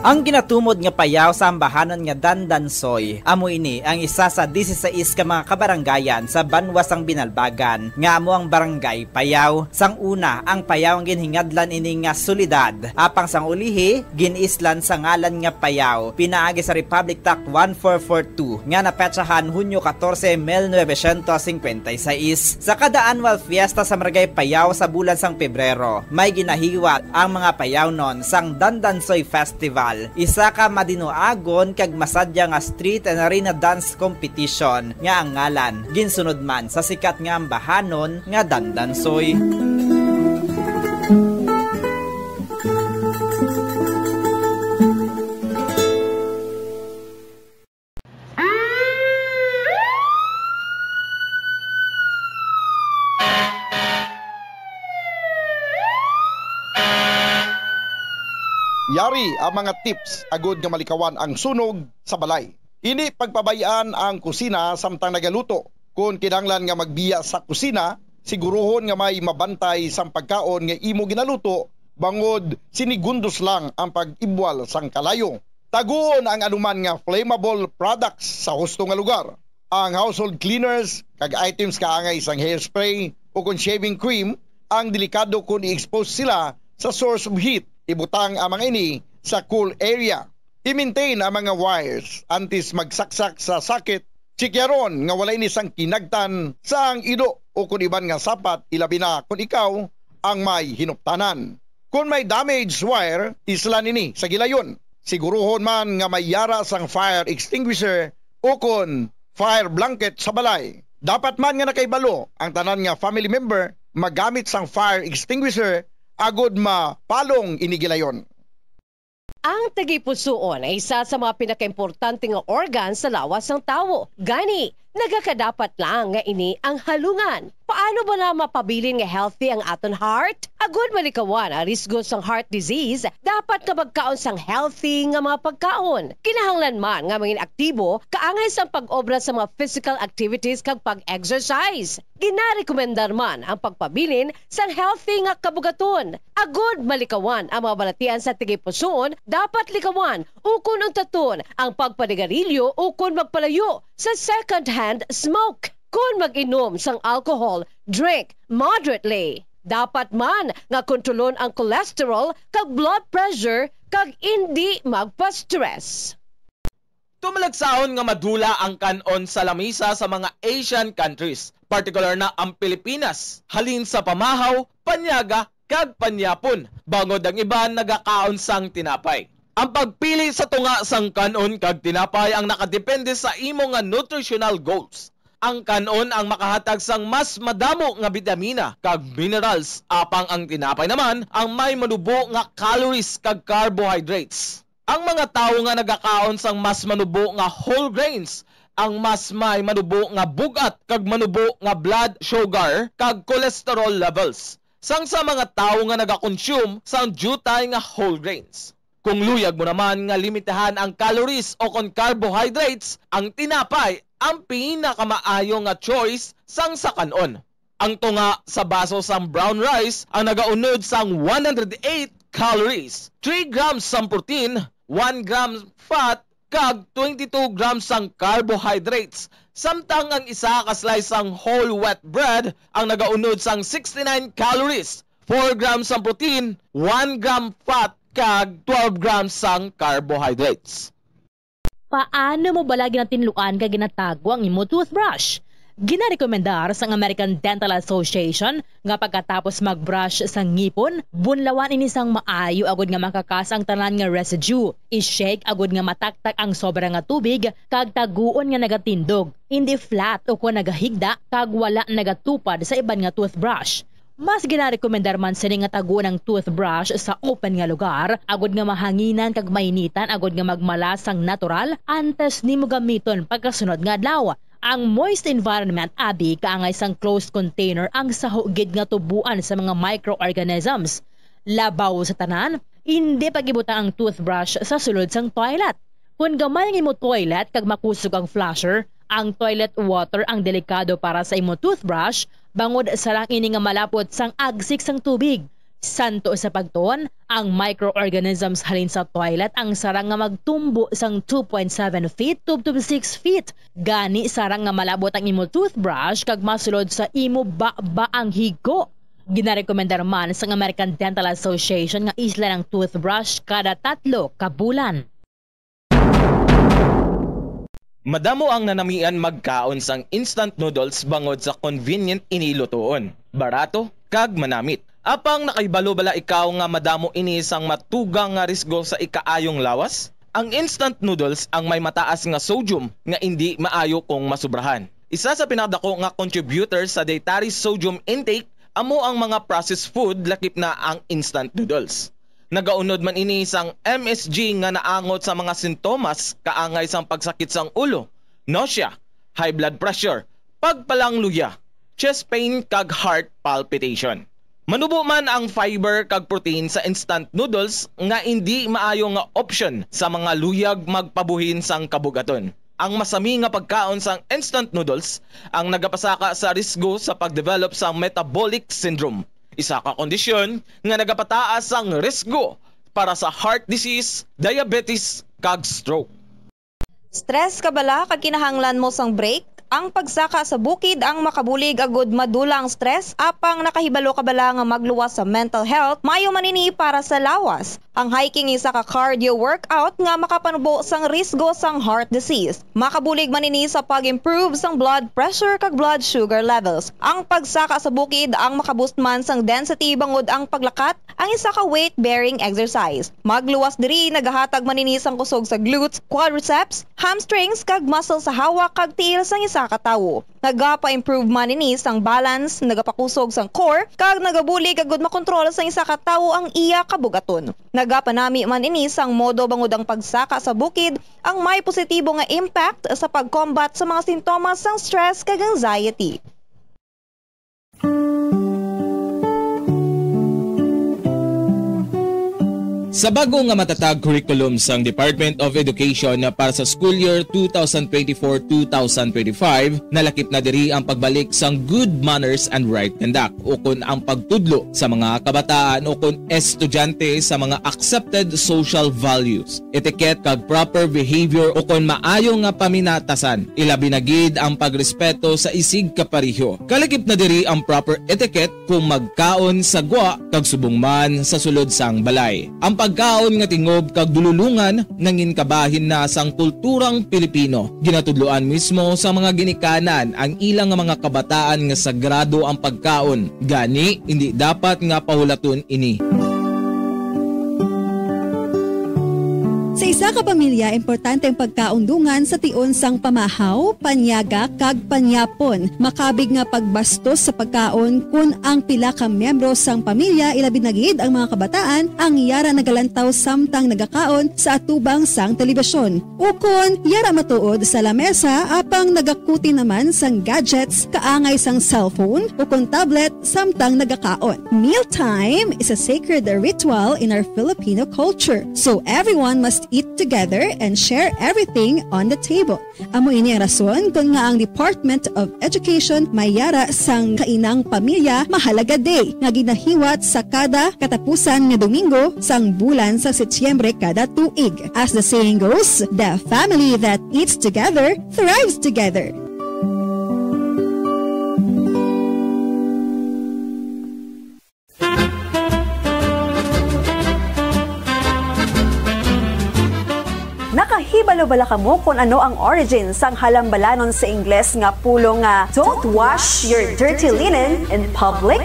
Ang ginatumod nga payaw sa ambahanon nga Dandansoy, amo ini ang isa sa disisais ka mga kabaranggayan sa banwa sang Binalbagan, nga amo ang Barangay Payaw. Sang una, ang Payaw ang ginhingadlan ini nga syudad, apang sang ulihi, gin-islan sa ngalan nga Payaw, pinaagi sa Republic Act one four four two nga napetsahan Hunyo katorse, mil novecientos singkwenta y seis. Sa kada annual fiesta sa Barangay Payaw sa bulan sang Pebrero, may ginahiwat ang mga Payawnon sang Dandansoy Festival, isa ka madinuagon kag masadya nga street and arena dance competition nga ang ngalan ginsunod man sa sikat nga ambahanon nga Dandansoy. Yari ang mga tips agud nga malikawan ang sunog sa balay. Indi pagpabay-an ang kusina samtang nagaluto. Kon kinahanglan nga magbiya sa kusina, siguruhon nga may mabantay sang pagkaon nga imo ginaluto, bangod sinigundos lang ang pag-ibwal sang kalayo. Taguon ang anuman nga flammable products sa husto nga lugar. Ang household cleaners kag items kaangay sang hairspray o kon shaving cream ang delikado kon i-expose sila sa source of heat. Ibutang ang mga ini sa cool area. I-maintain ang mga wires antes magsaksak sa socket. Tsikyaron nga wala ini sang kinagtan sang ido o kon iban nga sapat, ilabi na kon ikaw ang may hinuptanan. Kon may damaged wire, islan ini sa gilayon. Siguruhon man nga may yara sang fire extinguisher o kon fire blanket sa balay. Dapat man nga nakahibalo ang tanan nga family member magamit sang fire extinguisher agud mapalong ini gilayon. Ang tagipusoon ay isa sa mga pinakaimportante nga organ sa lawas sang tawo. Gani, nagakadapat lang nga ini ang halungan. Paano bala mapabilin nga healthy ang aton heart? Agud malikawan ang risgo sang heart disease, dapat nga magkaon sang healthy nga mga pagkaon. Kinahanglan man nga mangin aktibo kaangay sang pag-obra sa mga physical activities kag pag-exercise. Ginarekomendar man ang pagpabilin sang healthy nga kabugaton. Agud malikawan ang mga balatian sa tagipusoon, dapat likawan ukon untaton ang pagpanigarilyo ukon magpalayo sa second-hand smoke. Kon mag-inom sang alcohol, drink moderately. Dapat man nga kontrolon ang cholesterol kag blood pressure kag indi magpa-stress. Tumalagsahon nga madula ang kan-on sa lamisa sa mga Asian countries, partikular na ang Pilipinas, halin sa pamahaw, panyaga, kag panyapon, bangod ang iban nagakaon sang tinapay. Ang pagpili sa tunga sang kan-on kag tinapay ang nakadepende sa imo nga nutritional goals. Ang kan-on ang makahatag sang mas madamo nga bitamina kag minerals, apang ang tinapay naman ang may manubo nga calories kag carbohydrates. Ang mga tawo nga nagakaon sang mas manubo nga whole grains ang mas may manubo nga bug-at kag manubo nga blood sugar kag cholesterol levels sang sa mga tawo nga nagakonsume sang diutay nga whole grains. Kung luyag mo naman nga limitahan ang calories o kon carbohydrates, ang tinapay ang pinakamaayo nga choice sang sa kan-on. Ang tunga sa baso sang brown rice ang nagaunod sang one hundred eight calories, three grams sang protein, one gram fat, kag twenty-two grams sang carbohydrates, samtang ang isa ka slice sang whole wheat bread ang nagaunod sang sixty-nine calories, four grams sang protein, one gram fat, kag twelve grams sang carbohydrates. Paano mo bala ginatinluan kag ginatago ang imo toothbrush? Ginarekomendar sang American Dental Association nga pagkatapos mag-brush sa ngipon, bunlawan ini sang maayo agud nga makakas ang tanan nga residue. I-shake agud nga mataktak ang sobra nga tubig kag taguon nga nagatindog, indi flat ukon nagahigda kag wala nagatupad sa iban nga toothbrush. Mas ginarekomendar man sini nga taguon ang toothbrush sa open nga lugar, agud nga mahanginan kag mainitan agud nga magmala sang natural antes nimo gamiton pagkasunod nga adlaw. Ang moist environment abi kaangay sang closed container ang saho gid nga tuboan sa mga microorganisms. Labaw sa tanan, indi pag-ibutang ang toothbrush sa sulod sang toilet. Kon gamay ang imo toilet kag makusog ang flusher, ang toilet water ang delikado para sa imo toothbrush, bangod sarang ini nga malapot sang agsik sang tubig. Santo sa pagtuon, ang microorganisms halin sa toilet ang sarang nga magtumbo sang two point seven feet tubtob six feet. Gani, sarang nga malabot ang imo toothbrush kag masulod sa imo baba ang higo. Ginarekomendar man sang American Dental Association nga islan ang toothbrush kada tatlo ka bulan. Madamo ang nanamian magkaon sang instant noodles bangod sa convenient ini lutoon, barato, kag manamit. Apang nakahibalo bala ikaw nga madamo ini sang matugang nga risgo sa ikaayong lawas? Ang instant noodles ang may mataas nga sodium nga indi maayo kung masubrahan. Isa sa pinakadako nga contributor sa dietary sodium intake amo ang mga processed food, lakip na ang instant noodles. Nagaunod man ini sang M S G nga naangot sa mga sintomas kaangay sang pagsakit sang ulo, nausea, high blood pressure, pagpalangluya, chest pain, kag heart palpitation. Manubo man ang fiber kag protein sa instant noodles nga indi maayo nga option sa mga luyag magpabuhin sang kabug-aton. Ang masami nga pagkaon sang instant noodles ang nagapasaka sa risgo sa pagdevelop sa metabolic syndrome, isa ka kondisyon nga nagapataas sang risgo para sa heart disease, diabetes, kag stroke. Stress ka bala kag kinahanglan mo sang break? Ang pagsaka sa bukid ang makabulig agud madula ang stress, apang nakahibalo ka bala nga magluwas sa mental health? Maayo man ini para sa lawas. Ang hiking isa ka cardio workout nga makapanubo sang risgo sang heart disease. Makabulig man ini sa pag-improve sang blood pressure kag blood sugar levels. Ang pagsaka sa bukid ang makaboost man sang density bangod ang paglakat ang isa ka weight-bearing exercise. Magluwas diri nagahatag man ini sang kusog sa glutes, quadriceps, hamstrings, kag muscle sa hawak kag tiil sang isa ka tawo. Nagapa-improve man ini sang balance, nagapakusog sang core, kag nagabulig agud makontrol sang isa ka tawo ang iya kabug-aton. Nagapanami man ini sang modo bangod ang pagsaka sa bukid ang may positibo nga impact sa pag-combat sa mga sintomas sang stress kag anxiety. Sa bag-o nga matatag curriculum sang Department of Education para sa school year two thousand twenty-four, two thousand twenty-five, nalakip na diri ang pagbalik sang good manners and right conduct, ukon ang pagtudlo sa mga kabataan ukon estudyante sa mga accepted social values, etiquette, kag proper behavior ukon maayo nga paminatasan, ilabi na gid ang pagrespeto sa isig kapareho. Kalakip na diri ang proper etiquette kung magkaon sa gwa kag subong man sa sulod sang balay. Ang pagkaon nga tingob kag dululongan nangin kabahin na sang kulturang Pilipino. Ginatudloan mismo sa mga ginikanan ang ilang nga mga kabataan nga sagrado ang pagkaon, gani indi dapat nga pahulaton ini. Sa isa ka pamilya, importante ang pagkaon dungan sa tion sang pamahaw, panyaga, kag panyapon. Makabig nga pagbastos sa pagkaon kon ang pila ka miyembro sang pamilya, ilabi na gid ang mga kabataan, ang yara nagalantaw samtang nagakaon sa atubang sang telebisyon. Ukon yara matuod sa lamesa apang nagakuti naman sang gadgets kaangay sang cellphone ukon tablet samtang nagakaon. Mealtime is a sacred ritual in our Filipino culture, so everyone must eat together and share everything on the table. Amo ini ang rason kon ngaa ang Department of Education may yara sang Kainang Pamilya Mahalaga Day nga ginahiwat sa kada katapusan nga Domingo sang bulan sa Setyembre kada tuig. As the saying goes, the family that eats together thrives together. Nakahibalo bala kamo kon ano ang origin sang halambalanon sa Ingles nga pulong nga "Don't wash your dirty linen in public"?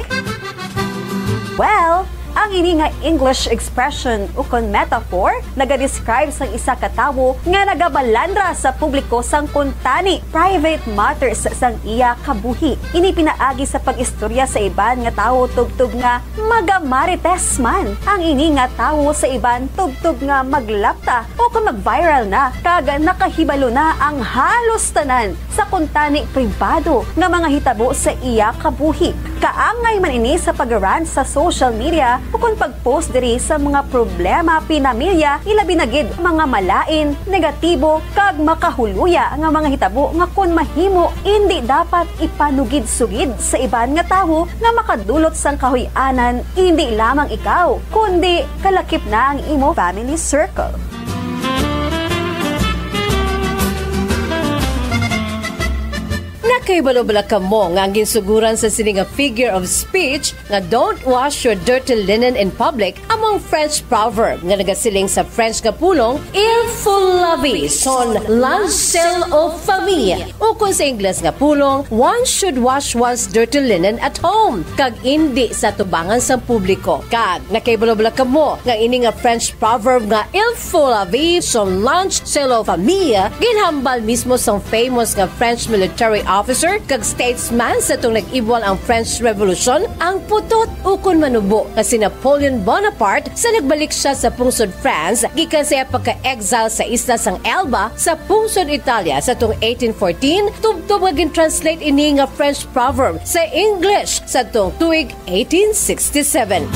Well, ang ini nga English expression ukon metaphor nagadescribe sang isa ka tawo nga nagabalandra sa publiko sang kuntani, private matters, sang iya kabuhi. Ini pinaagi sa pag-istorya sa iban nga tawo tubtob nga magamarites man ang ini nga tawo sa iban tubtob nga maglapta o kon mag-viral na kag nakahibalo na ang halos tanan sa kuntani pribado nga mga hitabo sa iya kabuhi. Kaangay man ini sa pag-rant sa social media Kon pag-post diri sa mga problema pinamilya, ilabi na gid mga malain, negatibo, kag makahuluya nga mga hitabo nga kon mahimo, indi dapat ipanugid-sugid sa iban nga tawo nga makadulot sang kahuy-anan, indi lamang ikaw, kundi kalakip na ang imo family circle. Nakahibalo bala kamo nga ang ginsuguran sa sini nga figure of speech nga "Don't wash your dirty linen in public" amo ang French proverb nga nagasiling sa French nga pulong, "Il faut laver son linge sale aux femmes," ukon sa Ingles nga pulong, "One should wash one's dirty linen at home," kag indi sa atubangan sang publiko. Kag nakahibalo bala kamo nga ini nga French proverb nga "Il faut laver son linge sale aux femmes" ginhambal mismo sang famous nga French military officer kag statesman sa tong nag-ibwal ang French Revolution, ang putot ukon manubo nga si Napoleon Bonaparte sa nagbalik siya sa pungsod France gikan sa iya pagka-exile sa isla sang Elba sa pungsod Italia sa tong eighteen fourteen, tubtob nga gin-translate ini nga French proverb sa English sa tong tuig eighteen sixty-seven.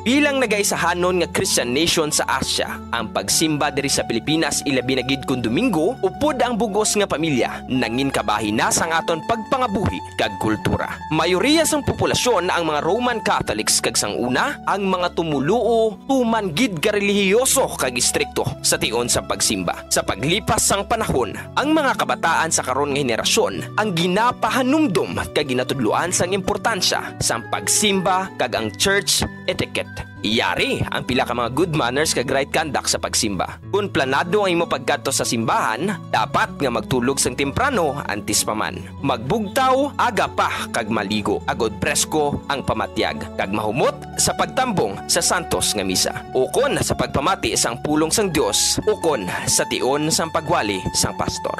Bilang nagaisahanon nga Christian nation sa Asia, ang pagsimba diri sa Pilipinas, ilabi na gid kon Domingo, upod ang bug-os nga pamilya, nangin kabahin na sang aton pagpangabuhi kag kultura. Mayoriya sang populasyon ang mga Roman Catholics, kag sang una, ang mga tumoluo tuman gid ka relihiyoso kag istrikto sa tion sa pagsimba. Sa paglipas sang panahon, ang mga kabataan sa karon nga henerasyon ang ginapahanumdom kag ginatudloan sang importansya sang pagsimba kag ang church etiquette. Yari ang pila ka mga good manners kag right conduct sa pagsimba. Kon planado ang imo pagkadto sa simbahan, dapat nga magtulog sang temprano antes pa man. Magbugtaw aga pa kag maligo agod presko ang pamatyag, kag mahumot sa pagtambong sa santos nga misa, ukon sa pagpamati sang pulong sang Dios, ukon sa tion sang pagwali sang pastor.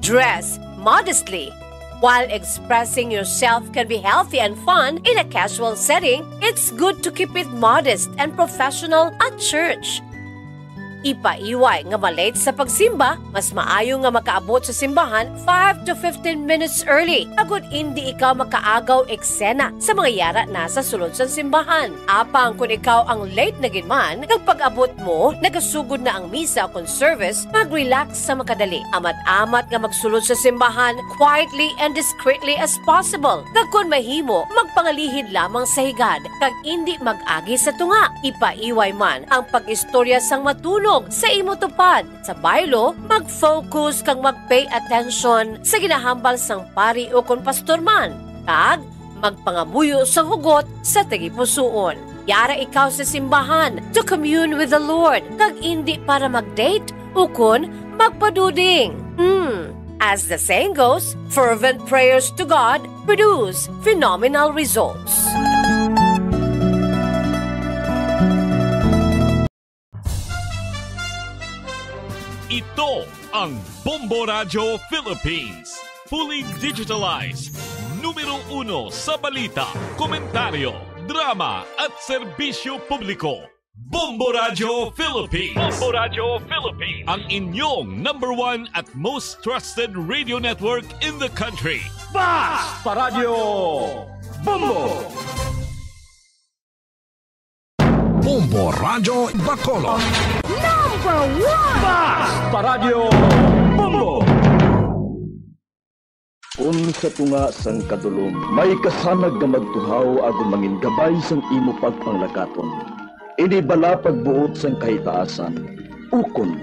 Dress modestly. While expressing yourself can be healthy and fun in a casual setting, it's good to keep it modest and professional at church. Ipaiway nga ma-late sa pagsimba, mas maayo nga makaabot sa simbahan five to fifteen minutes early, agod indi ikaw makaagaw eksena sa mga yara na sa sulod sang simbahan. Apang kon ikaw ang late na gid man, kag pag-abot mo, nagasugod na ang misa kon service, mag-relax sa makadali. Amat-amat nga magsulod sa simbahan quietly and discreetly as possible. Kag kon mahimo, magpangalihid lamang sa higad, kag indi mag-agi sa tunga. Ipaiway man ang pag-istorya sang matunog sa imo tupad. Sa baylo, mag-focus kag mag-pay attention sa ginahambal sang pari ukon pastor man, kag magpangamuyo sang hugot sa tagipusoon. Yara ikaw sa simbahan to commune with the Lord, kag indi para mag-date ukon magpaduding. Hmm. As the saying goes, fervent prayers to God produce phenomenal results. Ito ang Bombo Radyo Philippines. Fully digitalized. Numero uno sa balita, komentaryo, drama at serbisyo publiko. Bombo Radyo Philippines. Bombo Radyo Philippines. Ang inyong number one at most trusted radio network in the country. Bas pa Radyo Bombo! Bombo Radyo Bacolod. Number one! Bas pa Radyo Bombo! Kun sa tunga sang kadulom may kasanag nga magtuhaw agud mangin gabay sang imo pagpanglakaton, ini bala pagbuot sang kahitaasan, ukon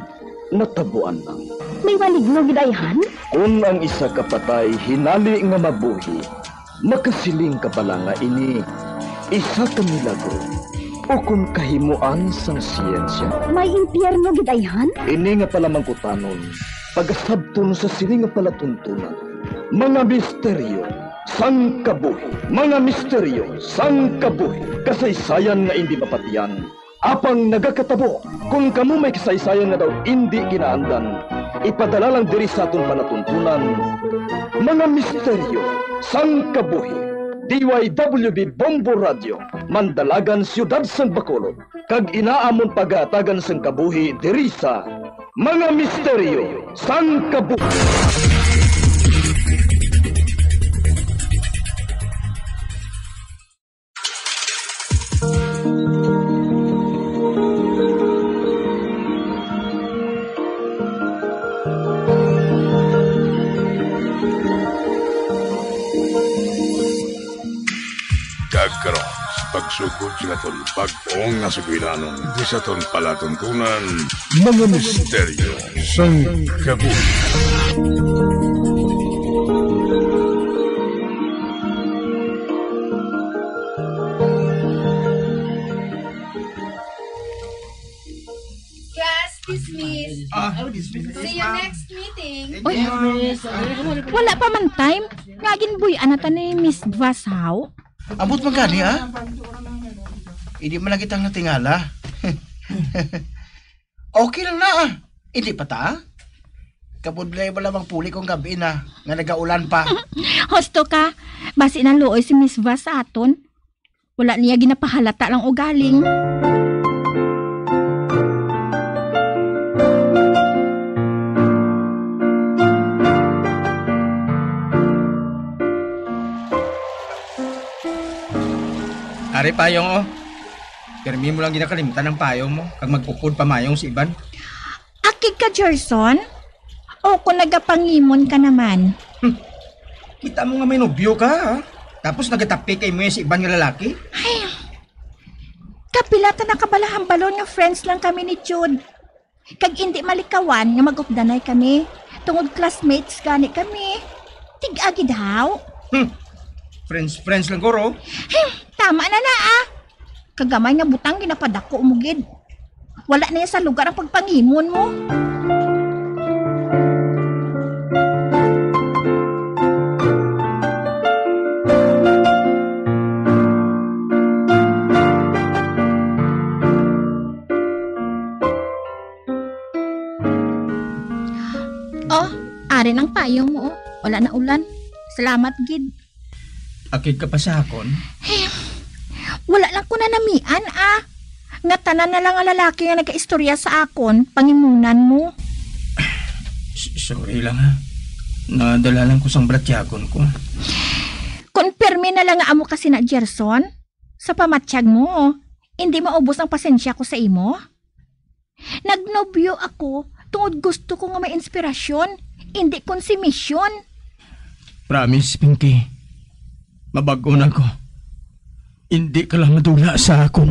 natabuan lang. May maligno gid ayhan? Kun ang isa ka patay hinali nga mabuhi, makasiling ka bala nga ini isa ka milagro ukon kahimoan sang siyensya? May impyerno gid ayhan? Ini nga palamangkutanon, pagasabton sa sini nga palatuntunan. Mga misteryo sang kabuhi. Mga misteryo sang kabuhi. Kasaysayan nga indi mapatiyan, apang nagakatabo. Kon kamo may kasaysayan nga daw indi ginaandan, ipadala lang diri sa aton palatuntunan, Mga Misteryo sang Kabuhi. D Y W B Bombo Radio, Mandalagan, Siyudad sang Bacolod, kag inaamon pagatagan sang kabuhi diri sa Mga Misteryo sang Kabuhi. Kag karon, sa pagsugod sa aton bag-ong nga sugilanon, di sa aton palatuntunan, Mga Misteryo sang Kabuhi. Class dismissed. Ah, dismissed. See you next meeting. Uy, wala pa man time. Nga ginbuy-an na ta ni Miss Vasaw. Ambot man gani, ah. Hindi man lang kitang natingala. Okay lang na, ah. Hindi pa ta? Kabudlay ba lamang puli kung gabi na, nga nagaulan pa? Husto ka. Basi naluoy si Miss Vas sa aton. Wala niya ginapahalata lang ugaling. Ari, payong, oh. Pirmi mo lang ginakalimtan ang payong mo, kag mag-upod pamayong sa iban. Akig ka, Gerson? O kung nagapangimon ka naman? Hmm. Kita mo nga may nobyo ka, ha? Tapos nagatapi kay mo sa iban nga lalaki? Ay, kapila ta na ka bala hambalon nga friends lang kami ni Jude. Kag indi malikawan nga mag-updanay kami. Tungod classmates gani kami. Tig-a gid haw. Hmm. Friends, friends lang, guro. Hmm. Tama na na, ah. Kagamay nga butang ginapadako mo gid. Wala na ya sa lugar ang pagpangimon mo. Oh, ari nang payong mo, oh. Wala na ulan. Salamat gid. Akig ka pa sa akon? Eh, wala lang ko nanamian, ah. Nga tanan na lang nga lalaki nga nagaistorya sa akon, pangimunan mo. S-, sorry lang, ha. Nadala lang ko sang balatyagon ko. Kon pirmi na lang nga amo ka sina Gerson, sa pamatyag mo, hindi maubos ang pasensya ko sa imo. Nagnobyo ako tungod gusto ko nga may inspirasyon, indi konsumisyon. Promise, Pinky. Mabag-o na ko. Indi ka lang madula sa akon.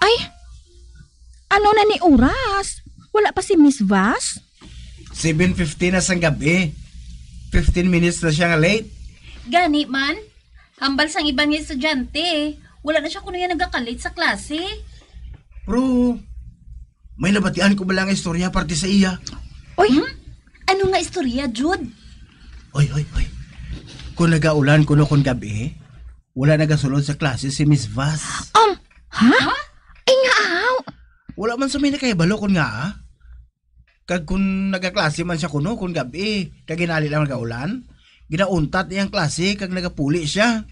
Ay, ano na ni oras? Wala pa si Miss Vas? Seven fifteen na sang gabi. Fifteen minutes na siya nga late. Gani man, hambal sang iban nga estudyante, wala na siya kuno yan nagakalit sa klase. Pero, may nabatian ko bala nga istorya parte sa iya. Uy, hmm? Ano nga istorya, Jude? Oy, oy, oy. Kung nagaulan kuno kon gabi, wala nagasulod sa klase si Miss Vas. Um, ha? Ha? Ay, nga aw. Wala man sa may nakahibalo kon nga, ah. Kag kung nagaklase man siya kuno kung gab-i, kag ginali lang nagaulan, ginauntat niya ang klase kag nagapuli siya.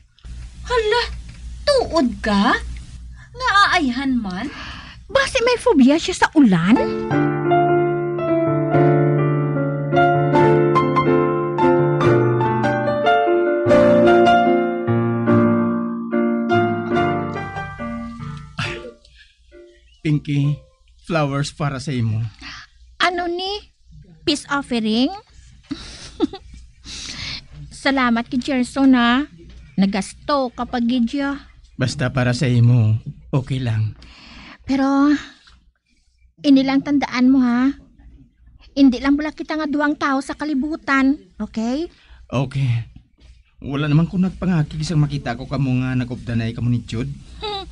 Hala, tuod ka? Nga aayhan man? Basi may phobia siya sa ulan? Pinky, flowers para sa imo. Ano ni? Peace offering? Salamat kay Gerson, ha. Nagasto ka pa gid ya. Basta para sa imo, okay lang. Pero, ini lang tandaan mo, ha. Hindi lang bala kita nga duwang tawo sa kalibutan, okay? Okay. Wala naman ko nagpangakig sang makita ko kamo nga nag-updanay kamo ni Jude. Hmm.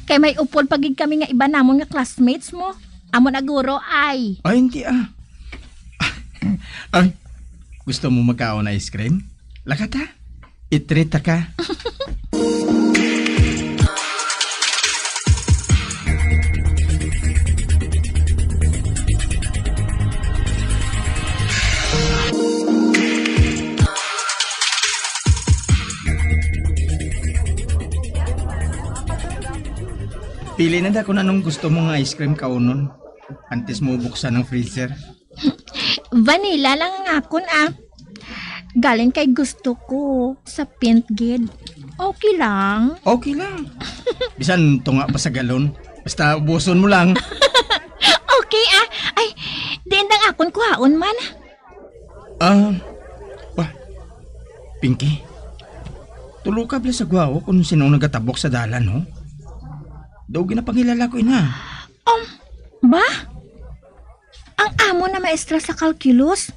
Kay may upod pa gid kami nga iban namon nga classmates mo. Amo na guro ay. Ay, hindi ah. Ay, Gusto mo magkaon ice cream? Lakat ha? I-treat ta ka. Pili na da kung anong gusto mo nga ice cream kaunon antes mo buksan ang freezer. Vanilla lang ang akon, ah. Galing kay gusto ko sa pink gid. Okay lang. Okay lang. Bisan tunga pa sa galon. Basta ubuson mo lang. Okay, ah. Ay, diin ang akon kuhaon man. Ah, pa. Pinky. Tulo ka bala sa gwawo kung sino nagatabok sa dalan, ho? Daw ginapangilala ko ina. Um, ba? Ang amo na maestra sa calculus,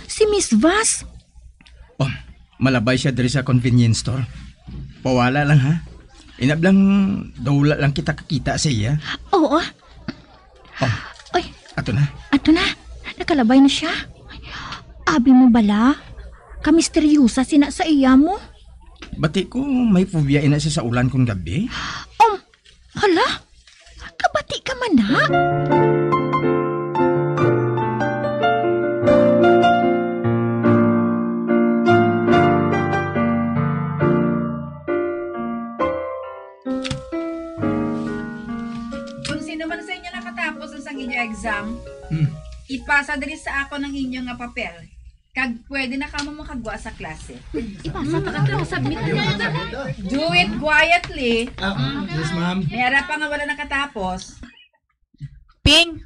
si Miss Vaz. Oh, malabay siya diri sa convenience store. Pawala lang, ha? Inablang daw wala lang kita kakita sa iya. Oo. Oh, Oy, ato na. Ato na. Nakalabay na siya. Abi mo bala? Kamisteryosa sina sa iya mo. Bati ko, may phobia ina siya sa ulan kung gabi. Um, hala? Kabati ka man na? Kung sino man sa inyo nakatapos sa inyo exam, Hmm. ipasa diri sa akon ang inyo nga papel. Kag pwede na kamo makagwa sa klase. Ipasa na ka, submit na ka. Do it quietly. Ah, yes, ma'am. May ara pa nga wala nakatapos. Ping,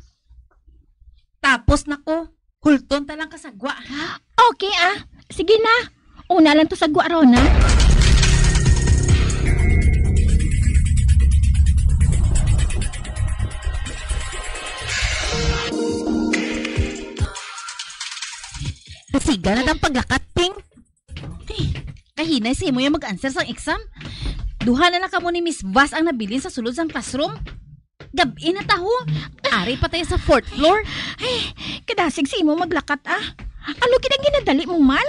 tapos na ko. Hulton ta lang kasagwa, ha? Okay, ah. Sige na. Una lang to sagwa ron, ah. Kasiga na dang paglakat, Ping. Ay, kahinay sa imo yung mag-answer sang exam. Duha na lang kamo ni Miss Vaz ang nabilin sa sulod sang classroom. Gab-i na ta, ho. Ari pa tayo sa fourth floor. Ay, kadasig sa imo maglakat, ah. Ano gid ang ginadali mo man?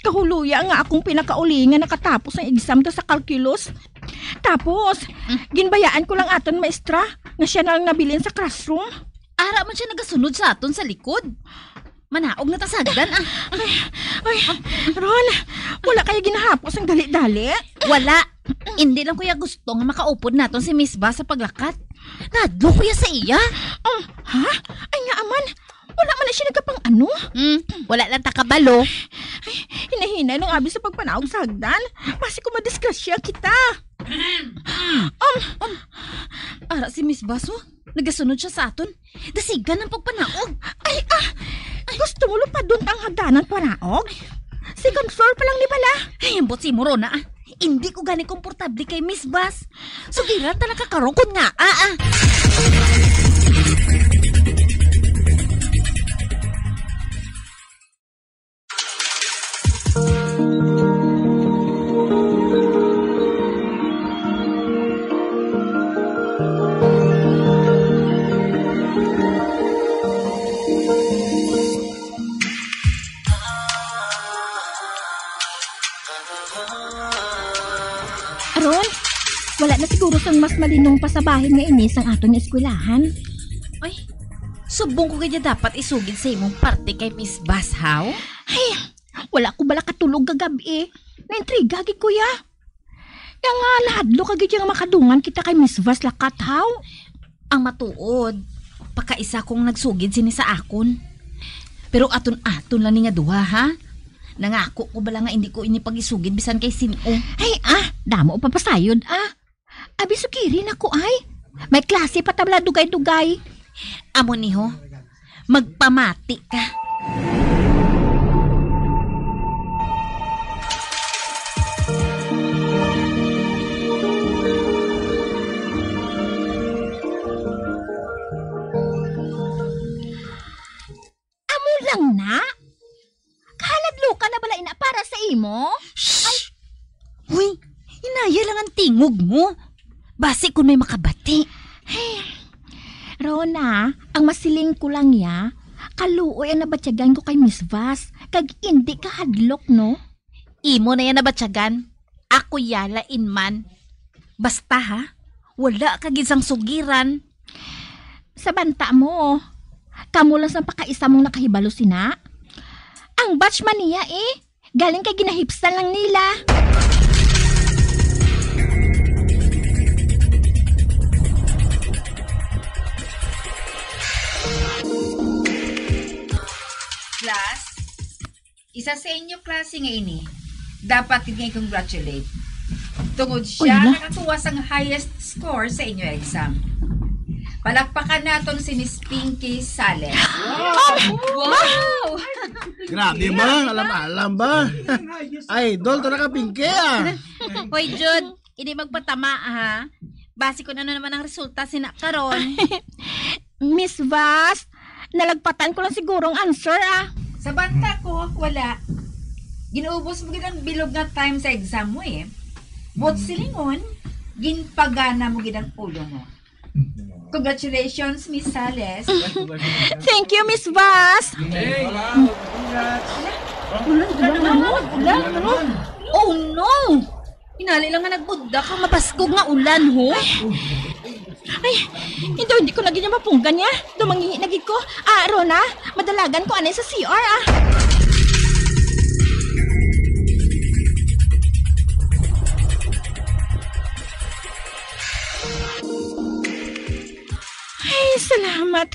Kahuluya nga akong pinakauli nga nakatapos ang exam ta sa calculus. Tapos, Mm. ginbayaan ko lang aton maestra nga siya na lang nabilin sa classroom. Ara man siya nagasunod sa aton sa likod. Manaog na ta sa hagdan, ah. Ay, ay, Ron, wala kayo ginahapos ang dali-dali? Wala. Hindi lang kuya gusto nga makaupod naton si Miss Ba sa paglakat. Nadlo kuya sa iya. Um, ha? Ay nga aman, wala man na siya nagkapang ano? Hmm, wala lang ta kabalo. Ay, hinay-hinay nung abi sa pagpanaog sa hagdan. Basi ko madisgrasya kita. Um, um, ara si Miss Baso, nagasunod siya sa aton. Dasigan ang pagpanaog. Ay, ah! Gusto mo lupadon ta ang hagdanan panaog? Second floor pa lang ni bala. Ay, ambot si Morona, ah. Hindi ko gani komportable kay Miss Bas. Sugiran talaga karon kun nga, ah, ah. Aron, wala na siguro sang mas malinong pasabahin nga ini sang aton nga eskwelahan. Ay, subong ko kaya dapat isugid sa imong parte kay Miss Bas, haw? Ay, wala ko bala katulog kagab-i. Naintriga gid ko ya. Kaya nga, nahadlok ka gid nga makadungan kita kay Miss Vas Lakat, haw? Ang matuod, pakaisa kong nagsugid sini sa akon. Pero aton-aton lang ni nga duha, ha? Nangako ko bala nga hindi ko ini pag-isugid bisan kay sin-o. Ay, ah, damo pa pasayod, ah. Abi, sukiri na ko, ay. May klase pa ta bala dugay-dugay. Amo ni, ho. Magpamati ka. Amo lang na? Kahaladlukan na bala ina para sa imo? Shh! Uy, hinaya lang ang tingog mo. Basi kung may makabati. Ay, Rona, ang masiling ko lang ya, Kaluoy ang nabatyagan ko kay Miss Vas, kag indi ka hadlok, no? Imo na yan nabatyagan. Ako yala in man. Basta, ha, wala ka gid sang sugiran. Sa banta mo, kamo lang sang pakaisa mong nakahibalo sina. Ang batch man niya, eh, galing kay ginahipstan lang nila. Class, isa sa inyo klase nga ini, dapat gid nga i-congratulate. Tungod siya Uy, hala. nakakuha sang highest score sa inyo exam. Palakpakan naton si Miss Pinky Sales. Wow! Grabe, ma. Alam-alam ba? Ay, dol, to na ka, Pinky, ah. Hoy, Jud, hindi magpatama, ha? Basi kung ano naman ang resulta sina karon. Miss Vas, nalagpatan ko lang siguro ang answer, ah. Sa banta ko, wala. Ginuubos mo gid ang bilog nga time sa exam mo, eh. But silingon, ginpagana mo gid ang ulo mo. Congratulations, Miss Sales. Thank you, Miss Vas. Hey, congrats. Ulan, ulan, ulan, ulan, ulan. Oh, no! Hinali lang nga nagbundak ang mabaskog nga ulan, ho. Ay, hindi, hindi ko na gid niya mapunggan niya. Dumangihi na gid ko. Ah, Rona, madalagan ko anay sa C R, ah. Ay, salamat.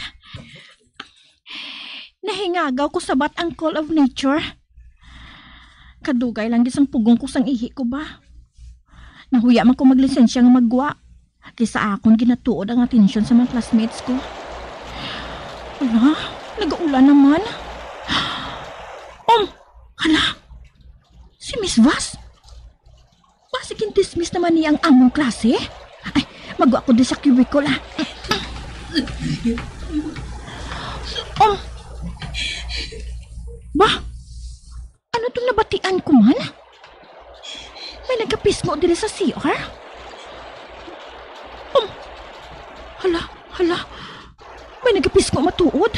Nahingagaw ko sabat ang call of nature. Kadugay lang gid sang pugong ko sang ihi ko ba. Nahuya man ko maglisensya nga maggwa. Kay sa akon ginatuod ang atensyon sa mga classmates ko. Hala, nagaulan naman. Um, hala, si Miss Vas? Basi gin-dismiss naman niya ang among klase? Ay, magwa ko di sa cubicle, ah. Um, ba? Ano tong nabatian ko man? May nagapisngo diri sa C R? Um, hala, hala. May nagapisngo matuod.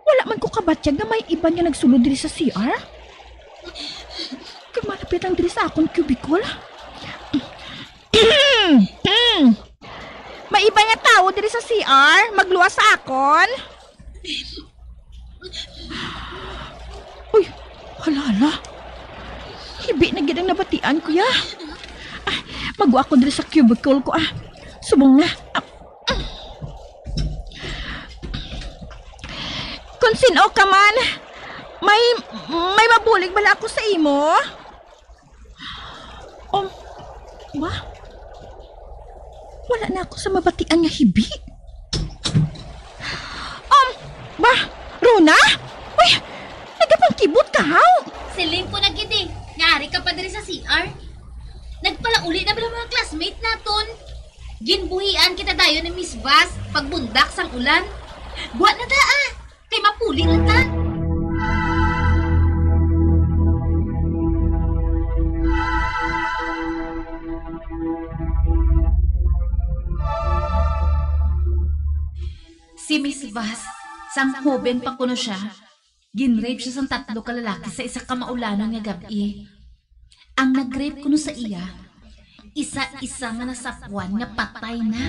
Wala man ko kabatyag nga may iban nga nagsulod diri sa C R. Kag malapit lang diri sa akon cubicle. May iban nga tawo diri sa C R, magluwas sa akon. Uy, hala, hala. Hibi na gid ang nabatian ko, ya. Ah, magwa ko diri sa cubicle ko, ah. Subong na. Ah. Kon sin-o ka man, may, may mabulig bala ako sa imo? Um, ba? Wala na ako sa mabatian nga hibi. Um, ba? Rona? Uy, nagapangkibot ka, haw? Siling ko na gid eh, nga ari ka pa diri sa C R. Nagpalauli na bala mga classmate naton. Ginbuhian kita dayon ni Miss Vas pagbundak sang ulan. Gwa na ta, ah. Kay mapuli na ta. Si Miss Vas, sang hoben pa kuno siya, ginrape siya sang tatlo ka lalaki sa isa ka maulanon nga gab-i. Ang nag-rape kuno sa iya, isa-isa nga nasapwan nga patay na.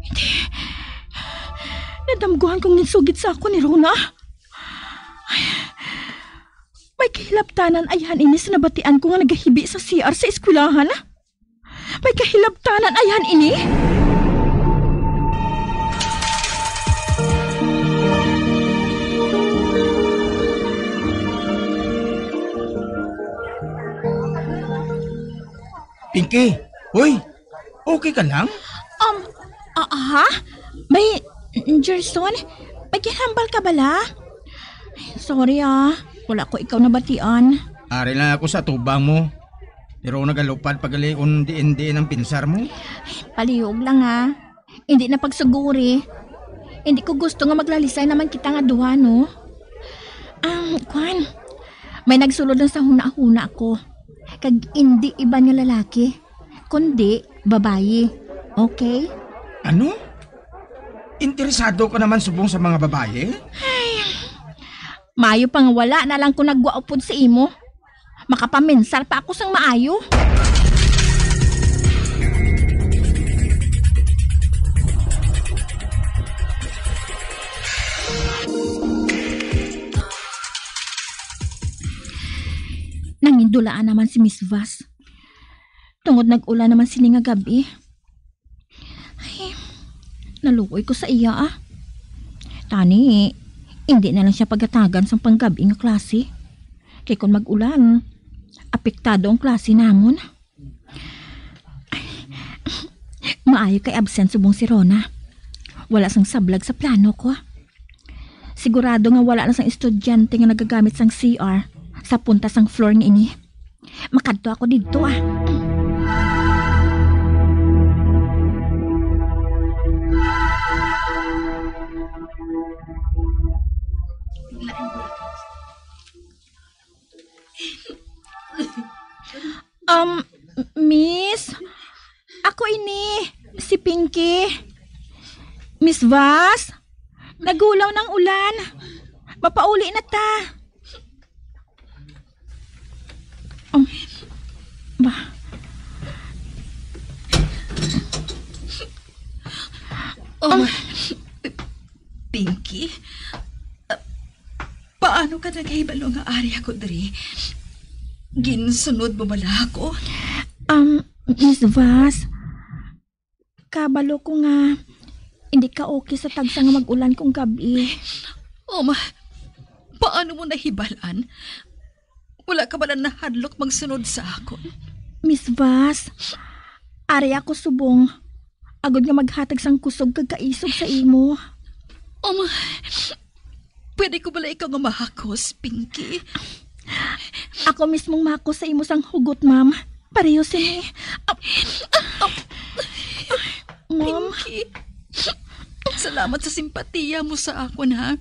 Hindi. Nadamguhan kong ninsugid sa ako ni Rona. Ay, may kahilabtanan ayhan ini sa nabatian ko nga nagahibi sa C R sa eskwelahan. May kahilabtanan ayhan ini? Pinky, hoy, okay ka lang? Um, ah, ha? May, Gerson, may ginhambal ka bala? Sorry, ah. Wala ko ikaw nabatian. Ari lang ako sa tubang mo. Pero nagalupad pagalion diin-diin ang pinsar mo. Palihog lang, ah. Hindi na pagsuguri. Hindi ko gusto nga maglalisay naman kita nga duha, no? Ang, kwan, may nagsulod lang sa huna-huna ko. Kag indi iban nga lalaki, kundi babayi. Okay? Ano? Interesado ka naman subong sa mga babayi? Maayo pa nga wala na lang ko nagwa upod sa imo. Makapaminsar pa ako sang maayo. Nangindulaan naman si Miss Vas. Tungod nag-ulan naman sini nga gab-i. Ay, naluoy ko sa iya, ah. Tani, hindi na lang siya pagatagan sang panggab-i nga klase. Kay kung mag-ulan, apektado ang klase namon. Maayo kay absent subong si Rona. Wala sang sablag sa plano ko. Sigurado nga wala na sang estudyante nga nagagamit sang C R sa punta sang floor nga ini. Makadto ako didto, ah. Um, Miss, ako ini, si Pinky. Miss Vas, nagulaw ng ulan. Mapauli na ta. Um, ba? Oh, Um, Pinky? Ah, paano ka nakahibalo nga ari ako diri? Ginsunod mo bala ako? Um, Miss Vas, kabalo ko nga hindi ka okay sa tagsa nga mag-ulan kung gabi. Oh, ma, paano mo nahibalan? Wala ka bala nahadlok magsunod sa akon? Miss Vas, ari ako subong, agod nga maghatag sang kusog kag kaisog sa imo. Oh, ma, pwede ko bala ikaw nga mahakos, Pinky? Ako mismong mahakos sa imo sang hugot, ma'am. Pareho sini. Ah, ah, ah. Ma'am. Pinky, salamat sa simpatiya mo sa akon, ha?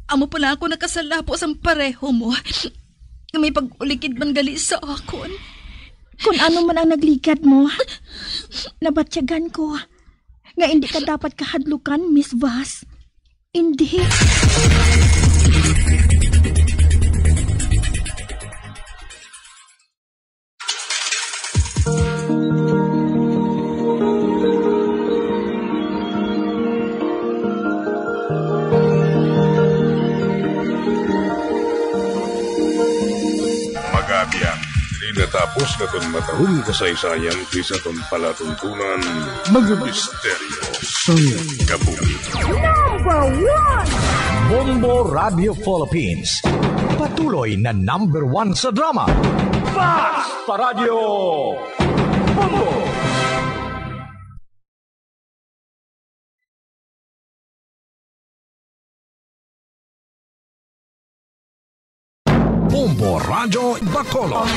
Amo pala ako nakasalapo sang pareho mo. Nga may pag-ulikid man gali sa akon. Kung ano man ang nagligad mo, nabatyagan ko nga hindi ka dapat kahadlukan, Miss Vas. Hindi. Mag-abyan, diri natapos naton matahong kasaysayan kay sa aton palatuntunan, mga misteryo sang kabuhi. Number one! Bombo Radio Philippines, patuloy na number one sa drama. Fast Paradyo! Bombo! Bombo Radyo Bacolod.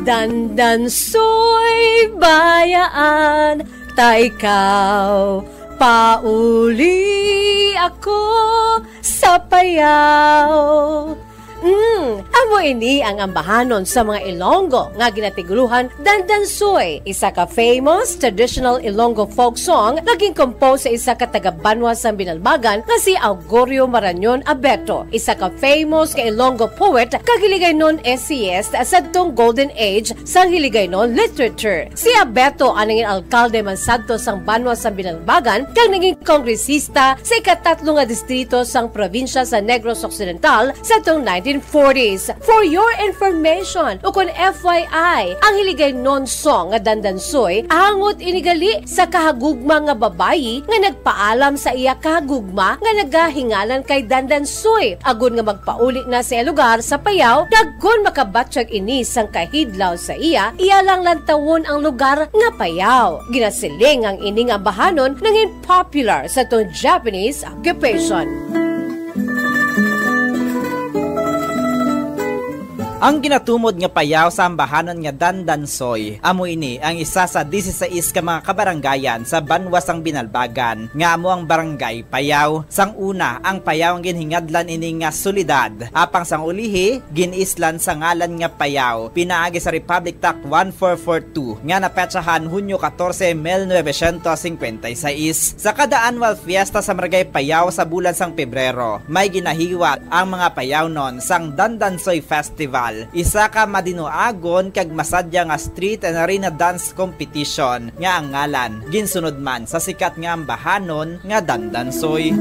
Dandansoy, bayaan ta ikaw, pauli ako sa payaw. Mm, amo ini ang ambahanon sa mga Ilonggo nga ginatiguluhan Dandansoy, isa ka famous traditional Ilonggo folk song nga gin-compose sa isa ka taga-banwa sang Binalbagan nga si Augurio Marañon Abeto, isa ka famous nga Ilonggo poet kag Hiligaynon essayist sadtong golden age sang Hiligaynon literature. Si Abeto ang nangin alkalde man sadto sang banwa sang Binalbagan kag naging kongresista sa ikatatlo nga distrito sang probinsya sa Negros Occidental sadtong nineteen forties. For your information, ukon F Y I, ang Hiligaynon song nga Dandansoy angot ini gali sa kahagugma nga babayi nga nagpaalam sa iya kahagugma nga nagahingalan kay Dandansoy, agod nga magpauli na sa iya lugar sa Payao, kag kon makabatyag ini sang kahidlaw sa iya, iya lang lantawon ang lugar nga Payao. Ginasiling ang ini nga ambahanon nangin popular sadtong Japanese occupation. Ang ginatumod nga payaw sa ambahanon nga Dandansoy amo ini ang isa sa disisais ka mga kabaranggayan sa banwa sang Binalbagan, nga amo ang Barangay Payaw. Sang una, ang Payaw ang ginhingadlan ini nga syudad, apang sang ulihi, gin-islan sa ngalan nga Payaw pinaagi sa Republic Act one four four two nga napetsahan Hunyo katorse, mil novecientos singkwenta y seis. Sa kada annual fiesta sa Barangay Payaw sa bulan sang Pebrero, may ginahiwat ang mga Payawnon sang Dandansoy Festival, isa ka madinuagon kag masadya nga street and arena dance competition nga ang ngalan ginsunod man sa sikat nga ambahanon nga Dandansoy.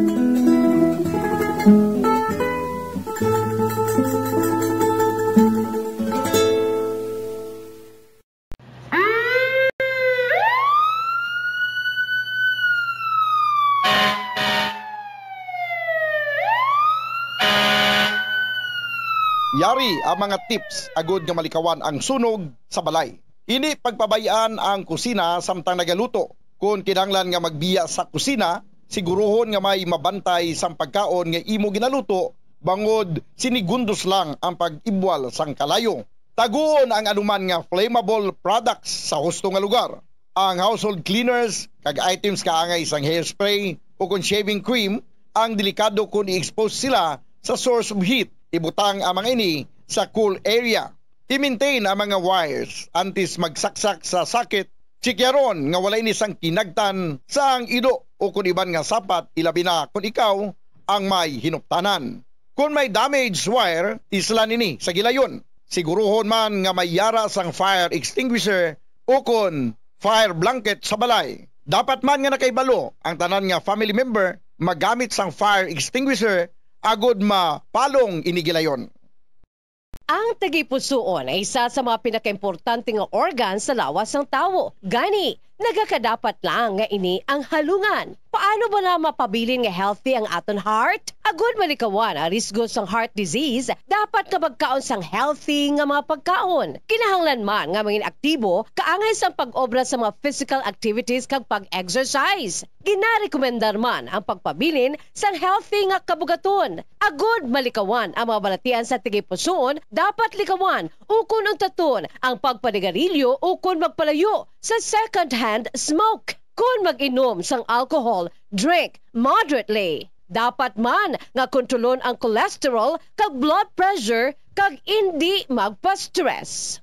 Yari ang mga tips agud nga malikawan ang sunog sa balay. Hindi pagpabay-an ang kusina samtang nagaluto. Kon kinahanglan nga magbiya sa kusina, siguruhon nga may mabantay sang pagkaon nga imo ginaluto, bangod sinigundos lang ang pag-ibwal sang kalayo. Taguon ang anuman nga flammable products sa husto nga lugar. Ang household cleaners kag items kaangay sang hairspray o kon shaving cream ang delikado kon i-expose sila sa source of heat. Ibutang ang mga ini sa cool area. I-maintain ang mga wires antes magsaksak sa socket. Chikyaron nga wala ini sang kinagtan sang ido o kon iban nga sapat, ilabi na kon ikaw ang may hinuptanan. Kon may damaged wire, islan ini sa gilayon. Siguruhon man nga may yara sang fire extinguisher o kon fire blanket sa balay. Dapat man nga nakahibalo ang tanan nga family member magamit sang fire extinguisher agud mapalong ini gilayon. Ang tagipusoon ay isa sa mga pinakaimportante nga organ sa lawas sang tawo. Gani, nagakadapat lang nga ini ang halungan. Paano bala mapabilin nga healthy ang aton heart? Agud malikawan ang risgo sang heart disease, dapat nga magkaon sang healthy nga mga pagkaon. Kinahanglan man nga mangin aktibo kaangay sang pag-obra sa mga physical activities kag pag-exercise. Ginarekomendar man ang pagpabilin sang healthy nga kabugaton. Agud malikawan ang mga balatian sa tagipusoon, dapat likawan ukon untaton ang pagpanigarilyo ukon magpalayo sa second-hand smoke. Kon mag-inom sang alcohol, drink moderately. Dapat man nga kontrolon ang cholesterol kag blood pressure kag indi magpa-stress.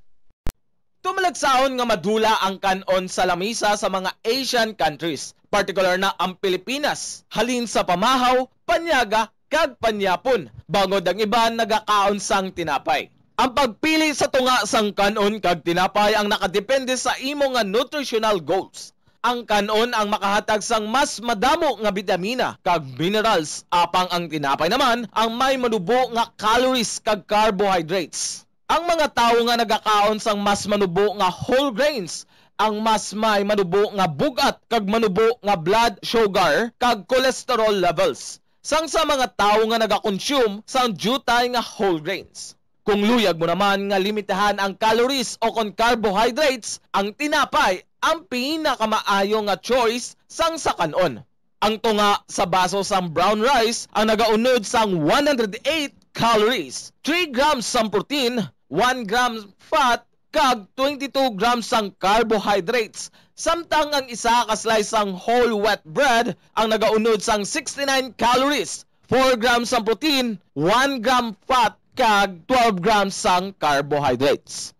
Tumalagsaon nga madula ang kan-on sa lamisa sa mga Asian countries, partikular na ang Pilipinas, halin sa pamahaw, panyaga, kag panyapon, bangod ang iban nagakaon sang tinapay. Ang pagpili sa tunga sang kan-on kag tinapay ang nakadepende sa imo nga nutritional goals. Ang kan-on ang makahatag sang mas madamo nga bitamina kag minerals, apang ang tinapay naman ang may manubo nga calories kag carbohydrates. Ang mga tawo nga nagakaon sang mas manubo nga whole grains ang mas may manubo nga bug-at kag manubo nga blood sugar kag cholesterol levels sang sa mga tawo nga nagakonsume sang diutay nga whole grains. Kung luyag mo naman nga limitahan ang calories o kon carbohydrates, ang tinapay ang pinakamaayo nga choice sang sa kan-on. Ang tunga sa baso sang brown rice ang nagaunod sang one hundred eight calories, three grams sang protein, one gram fat, kag twenty-two grams sang carbohydrates, samtang ang isa ka slice sang whole wheat bread ang nagaunod sang sixty-nine calories, four grams sang protein, one gram fat, kag twelve grams sang carbohydrates.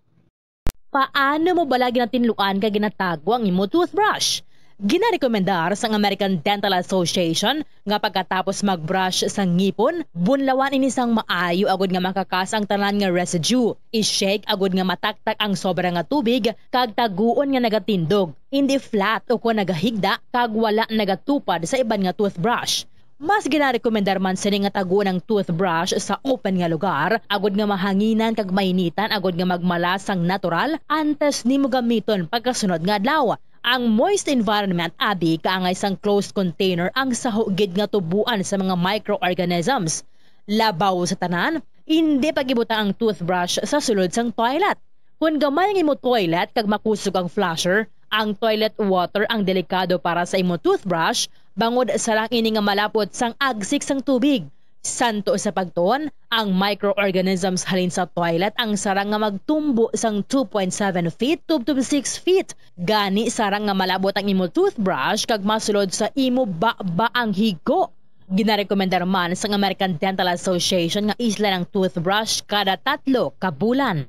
Paano mo bala ginatinluan kag ginatago ang imo toothbrush? Ginarekomendar sang American Dental Association nga pagkatapos mag-brush sa ngipon, bunlawan ini sang maayo agud nga makakas ang tanan nga residue. I-shake agud nga mataktak ang sobra nga tubig kag taguon nga nagatindog, indi flat ukon nagahigda kag wala nagatupad sa iban nga toothbrush. Mas ginarekomendar man sini nga taguon ang toothbrush sa open nga lugar, agud nga mahanginan kag mainitan agud nga magmalas sang natural antes nimo gamiton pagkasunod nga adlaw. Ang moist environment abi kaangay sang closed container ang saho gid nga tubuan sa mga microorganisms. Labaw sa tanan, indi pag-ibutang ang toothbrush sa sulod sang toilet. Kon gamay ang imo toilet kag makusog ang flusher, ang toilet water ang delikado para sa imo toothbrush, bangod sarang ini nga malapot sang agsik sang tubig. Santo sa pagtuon, ang microorganisms halin sa toilet ang sarang nga magtumbo sang two point seven feet tubtob six feet. Gani, sarang nga malabot ang imo toothbrush kag masulod sa imo baba ang higo. Ginarekomendar man sang American Dental Association nga islan ang toothbrush kada tatlo ka bulan.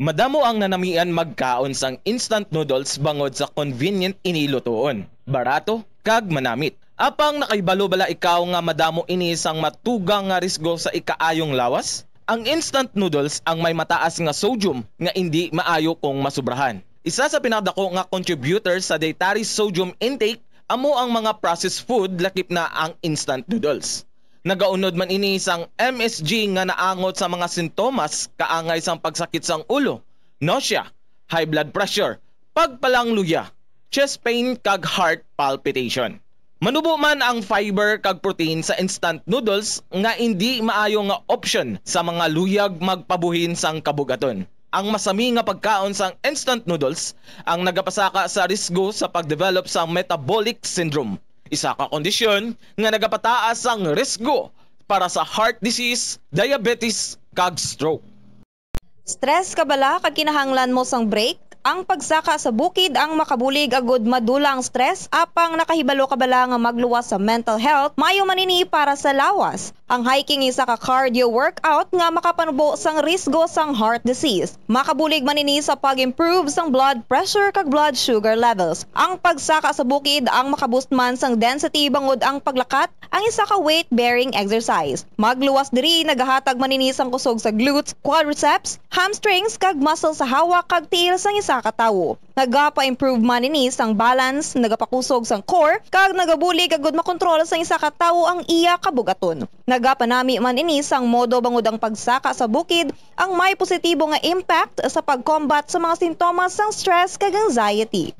Madamo ang nanamian magkaon sang instant noodles bangod sa convenient ini lutoon, barato, kag manamit. Apang nakahibalo bala ikaw nga madamo ini sang matugang nga risgo sa ikaayong lawas? Ang instant noodles ang may mataas nga sodium nga indi maayo kung masubrahan. Isa sa pinakadako nga contributor sa dietary sodium intake amo ang mga processed food, lakip na ang instant noodles. Nagaunod man ini sang M S G nga naangot sa mga sintomas kaangay sang pagsakit sang ulo, nausea, high blood pressure, pagpalangluya, chest pain, kag heart palpitation. Manubo man ang fiber kag protein sa instant noodles nga indi maayo nga option sa mga luyag magpabuhin sang kabugaton. Ang masami nga pagkaon sang instant noodles ang nagapasaka sa risgo sa pag-develop sang metabolic syndrome, isa ka kondisyon nga nagapataas sang risgo para sa heart disease, diabetes, kag stroke. Stress ka bala kag kinahanglan mo sang break? Ang pagsaka sa bukid ang makabulig agud madula ang stress, apang nakahibalo ka bala nga magluwas sa mental health? Maayo man ini para sa lawas. Ang hiking isa ka cardio workout nga makapanubo sang risgo sang heart disease. Makabulig man ini sa pag-improve sang blood pressure kag blood sugar levels. Ang pagsaka sa bukid ang makaboost man sang density bangod ang paglakat ang isa ka weight-bearing exercise. Magluwas diri nagahatag man ini sang kusog sa glutes, quadriceps, hamstrings, kag muscle sa hawak kag tiil sang isa ka tawo. Nagapa-improve man ini sang balance, nagapakusog sang core, kag nagabulig agud makontrol sang isa ka tawo ang iya kabugaton. Nagapanami man ini sang modo bangod ang pagsaka sa bukid ang may positibo nga impact sa pag-combat sa mga sintomas sang stress kag anxiety.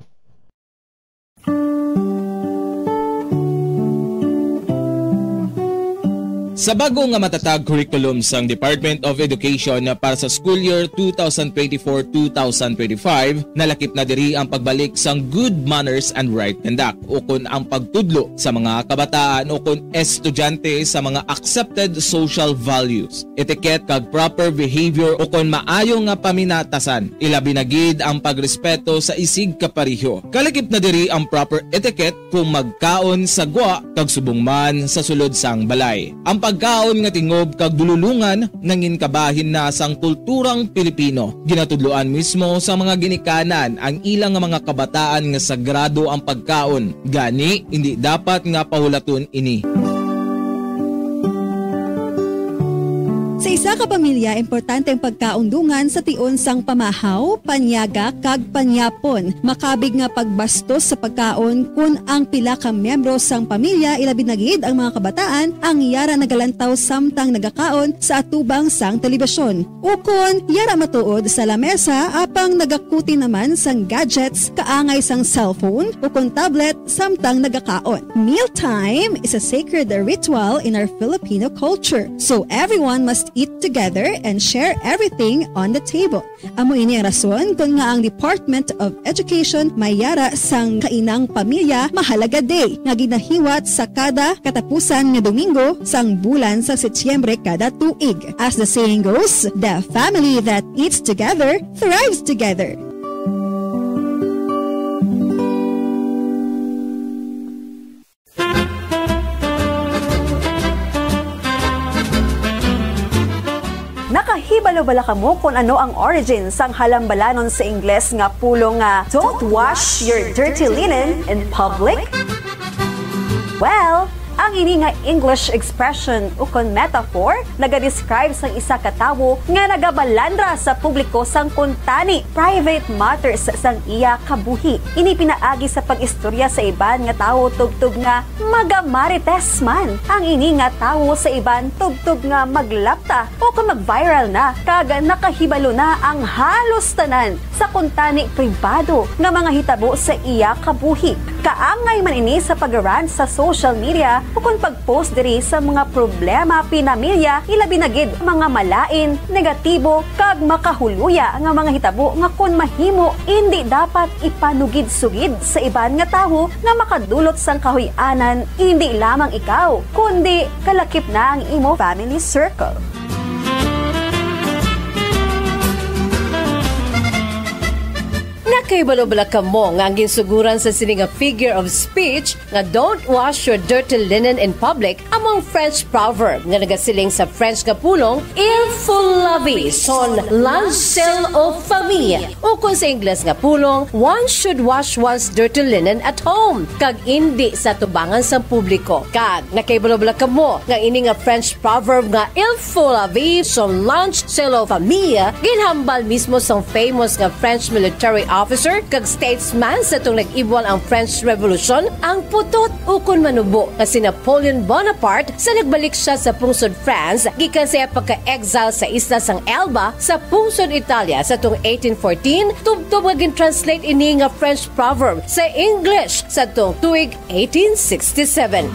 Sa bag-o nga matatag curriculum sang Department of Education para sa school year two thousand twenty-four, two thousand twenty-five, nalakip na diri ang pagbalik sang good manners and right conduct, ukon ang pagtudlo sa mga kabataan ukon estudyante sa mga accepted social values, etiquette, kag proper behavior ukon maayo nga paminatasan, ilabi na gid ang pagrespeto sa isig kapareho. Kalakip na diri ang proper etiquette kung magkaon sa gwa kag subong man sa sulod sang balay. Ang pagkaon nga tingob kag dululongan nangin kabahin na sang kulturang Pilipino. Ginatudloan mismo sa mga ginikanan ang ila nga mga kabataan nga sagrado ang pagkaon, gani indi dapat nga pahulaton ini. Sa isa ka pamilya, importante ang pagkaon dungan sa tion sang pamahaw, panyaga, kag panyapon. Makabig nga pagbastos sa pagkaon kon ang pila ka miyembro sang pamilya, ilabi na gid ang mga kabataan, ang yara nagalantaw samtang nagakaon sa atubang sang telebisyon. Ukon yara matuod sa lamesa apang nagakuti naman sang gadgets kaangay sang cellphone ukon tablet samtang nagakaon. Mealtime is a sacred ritual in our Filipino culture, so everyone must eat together and share everything on the table. Amo ini ang rason kon nga ang Department of Education may yara sang Kainang Pamilya Mahalaga Day nga ginahiwat sa kada katapusan nga Domingo sang bulan sa Setyembre kada tuig. As the saying goes, the family that eats together thrives together. Nakahibalo bala kamo kon ano ang origin sang halambalanon sa Ingles nga pulong nga "Don't wash your dirty linen in public"? Well, ang ini nga English expression ukon metaphor nagadescribe sang isa ka tawo nga nagabalandra sa publiko sang kuntani, private matters, sang iya kabuhi. Ini pinaagi sa pag-istorya sa iban nga tawo tubtob nga magamarites man ang ini nga tawo sa iban tubtob nga maglapta o kon mag-viral na kag nakahibalo na ang halos tanan sa kuntani pribado nga mga hitabo sa iya kabuhi. Kaangay man ini sa pag-rant sa social media Ukon pag-post diri sa mga problema pinamilya, ilabi na gid mga malain, negatibo, kag makahuluya nga mga hitabo nga kon mahimo, indi dapat ipanugid-sugid sa iban nga tawo nga makadulot sang kahuy-anan, indi lamang ikaw, kundi kalakip na ang imo family circle. Nakahibalo bala kamo nga ang ginsuguran sa sini nga figure of speech nga "Don't wash your dirty linen in public" amo ang French proverb nga nagasiling sa French nga pulong, "Il faut laver son linge sale aux femmes," ukon sa Ingles nga pulong, "One should wash one's dirty linen at home," kag indi sa atubangan sang publiko. Kag nakahibalo bala kamo nga ini nga French proverb nga "Il faut laver son linge sale aux femmes" ginhambal mismo sang famous nga French military officer kag statesman sa atong nag-ibwal ang French Revolution, ang putot ukon manubo nga si Napoleon Bonaparte sa nagbalik siya sa pungsod France gikan sa iya pagka-exile sa isla sang Elba sa pungsod Italia sa atong eighteen fourteen, tubtob nga gin-translate ini nga French proverb sa English sa atong tuig eighteen sixty-seven.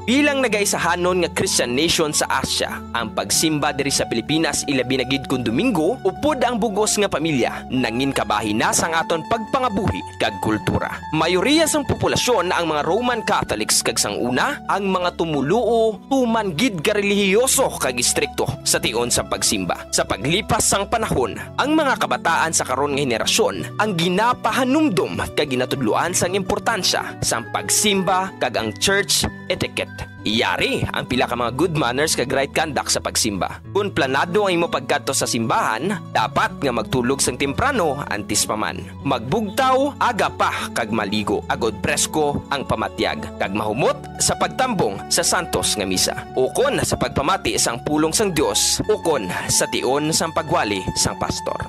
Bilang nagaisahanon nga Christian nation sa Asia, ang pagsimba diri sa Pilipinas, ilabi na gid kon Domingo, upod ang bug-os nga pamilya, nangin kabahin na sang aton pagpangabuhi kag kultura. Mayoriya sang populasyon ang mga Roman Catholics, kag sang una, ang mga tumoluo tuman gid ka relihiyoso kag istrikto sa tion sa pagsimba. Sa paglipas sang panahon, ang mga kabataan sa karon nga henerasyon ang ginapahanumdom kag ginatudloan sang importansya sang pagsimba kag ang church etiquette. Yari ang pila ka mga good manners kag right conduct sa pagsimba. Kon planado ang imo pagkadto sa simbahan, dapat nga magtulog sang temprano antes pa man. Magbugtaw aga pa kag maligo, agod presko ang pamatyag, kag mahumot sa pagtambong sa santos nga misa, ukon sa pagpamati sang pulong sang Dios, ukon sa tion sang pagwali sang pastor.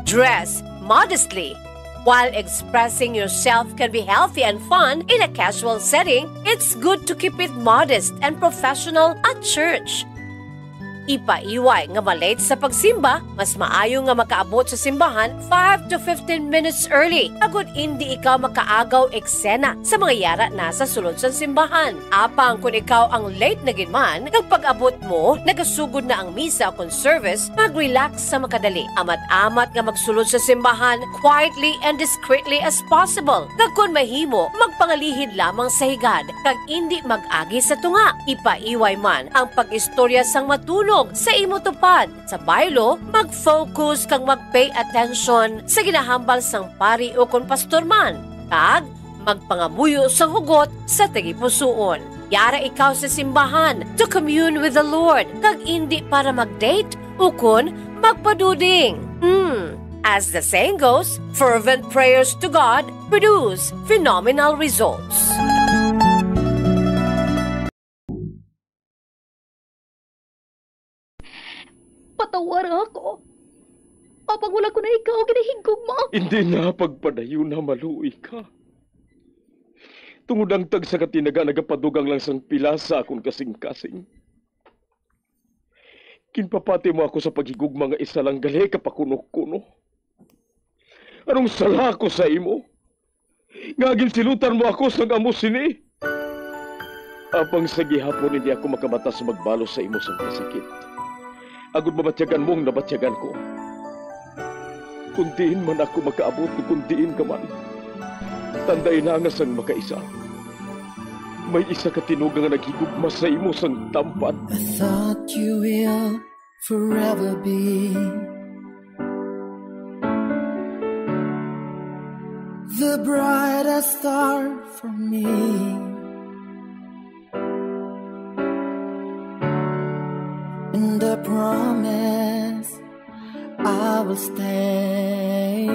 Dress modestly. While expressing yourself can be healthy and fun in a casual setting, it's good to keep it modest and professional at church. Ipaiway nga ma-late sa pagsimba, mas maayo nga makaabot sa simbahan five to fifteen minutes early, agod indi ikaw makaagaw eksena sa mga yara na sa sulod sang simbahan. Apang kon ikaw ang late na gid man, kag pag-abot mo, nagasugod na ang misa kon service, mag-relax sa makadali. Amat-amat nga magsulod sa simbahan quietly and discreetly as possible. Kag kon mahimo, magpangalihid lamang sa higad, kag indi mag-agi sa tunga. Ipaiway man ang pag-istorya sang matunog sa imo tupad. Sa baylo, mag-focus kag mag-pay attention sa ginahambal sang pari ukon pastor man, kag magpangamuyo sang hugot sa tagipusoon. Yara ikaw sa simbahan to commune with the Lord, kag indi para mag-date ukon magpaduding. Hmm. As the saying goes, fervent prayers to God produce phenomenal results. Patawara ako. Apang wala ko na ikaw ginahigugma. Hindi na, pagpadayon na, maluoy ka. Tungod ang tagsa ka tinaga nagapadugang lang sang pila sa akon kasing-kasing. Ginpapati mo ako sa paghigugma nga isa lang gali ka pakuno-kuno. Anong sala ko sa imo? Nga ginsilutan mo ako sang amo sini. Apang sa gihapon hindi ako makabatas magbalos sa imo sang kasakit, agod mabatyagan mo ang nabatyagan ko. Kung diin man ako makaabot, kung diin ka man, tandai na nga sang makaisa, may isa ka tinuga nga naghigugma sa imo sang tampad. I thought you will forever be the brightest star for me. And I promise I will stay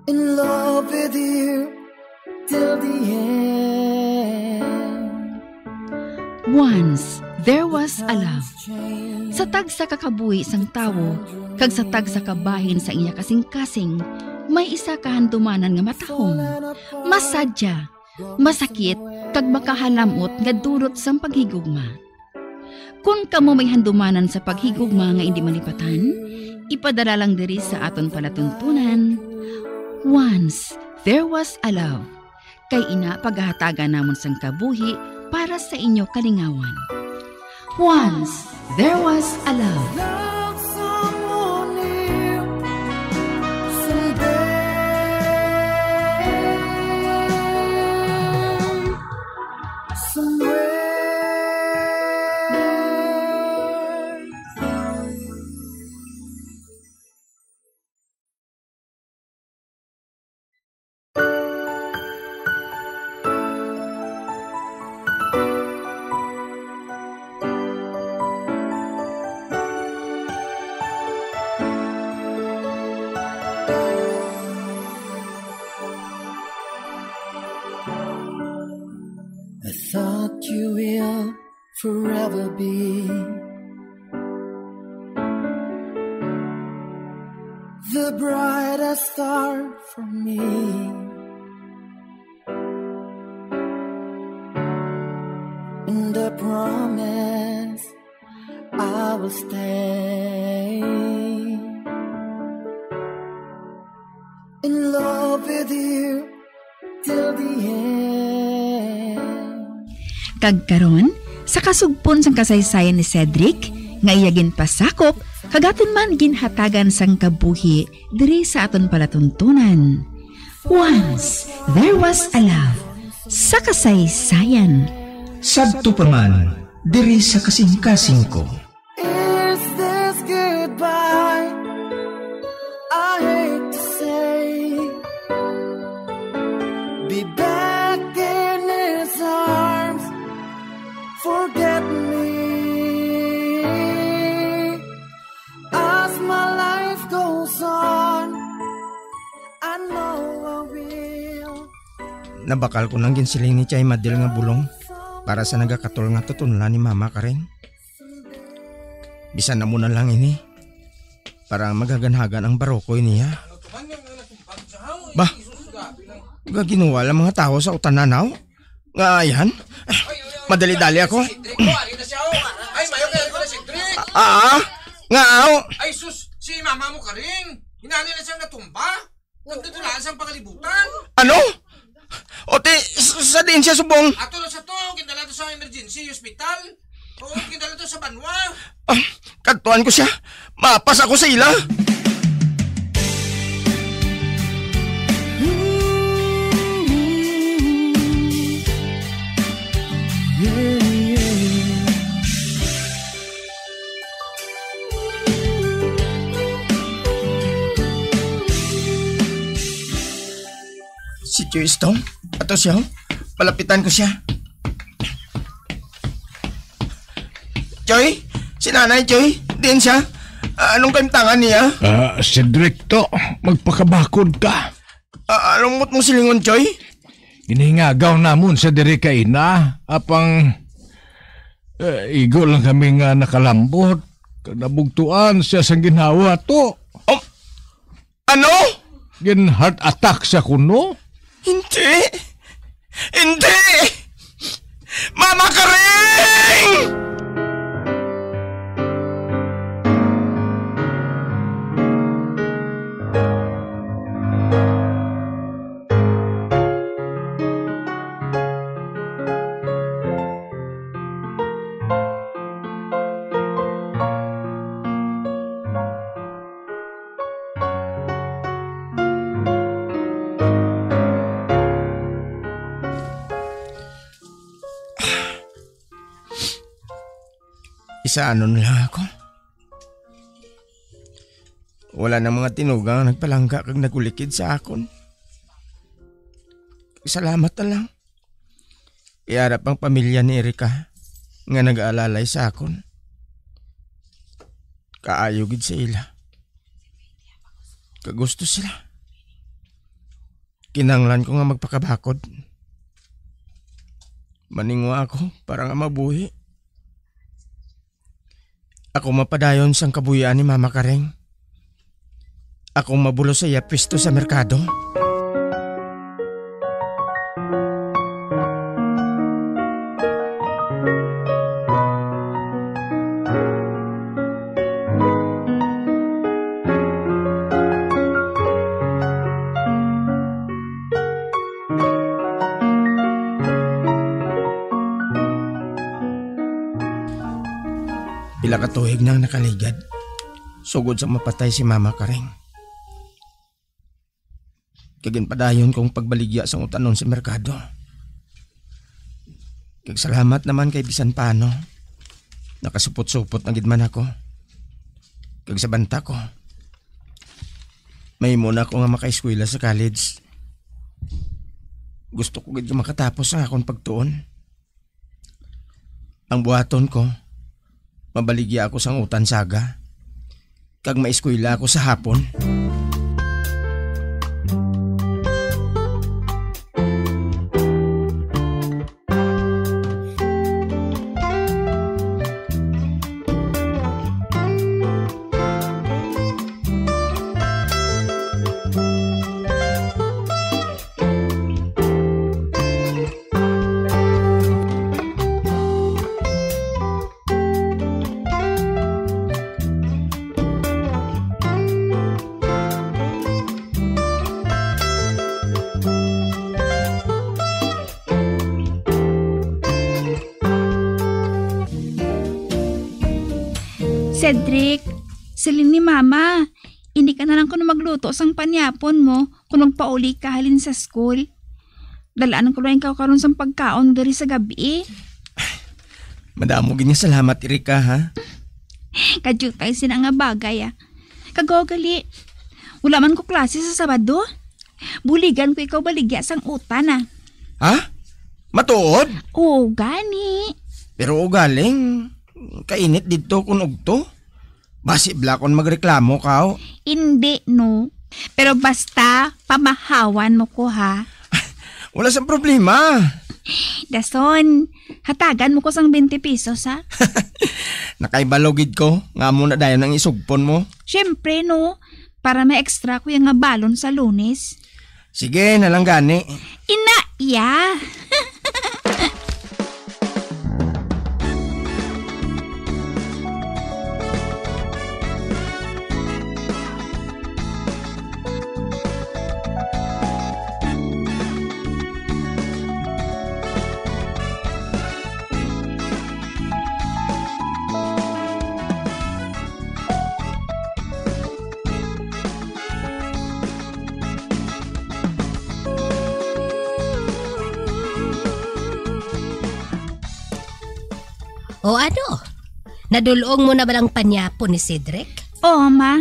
in love with you till the end. Once there was a love. Sa tagsa ka kabuhi sang tawo, kag sa tagsa ka bahin sang iya kasing-kasing, May isa ka handumanan nga matahom, masadya, masakit, kag makahalam-ot nga dulot sang paghigugma. Kon kamo may handumanan sa paghigugma nga indi malipatan, ipadala lang diri sa aton palatuntunan, Once There Was a Love, kay ina pagahatagan namon sang kabuhi para sa inyo kalingawan. Once There Was a Love. Love someone new someday, somewhere. I thought you will forever be the brightest star for me, and I promise I will stay in love with you till the end. Kag karon, sa kasugpon sang kasaysayan ni Cedric, nga iya ginpasakop, kag aton man ginhatagan sang kabuhi diri sa aton palatuntunan. Once There Was a Love, sa kasaysayan. Sadto pa man, diri sa kasingkasing ko. Is this goodbye? I hate to say, be back in his arms. Forget me. As my life goes on, I know I will. Nabakal ko nang ginsiling ni Chay Madel nga bulong para sa nagakatol nga tutunlan ni Mama Karen. Bisan amo na lang ini, para magaganhagan ang barokoy niya. Bah, gaginuwal ang mga tawo sa utananaw. Nga ayan? Madali-dali ako. Ah, nga aw. Ay, sus, si mama mo, Karing. Hinani na siyang natumba. Nagdudula sa pangalibutan. Ano? O, ti, s-, sa diin siya subong? Ato na sa to, gindala to sa emergency hospital. Oo, gindala to sa banwa. Ah, kadtuan ko siya. Mapas ako sa ila. Si Joyce to? Ato siya, oh. Palapitan ko siya. Joy? Si Nanay Joy? Diin siya? Ah, anong kaimtangan niya? Ah, Cedric to, magpakabakod ka. Ah, anong mot mo silingon, Joy? Ginhingagaw namon sa diri kaina, apang, eh, igo lang kami nga nakalambot, kag nabugtuan siya sang ginhawa to. Oh, ano? Gin-heart attack siya kuno? Hindi. Hindi. Mama Karing! Isaanon lang ako. Wala nang mga tinugang ang nagpalangga kag nagulikid sa akon. Salamat na lang. Iarap ang pamilya ni Erika nga nag-aalalay sa akon. Kaayo gid sa ila. Kagusto sila. Kinahanglan ko nga magpakabakod. Maningwa ako para nga mabuhi. Ako mapadayon sang kabuhian ni Mama Karing. Akong mabulos sa iya pwesto sa merkado. Pila ka tuig nang nakaligad, sugod sa mapatay si Mama Karing. Kag ginpadayon kong pagbaligya sang utanon sa merkado. Kag salamat naman kay bisan paano, nakasupot-supot na gid man ako. Kag sa banta ko, mahimo na ako nga makaeskwela sa college. Gusto ko gid nga makatapos ang akon pagtuon. Ang buhaton ko, mabaligya ako sang utan saga, kag maeskwela ako sa hapon. Cedric, siling ni Mama, hindi ka na lang kuno magluto sang panyapon mo kung magpauli ka halin sa school. Dalaan ko lang ikaw karon sang pagkaon diri sa gabi. Madamo gid nga salamat, Erika, ha? Kadiyutay sina nga bagay, ah. Kag gali, wala man ko klase sa Sabado. Buligan ko ikaw baligya sang utan, ah. Ha? Matuod? Oo, gani. Pero ugaling, kainit didto kun ugto. Basi bala kon magreklamo ka, oh. Indi, no. Pero basta, pamahawan mo ko, ha? Wala sang problema. Dason, hatagan mo ko sang twenty pesos, ha? Nakaibalo gid ko nga amo na dayon ang isugpon mo. Siyempre, no. Para may extra ko yung nga balon sa Lunes. Sige na lang gani. Ina, ya. O ano? Nadulong mo na ba ang panyapon ni Cedric? Oo, ma.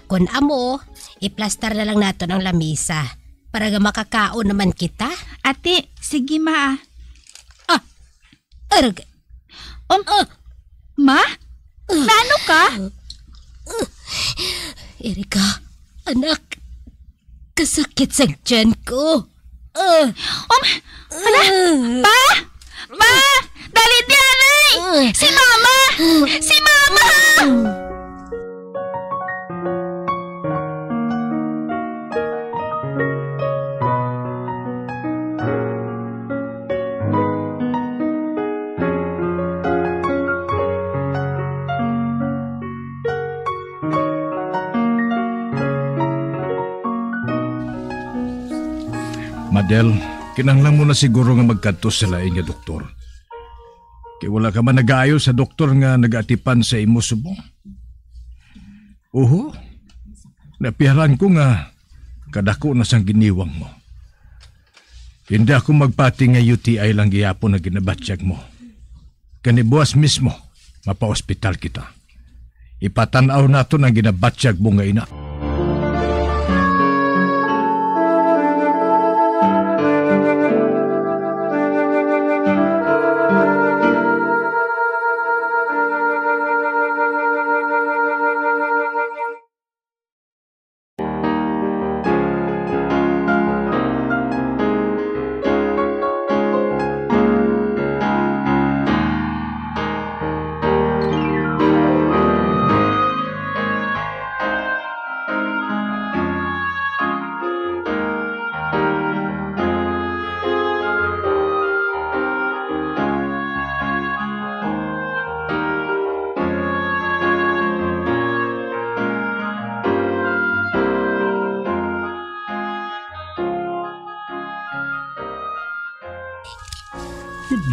Kon amo, iplastar na lang naton ang lamisa para nga makakaon naman kita. Ate, sige, ma, ah. Ah! Arag. Um, Ah! Ma? Ah! Naano ka? Ah! Erika, anak, kasakit sa tiyan ko. Ah! Um, hala, Ah! Pa! Pa! Dali, dali! Ah! Si Mama! Si Mama! Madel, kinahanglan mo na siguro nga magkadto sa lain nga doktor. Kay wala ka man nagaayo sa doktor nga nagaatipan sa imo subong. Oho, napiharan ko nga kadako na sang giniwang mo. Hindi ako magpati nga U T I lang gihapon ang ginabatyag mo. Kani buwas mismo, mapaospital kita. Ipatan-aw naton ang ginabatyag mo nga ina.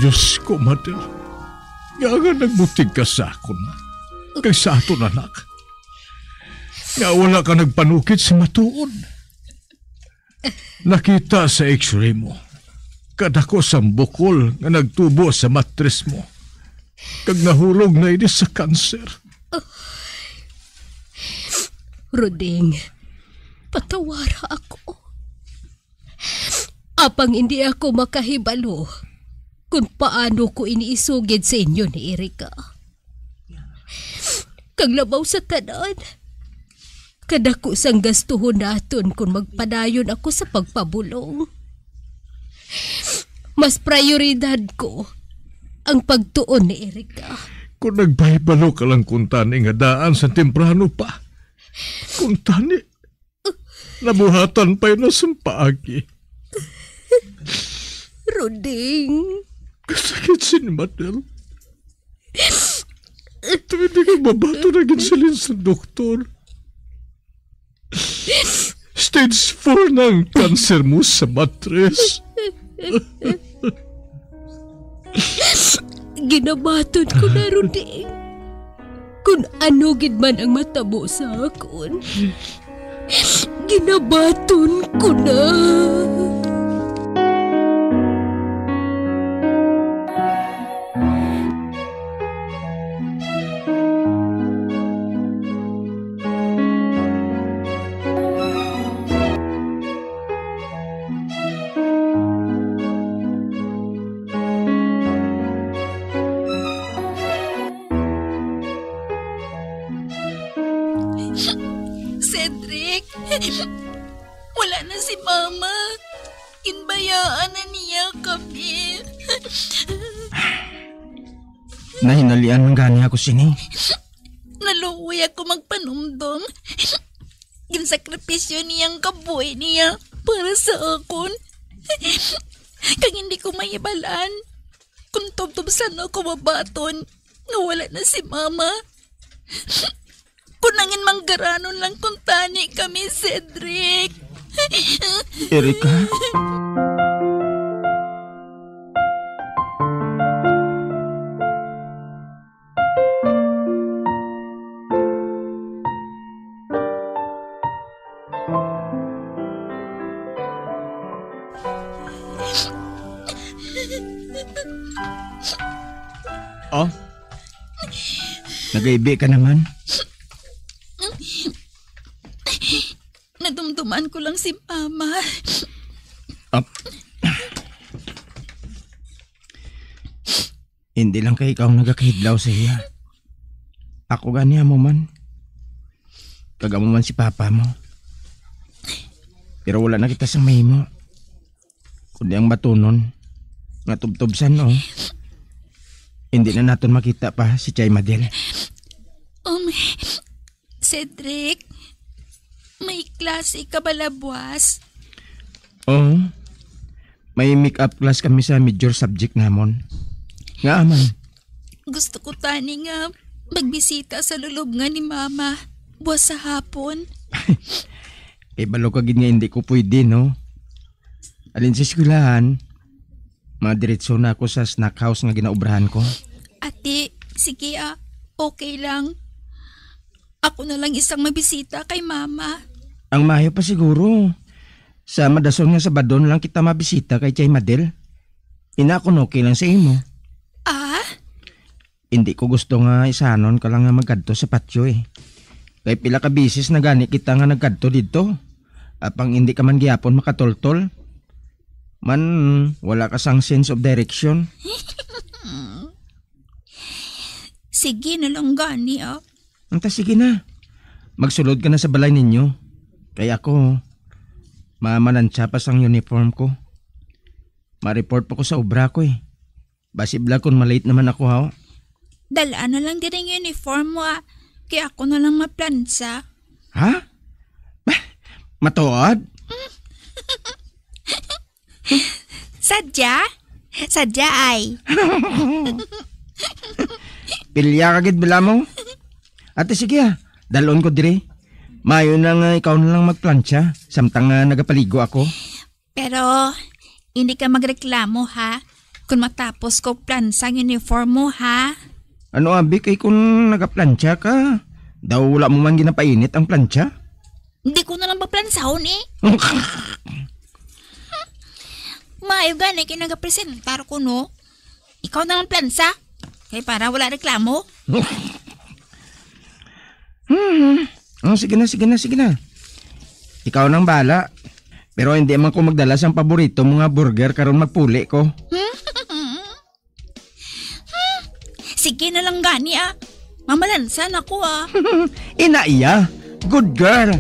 Diyos ko, Madel, nga nga nagbutig ka sa akon kag sa aton anak, nga wala ka nagpanukit sa matuod. Nakita sa X-ray mo, kadako sang bukol nga nagtubo sa matris mo, kag nahulog na ini sa kanser. Roding, patawara ako. Apang hindi ako makahibalo kung paano ko ini isugid sa inyo ni Erika. Kag labaw sa tanan, kadako sang gastuhon naton kon magpadayon ako sa pagpabulong. Mas prioridad ko ang pagtuon ni Erika. Kung nagpahibalo ka lang kuntani nga daan sa temprano pa, kuntani, nabuhatan pa yun sa paagi. Roding. Kasakit si Matel. Ito hindi ko mabato na ginsalin sa doktor. Stage four na ang cancer mo sa matres. Ginabaton ko na, Roding. Kung ano gid man ang matabo sa akon, ginabaton ko na. Cedric, wala na si Mama. Ginbayaan na niya kami. Nahinalian man gani ako sini. Naluoy ako magpanumdom. Ginsakripisyo niya ang kabuhi niya para sa akon. Kag hindi ko mahibalaan kung tubtob san-o ko mabaton nga wala na si Mama. Kung nangin manggaranon lang kuntani kami, Cedric. Erika? Oh? Nagaibi ka naman? Nadumduman ko lang si Mama. Ah. Hindi lang kay ikaw nagakahidlaw sa iya. Ako gani amo man. Kag amo man si papa mo. Pero wala na kita sang mahimo. Kundi ang batunon nga tubtob san-o, hindi na naton makita pa si Chay Madel. Um, Cedric, may klase ka bala buwas? Oo. May make-up class kami sa major subject namon. Nga man? Gusto ko tani nga magbisita sa lulubngan ni Mama buwas sa hapon. Kay balo ka gid nga hindi ko pwede, no? Alin sa eskwelahan, madiretso na ako sa snack house nga ginaobrahan ko. Ate, sige ah, okay lang. Ako na lang isang mabisita kay Mama. Ang maayo pa siguro, sa madason nga Sabado na lang kita mabisita kay Chay Madel. Ina, kung okay lang sa imo. Ah? Hindi ko gusto nga isanon ka lang nga magkadto sa patio, eh. Kay pila ka bisis na gani kita nga nagkadto didto. Apang hindi ka man gihapon makatultol. Man, wala ka sang sense of direction. Sige na lang gani, ah. Anta, sige na. Magsulod ka na sa balay ninyo. Kay ako, mamanantsa pa sang uniform ko. Ma-report pa ko sa obra ko, eh. Basi bala kon ma-late naman ako, ha? Dal-a na lang diri ang uniform mo, ah. Kay ako na lang maplansa. Ha? Matuod? Sadya? Sadya ay. Pilya ka gid bala mo? Ate, sige, ah. Dalon ko diri. Maayo na nga ikaw na lang magplancha, samtang nga nagapaligo ako. Pero hindi ka magreklamo, ha? Kung matapos ko plansa ang uniform mo, ha? Ano, abi, kay kung nagaplantsa ka, daw wala mo man ginapainit ang plantsa? Hindi ko na lang paplansaon, eh. Maayo gani kay nagapresentar ko, no? Ikaw na lang plansa. Kay para wala reklamo. Hmm. Oh, sige na, sige na, sige na. Ikaw nang bala. Pero hindi man ko magdala sang paborito mo nga burger karon magpuli ko. Sige na lang gani, ah. Mamalansa na ko, ah. Ina iya. Good girl.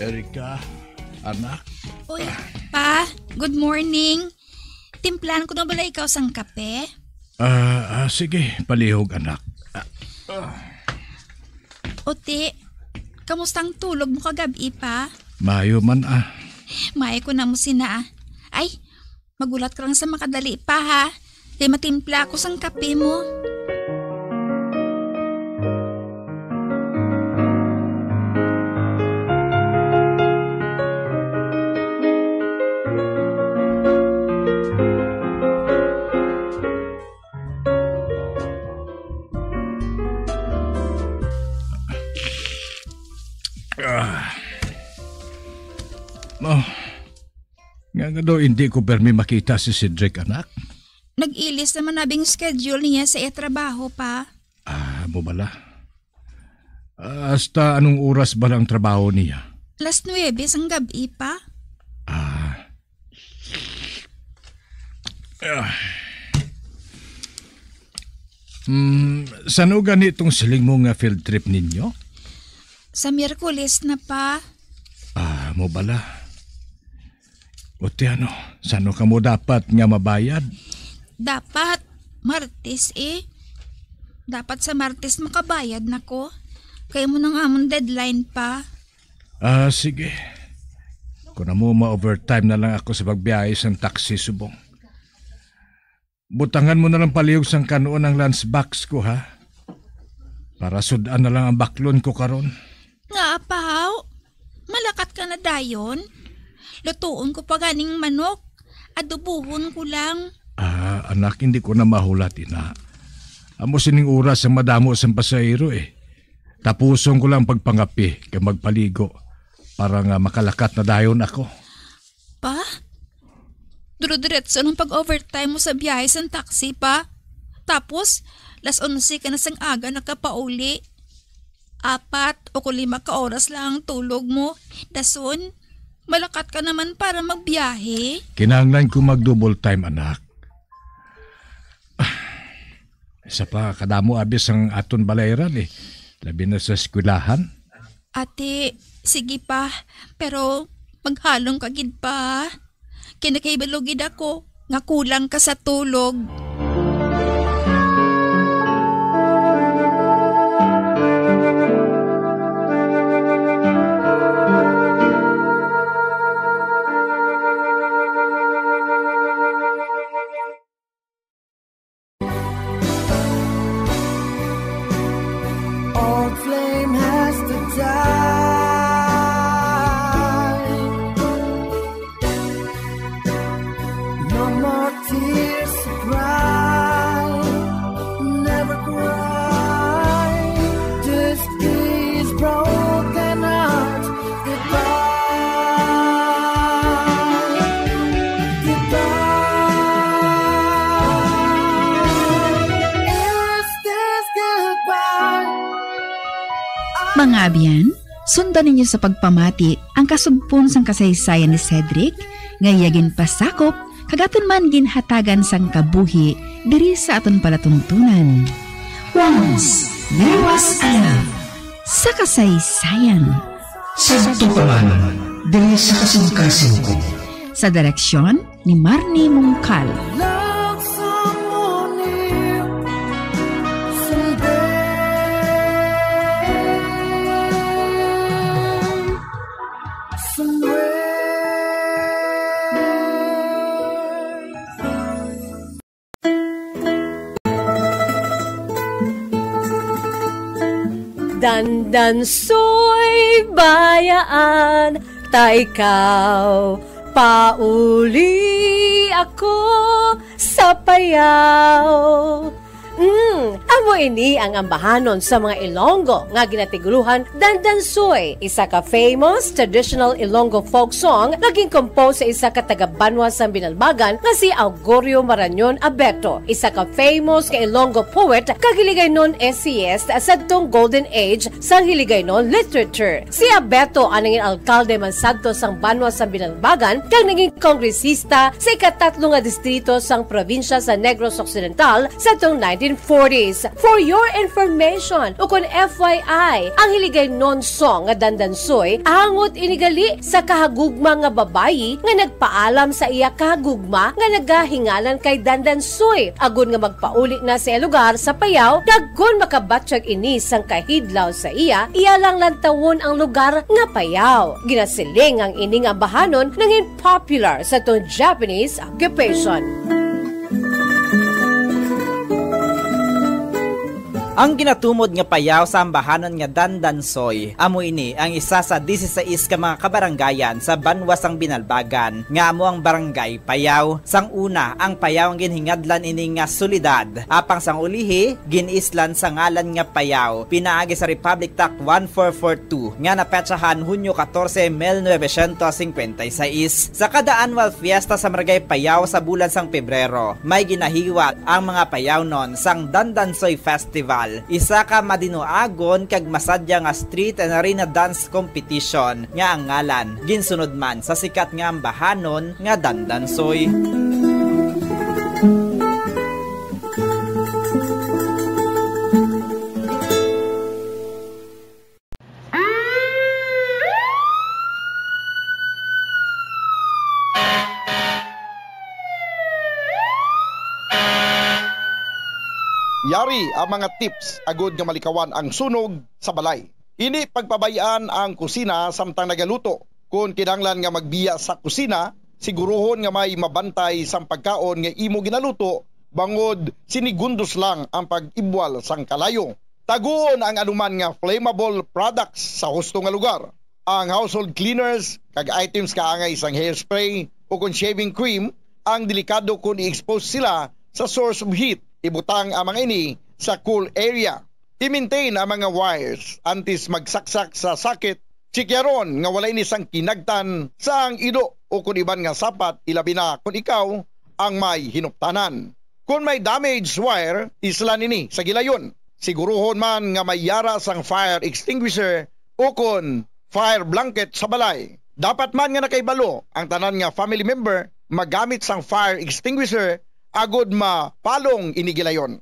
Erica, anak. Uy, pa, good morning. Timplahan ko na bala ikaw sang kape? Ah, ah, sige, palihog, anak. Ah, ah. Uti, kamusta ang tulog mo kagab-i, pa? Maayo man, ah. Maayo ko na mo sina, ah. Ay, magulat ka lang sa makadali pa, ha? Kay matimpla ako sang kape mo. Ah. Oh. Nga, nga daw hindi ko permi makita si Cedric, anak? Nag-ilis naman nabing schedule niya sa iya trabaho, pa. Ah, mo bala? Hasta anong oras bala ang trabaho niya? Las nuwebe sang gab-i, pa. Ah. Ah. Hmm, sano gani tong siling mo nga field trip ninyo? Sa Miyerkules na, pa. Ah, mo bala? O ti ano, sano kamo dapat nga mabayad? Dapat, Martes, eh. Dapat sa Martes makabayad na ko. Kay mo nang amon deadline, pa. Ah, sige. Kung amo, ma-overtime na lang ako sa pagbiyahe sang taxi subong. Butangan mo na lang palihog sang kanon ang lunch box ko, ha? Para sud-an na lang ang baklon ko karon. Nga, apahaw? Malakat ka na dayon? Lutuon ko pa ganing manok. Adobohon ko lang. Ah, anak, hindi ko na mahulat, ina. Amo sining oras ang madamo sang pasahero, eh. Tapuson ko lang pagpangapi kag magpaligo para nga makalakat na dayon ako. Pa? Duro-diretso ang pag-overtime mo sa biyahe sang taxi, pa? Tapos, las onse ka na sang aga nakapauli. Apat o kung lima ka oras lang ang tulog mo. Dason, malakat ka naman para magbiyahe. Kinahanglan ko mag-double time, anak. Isa pa, kadamo abis ang aton balayran, eh. Labi na sa eskwelahan. Ate, sige pa, pero maghalong ka gid pa. Kay nakahibalo gid ako nga kulang ka sa tulog. Old flame has to die. No more tears to cry. Never cry. This is broken heart. Goodbye. Goodbye. Is this goodbye? Mga abyan, sundan ninyo sa pagpamati ang kasugpon sang kasaysayan ni Cedric nga iya ginpasakop kag aton man ginhatagan sang kabuhi diri sa aton palatuntunan. Once there was a love. Sa kasaysayan. Sadto pa man, diri sa kasingkasing ko. Sa direksyon ni Marnie Mungkal. Love someone new someday, somewhere. Dandansoy, bayaan ta ikaw, pauli ako sa Payao. Mm, amo ini ang ambahanon sa mga Ilonggo nga ginatiguluhan Dandansoy, isa ka famous traditional Ilonggo folk song nga gin-compose sa isa ka taga-banwa sang Binalbagan nga si Augurio Marañon Abeto, isa ka famous nga Ilonggo poet kag Hiligaynon essayist sadtong Golden Age sang Hiligaynon literature. Si Abeto ang nangin alkalde man sadto sang banwa sang Binalbagan kag nangin kongresista sa ikatatlo nga distrito sang probinsya sa Negros Occidental sadtong nineteen forties. For your information, ukon F Y I, ang Hiligaynon song nga Dandansoy, angot ini gali sa kahagugma nga babayi nga nagpaalam sa iya kahagugma nga nagahingalan kay Dandansoy, agod nga magpauli na sa iya lugar sa Payao, kag kon makabatyag ini sang kahidlaw sa iya, iya lang lantawon ang lugar nga Payao. Ginasiling ang ining ambahanon nangin popular sa tong Japanese occupation. Ang ginatumod nga Payao sa ambahanon nga Dandansoy, amo ini ang isa sa disisais ka mga kabarangayan sa banwa sang Binalbagan, nga amo ang Barangay Payao. Sang una, ang Payao ang ginhingadlan ini nga syudad, apang sang ulihi, gin-islan sa ngalan nga Payao, pinaagi sa Republic Act one four four two, nga napetsahan Hunyo katorse, mil novecientos cincuenta y seis. Sa kada annual fiesta sa Barangay Payao sa bulan sang Pebrero, may ginahiwat ang mga Payaonon sang Dandansoy Festival, isa ka madinuagon kag masadya nga street and arena dance competition nga ang ngalan ginsunod man sa sikat nga ambahanon nga Dandansoy. Yari ang mga tips agud nga malikawan ang sunog sa balay. Hindi pagpabay-an ang kusina samtang nagaluto. Kon kinahanglan nga magbiya sa kusina, siguruhon nga may mabantay sang pagkaon nga imo ginaluto, bangod sinigundos lang ang pag-ibwal sang kalayo. Taguon ang anuman nga flammable products sa husto nga lugar. Ang household cleaners kag items kaangay sang hairspray o kon shaving cream ang delikado kon i-expose sila sa source of heat. Ibutang ang mga ini sa cool area. I-maintain ang mga wires antes magsaksak sa socket. Chikyaron nga wala ini sang kinagtan sang ido o kon iban nga sapat, ilabi na kon ikaw ang may hinuptanan. Kon may damaged wire, islan ini sa gilayon. Siguruhon man nga may yara sang fire extinguisher o kon fire blanket sa balay. Dapat man nga nakahibalo ang tanan nga family member magamit sang fire extinguisher agud mapalong ini gilayon.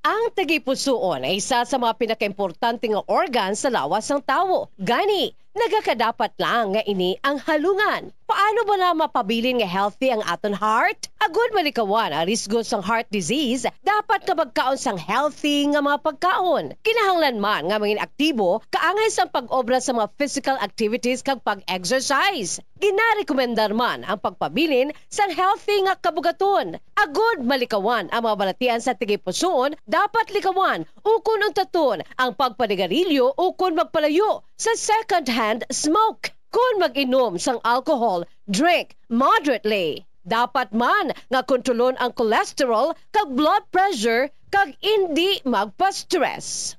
Ang tagipusoon ay isa sa mga pinakaimportante nga organ sa lawas sang tawo. Gani, nagakadapat lang nga ini ang halungan. Paano bala mapabilin nga healthy ang aton heart? Agud malikawan ang risgo sang heart disease, dapat nga magkaon sang healthy nga mga pagkaon. Kinahanglan man nga mangin aktibo kaangay sang pag-obra sa mga physical activities kag pag-exercise. Ginarekomendar man ang pagpabilin sang healthy nga kabugaton. Agud malikawan ang mga balatian sa tagipusoon, dapat likawan ukon untaton ang pagpanigarilyo ukon magpalayo sa second-hand smoke. Kon mag-inom sang alcohol, drink moderately. Dapat man nga kontrolon ang cholesterol kag blood pressure kag indi magpa-stress.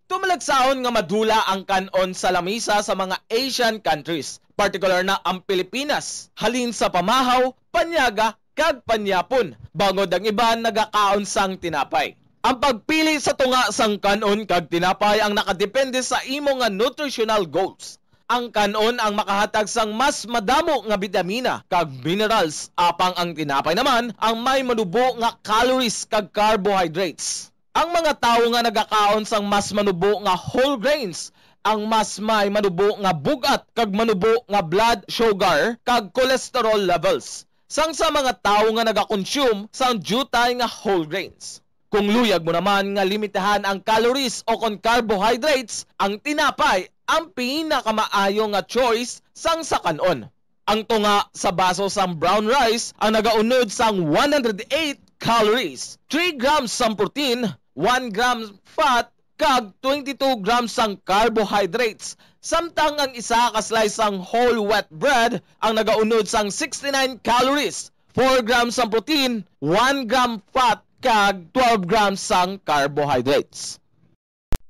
Tumalagsaon nga madula ang kan-on sa lamisa sa mga Asian countries, partikular na ang Pilipinas, halin sa pamahaw, panyaga, kag panyapon, bangod ang iban nagakaon sang tinapay. Ang pagpili sa tunga sang kan-on kag tinapay ang nakadepende sa imo nga nutritional goals. Ang kan-on ang makahatag sang mas madamo nga bitamina kag minerals, apang ang tinapay naman ang may manubo nga calories kag carbohydrates. Ang mga tawo nga nagakaon sang mas manubo nga whole grains ang mas may manubo nga bug-at kag manubo nga blood sugar kag cholesterol levels sang sa mga tawo nga nagakonsume sang diutay nga whole grains. Kung luyag mo naman nga limitahan ang calories o kon carbohydrates, ang tinapay ang pinakamaayo nga choice sang sa kan-on. Ang tunga sa baso sang brown rice ang nagaunod sang one hundred eight calories, three grams sang protein, one gram fat, kag twenty-two grams sang carbohydrates, samtang ang isa ka slice sang whole wheat bread ang nagaunod sang sixty-nine calories, four grams sang protein, one gram fat, kag twelve grams sang carbohydrates.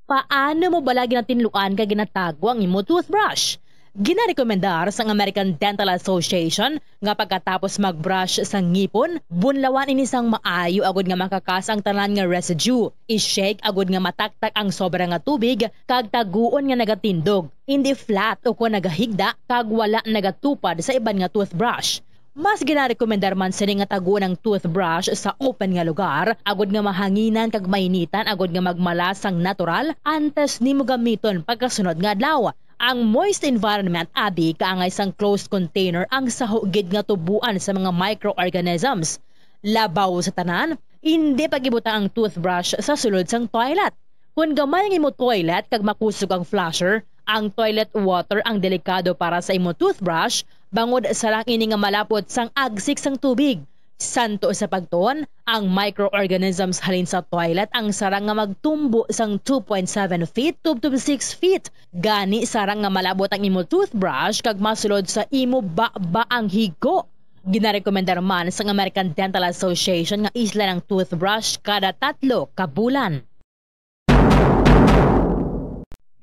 Paano mo bala ginatinluan kag ginatago ang imo toothbrush? Ginarekomendar sang American Dental Association nga pagkatapos mag-brush sa ngipon, bunlawan ini sang maayo agud nga makakas ang tanan nga residue. I-shake agud nga mataktak ang sobra nga tubig kag taguon nga nagatindog, indi flat ukon nagahigda kag wala nagatupad sa iban nga toothbrush. Mas ginarekomendar man sini nga taguon ang toothbrush sa open nga lugar, agud nga mahanginan kag mainitan, agud nga magmala sang natural antes nimo gamiton pagkasunod nga adlaw. Ang moist environment abi kaangay sang closed container ang saho gid nga tubuan sa mga microorganisms. Labaw sa tanan, indi pag-ibutang ang toothbrush sa sulod sang toilet. Kon gamay ang imo toilet kag makusog ang flusher, ang toilet water ang delikado para sa imo toothbrush, bangod sarang ini nga malapot sang agsik sang tubig. Santo sa pagtuon, ang microorganisms halin sa toilet ang sarang nga magtumbo sang two point seven feet tubtob six feet. Gani, sarang nga malabot ang imo toothbrush kag masulod sa imo baba ang higo. Ginarekomendar man sang American Dental Association nga islan ang toothbrush kada tatlo ka bulan.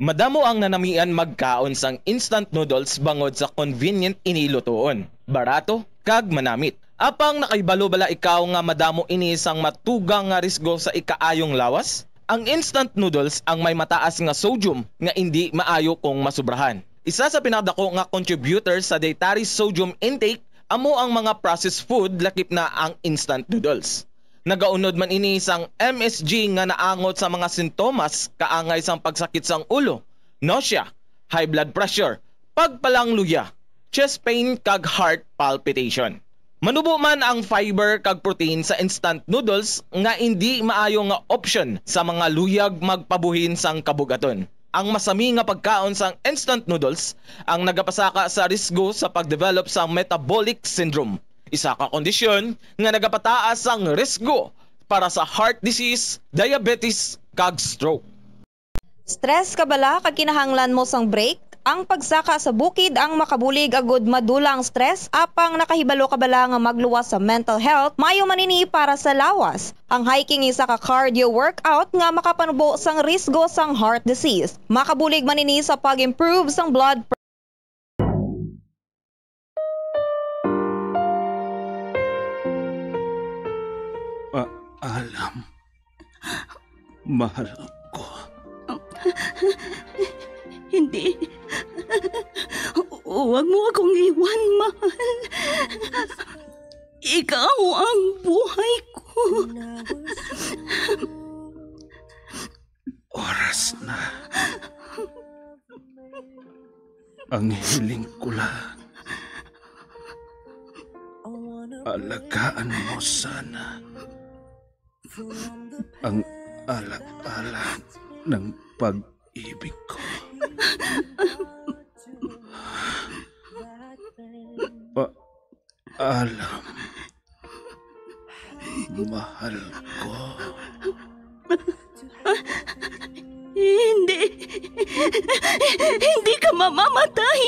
Madamo ang nanamian magkaon sang instant noodles bangod sa convenient ini lutuon, barato, kag manamit. Apang nakahibalo bala ikaw nga madamo ini sang matugang nga risgo sa ikaayong lawas? Ang instant noodles ang may mataas nga sodium nga indi maayo kung masubrahan. Isa sa pinakadako nga contributor sa dietary sodium intake amo ang mga processed food, lakip na ang instant noodles. Nagaunod man ini sang M S G nga naangot sa mga sintomas kaangay sang pagsakit sang ulo, nausea, high blood pressure, pagpalangluya, chest pain, kag heart palpitation. Manubo man ang fiber kag protein sa instant noodles nga indi maayo nga opsyon sa mga luyag magpabuhin sang kabugaton. Ang masami nga pagkaon sang instant noodles ang nagapasaka sa risgo sa pagdevelop sa metabolic syndrome, isa ka kondisyon nga nagapataas sang risgo para sa heart disease, diabetes, kag stroke. Stress ka bala kag kinahanglan mo sang break? Ang pagsaka sa bukid ang makabulig agud madula ang stress, apang nakahibalo ka bala nga magluwas sa mental health? Maayo man ini para sa lawas. Ang hiking isa ka cardio workout nga makapanubo sang risgo sang heart disease. Makabulig man ini sa pag-improve sang blood Paalam, mahal ko. Hindi. Huwag mo akong iwan, mahal. Ikaw ang buhay ko. Oras na. Ang hiling ko lang, alagaan mo sana ang ala-ala ng pag-ibig ko. Pa-, Alam, mahal ko. Hindi. Hindi ka mamamatay.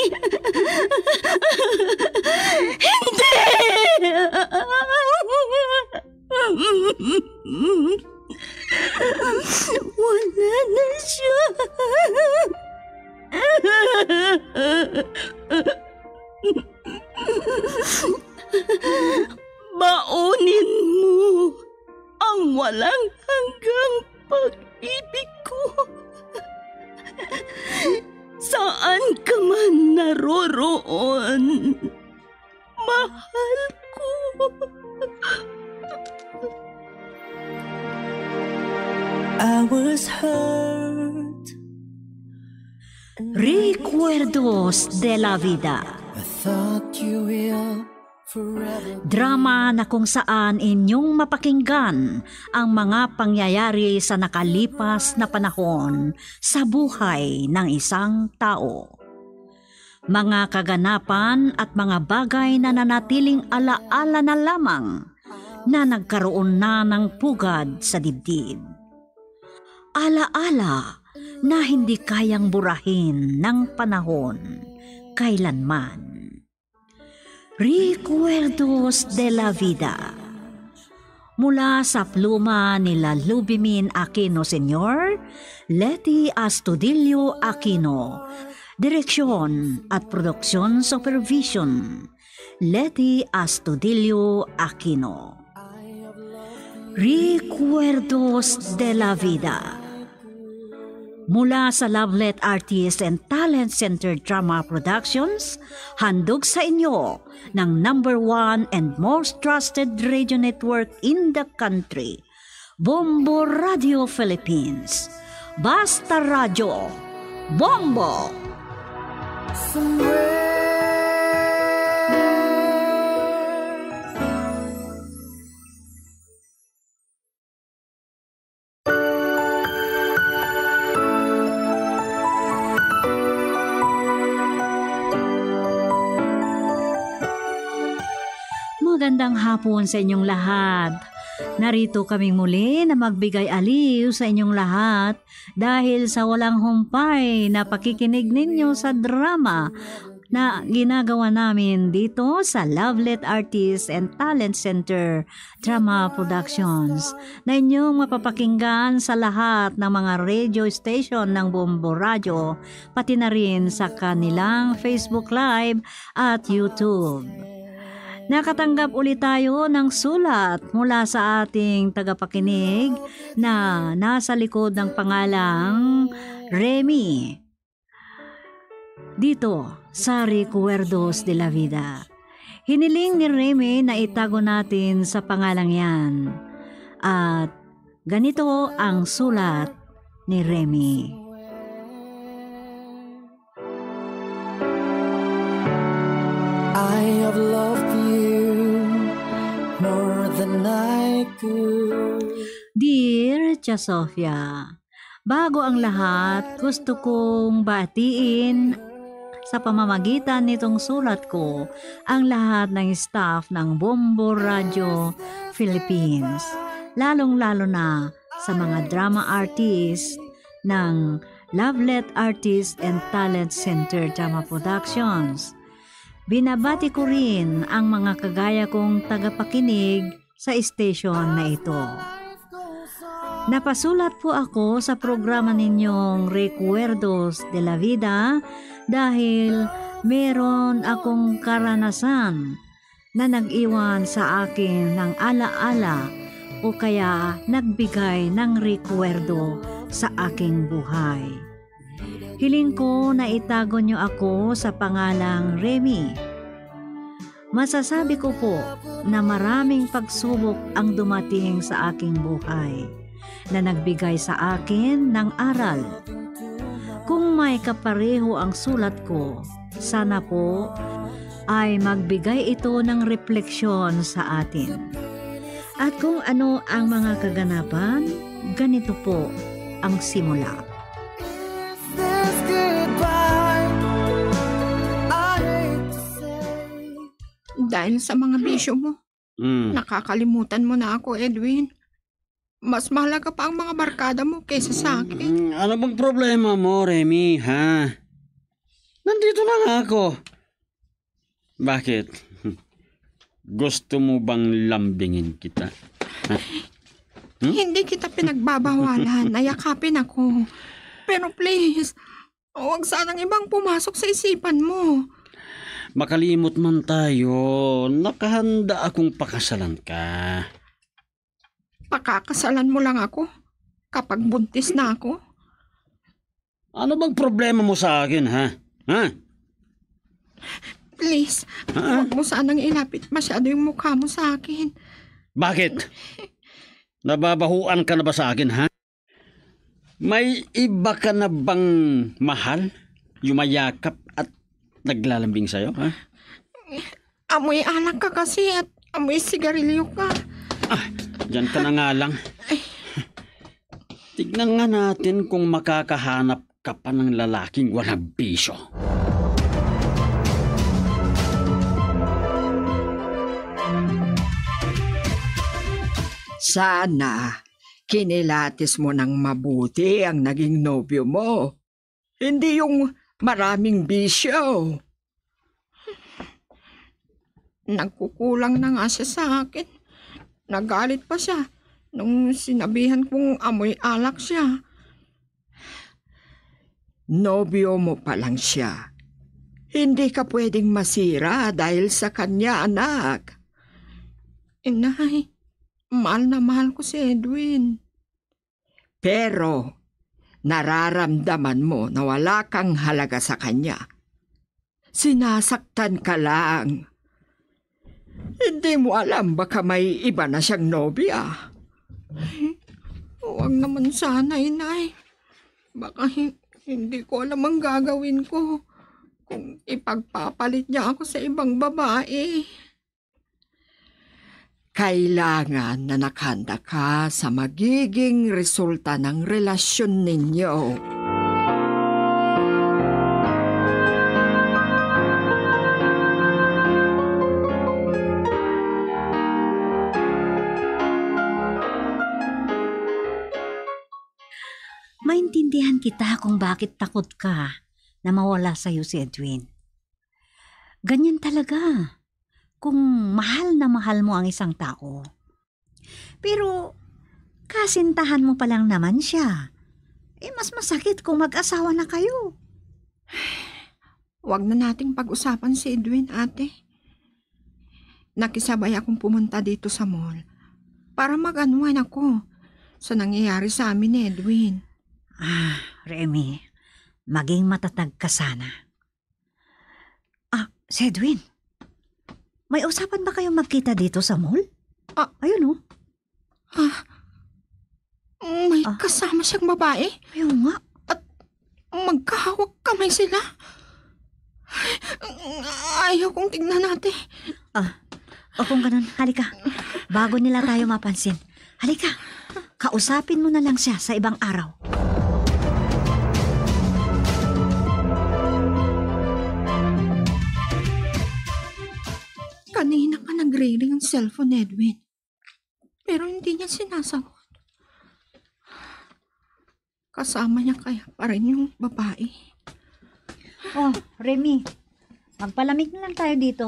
Hindi! Wala na siya. Baunin mo ang walang hanggang pag-ibig ko. Saan ka man naroroon, mahal ko. I was hurt. Recuerdos de la Vida. I thought you will forever. Drama na kung saan inyong mapakinggan ang mga pangyayari sa nakalipas na panahon sa buhay ng isang tao. Mga kaganapan at mga bagay na nanatiling alaala na lamang na nagkaroon na ng pugad sa dibdib. Alaala na hindi kayang burahin ng panahon kailanman. Recuerdos de la Vida. Mula sa pluma ni Lalubimin Aquino Senior, Leti Astudillo Aquino. Direksyon at production supervision, Leti Astudillo Aquino. Recuerdos de la Vida. Mula sa Lovelet Artist and Talent Center Drama Productions, handog sa inyo ng number one and most trusted radio network in the country, Bombo Radio Philippines. Basta Radyo, Bombo! Magandang hapon sa inyong lahat. Narito kaming muli na magbigay aliw sa inyong lahat dahil sa walang humpay na pakikinig ninyo sa drama na ginagawa namin dito sa Lovelet Artists and Talent Center Drama Productions, na inyong mapapakinggan sa lahat ng mga radio station ng Bombo Radyo, pati na rin sa kanilang Facebook Live at YouTube. Nakatanggap ulit tayo ng sulat mula sa ating tagapakinig na nasa likod ng pangalang Remy. Dito sa Recuerdos de la Vida, hiniling ni Remy na itago natin sa pangalang yan. At ganito ang sulat ni Remy. I have loved you more than I could. Dear Tia Sofia, bago ang lahat, gusto kong batiin sa pamamagitan nitong sulat ko ang lahat ng staff ng Bombo Radio Philippines, lalong-lalo na sa mga drama artist ng Lovelet Artist and Talent Center Drama Productions. Binabati ko rin ang mga kagaya kong tagapakinig sa station na ito. Napasulat po ako sa programa ninyong Recuerdos de la Vida dahil meron akong karanasan na nag-iwan sa akin ng alaala o kaya nagbigay ng rekwerdo sa aking buhay. Hiling ko na itago niyo ako sa pangalang Remy. Masasabi ko po na maraming pagsubok ang dumating sa aking buhay na nagbigay sa akin ng aral. Kung may kapareho ang sulat ko, sana po ay magbigay ito ng refleksyon sa atin. At kung ano ang mga kaganapan, ganito po ang simula. This goodbye, I hate to say. Dahil sa mga bisyo mo, Mm. Nakakalimutan mo na ako, Edwin. Mas mahalaga pa ang mga barkada mo kaysa sa akin. Mm, ano bang problema mo, Remy, ha? Nandito na nga ako. Bakit? Gusto mo bang lambingin kita? Ha? Hmm? Hindi kita pinagbabawalan na yakapin ako. Pero please, huwag sanang ibang pumasok sa isipan mo. Makalimot man tayo, nakahanda akong pakasalan ka. Pakakasalan mo lang ako kapag buntis na ako? Ano bang problema mo sa akin, ha? Ha? Please, Ha? huwag mo sanang ilapit masyado yung mukha mo sa akin. Bakit? Nababahuan ka na ba sa akin, ha? May iba ka na bang mahal, yumayakap at naglalambing sa'yo, ha? Amoy alak ka kasi at amoy sigarilyo ka. Ah, diyan ka na nga lang. Ay. Tignan nga natin kung makakahanap ka pa ng lalaking walang bisyo. Sana Kinilatis mo ng mabuti ang naging nobyo mo. Hindi yung maraming bisyo. Nagkukulang na nga siya sa akin. Nagalit pa siya nung sinabihan kong amoy alak siya. Nobyo mo pa lang siya. Hindi ka pwedeng masira dahil sa kanya, anak. Inay, mahal na mahal ko si Edwin. Pero nararamdaman mo na wala kang halaga sa kanya. Sinasaktan ka lang. Hindi mo alam, baka may iba na siyang nobya. Ay, huwag naman sana, inay. Baka hi-, hindi ko alam ang gagawin ko kung ipagpapalit niya ako sa ibang babae. Kailangan na nakahanda ka sa magiging resulta ng relasyon ninyo. Maintindihan kita kung bakit takot ka na mawala sa'yo si Edwin. Ganyan talaga kung mahal na mahal mo ang isang tao. Pero kasintahan mo pa lang naman siya. Eh, mas masakit kung mag-asawa na kayo. Huwag na nating pag-usapan si Edwin, ate. Nakisabay akong pumunta dito sa mall para mag-unwind ako sa nangyayari sa amin ni Edwin. Ah, Remy, maging matatag ka sana. Ah, si Edwin, may usapan ba kayong magkita dito sa mall? Ah. Ayun, oh. Ah, may Ah. kasama siyang babae. Ayun nga. At magkahawak kamay sila. Ay, ayaw kong tignan, ate. Ah, o kung ganun, halika. Bago nila tayo mapansin. Halika, kausapin mo na lang siya sa ibang araw. Kanina pa nagre-ring ang cellphone ni Edwin. Pero hindi niya sinasagot. Kasama niya kaya pa rin yung babae? Oh, Remy, magpalamig na lang tayo dito.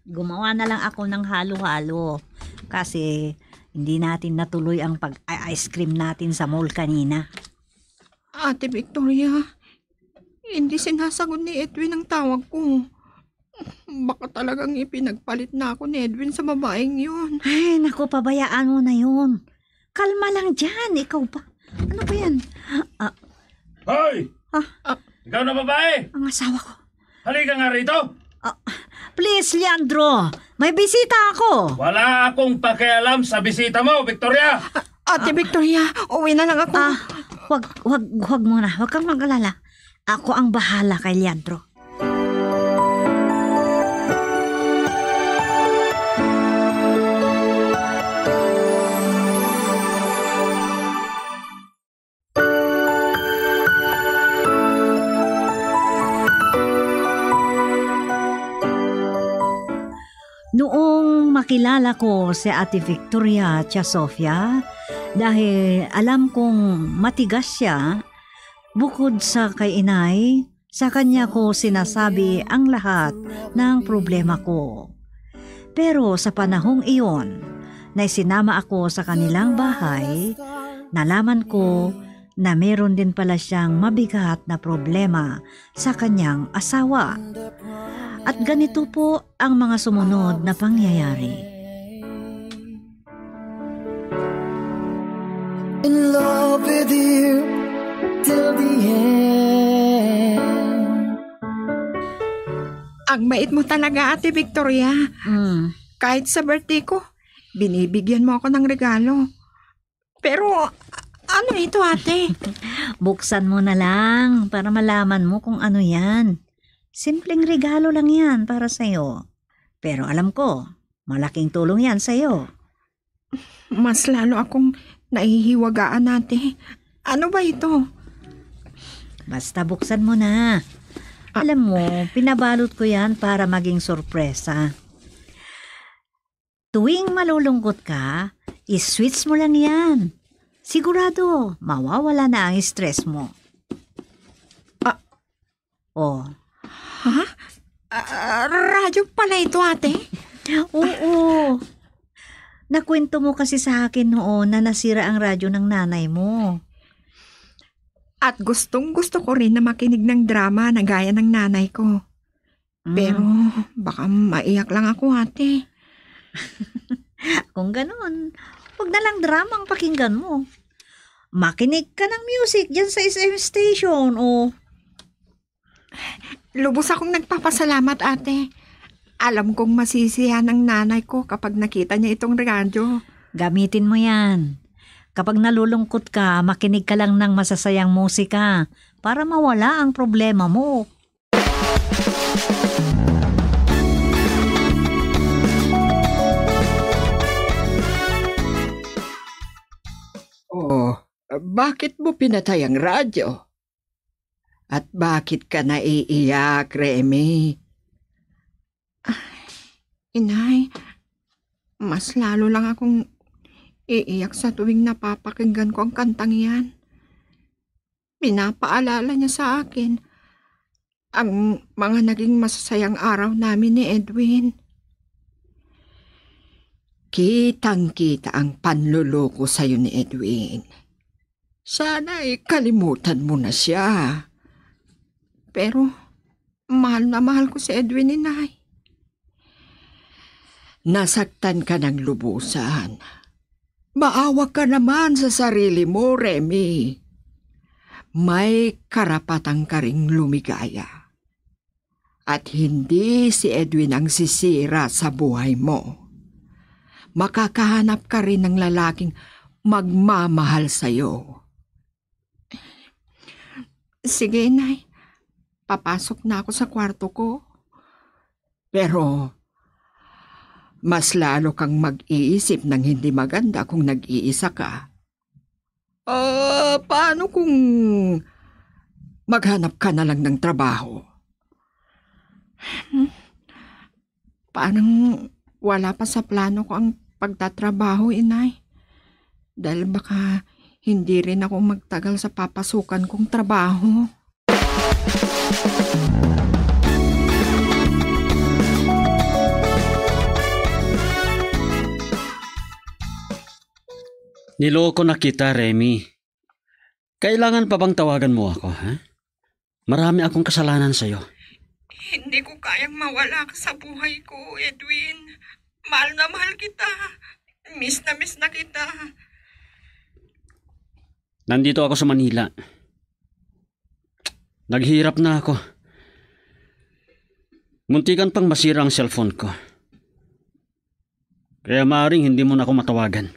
Gumawa na lang ako ng halo-halo kasi hindi natin natuloy ang pag-ice cream natin sa mall kanina. Ate Victoria, hindi sinasagot ni Edwin ang tawag ko. Baka talagang ipinagpalit na ako ni Edwin sa babaeng yun. Ay, naku, pabayaan mo na yun. Kalma lang dyan, ikaw ba? Ano ba yan? Ah, Hoy! Ah. Ikaw na, babae! Ang asawa ko. Halika nga rito! Ah, please, Leandro, may bisita ako. Wala akong pakialam sa bisita mo, Victoria! Ate Victoria, uwi na lang ako. Ah, wag, wag, wag muna. Wag kang mag-alala. Ako ang bahala kay Leandro. Noong makilala ko si Ate Victoria Tia Sofia, dahil alam kong matigas siya, bukod sa kay inay, sa kanya ko sinasabi ang lahat ng problema ko. Pero sa panahong iyon, naisinama ako sa kanilang bahay, nalaman ko na meron din pala siyang mabigat na problema sa kanyang asawa. At ganito po ang mga sumunod na pangyayari. In love with you till the end. Ang bait mo talaga, Ate Victoria. Mm. Kahit sa birthday ko, binibigyan mo ako ng regalo. Pero, ano ito, ate? Buksan mo na lang para malaman mo kung ano yan. Simpleng regalo lang yan para sa'yo. Pero alam ko, malaking tulong yan sa'yo. Mas lalo akong nahihiwagaan, ate. Ano ba ito? Basta buksan mo na. Ah. Alam mo, pinabalot ko yan para maging sorpresa. Tuwing malulungkot ka, i-switch mo lang yan. Sigurado, mawawala na ang stress mo. Ah. Oh. Ha? Ah, radyo pala ito, ate? Oo. Nakwento mo kasi sa akin noon na nasira ang radyo ng nanay mo. At gustong-gusto ko rin na makinig ng drama na gaya ng nanay ko. Mm. Pero baka maiyak lang ako, ate. Kung ganun, wag na lang drama ang pakinggan mo. Makinig ka ng music dyan sa S M station, o. Lubos akong nagpapasalamat, ate. Alam kong masisiyahan ang nanay ko kapag nakita niya itong radyo. Gamitin mo yan. Kapag nalulungkot ka, makinig ka lang ng masasayang musika para mawala ang problema mo. Oh, bakit mo pinatay ang radyo? At bakit ka naiiyak, Remy? Ay, inay, mas lalo lang akong iiyak sa tuwing napapakinggan ko ang kantang yan. Pinapaalala niya sa akin ang mga naging masasayang araw namin ni Edwin. Kitang-kita ang panluloko sa'yo ni Edwin. Sana'y kalimutan mo na siya. Pero mahal na mahal ko si Edwin, inay. Nasaktan ka ng lubusan. Maawa ka naman sa sarili mo, Remy. May karapatan ka ring lumigaya. At hindi si Edwin ang sisira sa buhay mo. Makakahanap ka rin ng lalaking magmamahal sa'yo. Sige, inay. Papasok na ako sa kwarto ko. Pero mas lalo kang mag-iisip ng hindi maganda kung nag-iisa ka. Ah, paano kung maghanap ka na lang ng trabaho? Hmm. Parang wala pa sa plano ko ang pagtatrabaho, inay. Dahil baka hindi rin ako magtagal sa papasukan kong trabaho. Niloko na kita, Remy. Kailangan pa bang tawagan mo ako, ha? Marami akong kasalanan sa'yo. Hindi ko kayang mawala ka sa buhay ko, Edwin. Mahal na mahal kita. Miss na miss na kita. Nandito ako sa Manila. Naghirap na ako. Muntikan pang masira ang cellphone ko. Kaya maaring hindi mo na ako matawagan.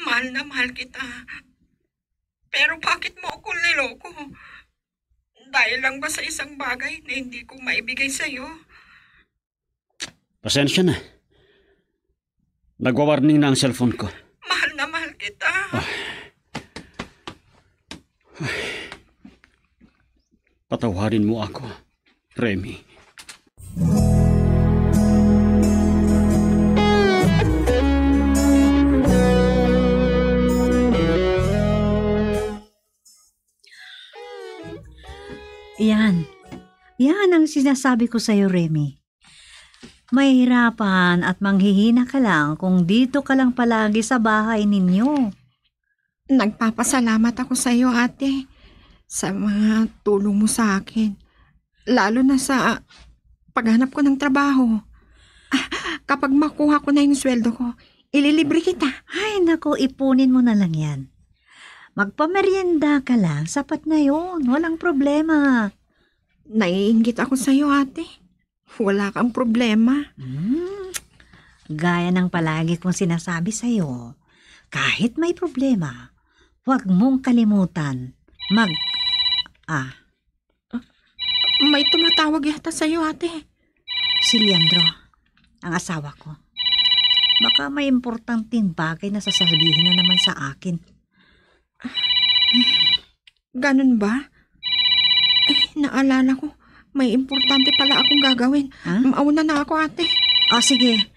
Mahal na mahal kita. Pero bakit mo ako niloko? Dahil lang ba sa isang bagay na hindi ko maibigay sa'yo? Pasensya na. Nagwa-warning na ang cellphone ko. Mahal na mahal kita. Ah. Ay. Patawarin mo ako, Remy. Yan. Yan ang sinasabi ko sa'yo, Remy. Mahihirapan at manghihina ka lang kung dito ka lang palagi sa bahay ninyo. Nagpapasalamat ako sa iyo, ate, sa mga tulong mo sa akin. Lalo na sa paghanap ko ng trabaho. Ah, kapag makuha ko na yung sweldo ko, ililibre kita. Ay, naku, ipunin mo na lang yan. Magpamerienda ka lang, sapat na yun. Walang problema. Naiinggit ako sa iyo, ate. Wala kang problema. Hmm, gaya ng palagi kong sinasabi sa'yo, kahit may problema, huwag mong kalimutan mag-, ah. May tumatawag yata sa'yo, ate. Si Leandro, ang asawa ko. Baka may importanteng bagay na sasabihin na naman sa akin. Ganun ba? Ay, naalala ko. May importante pala akong gagawin. Ha? Mauna na ako, ate. O, sige.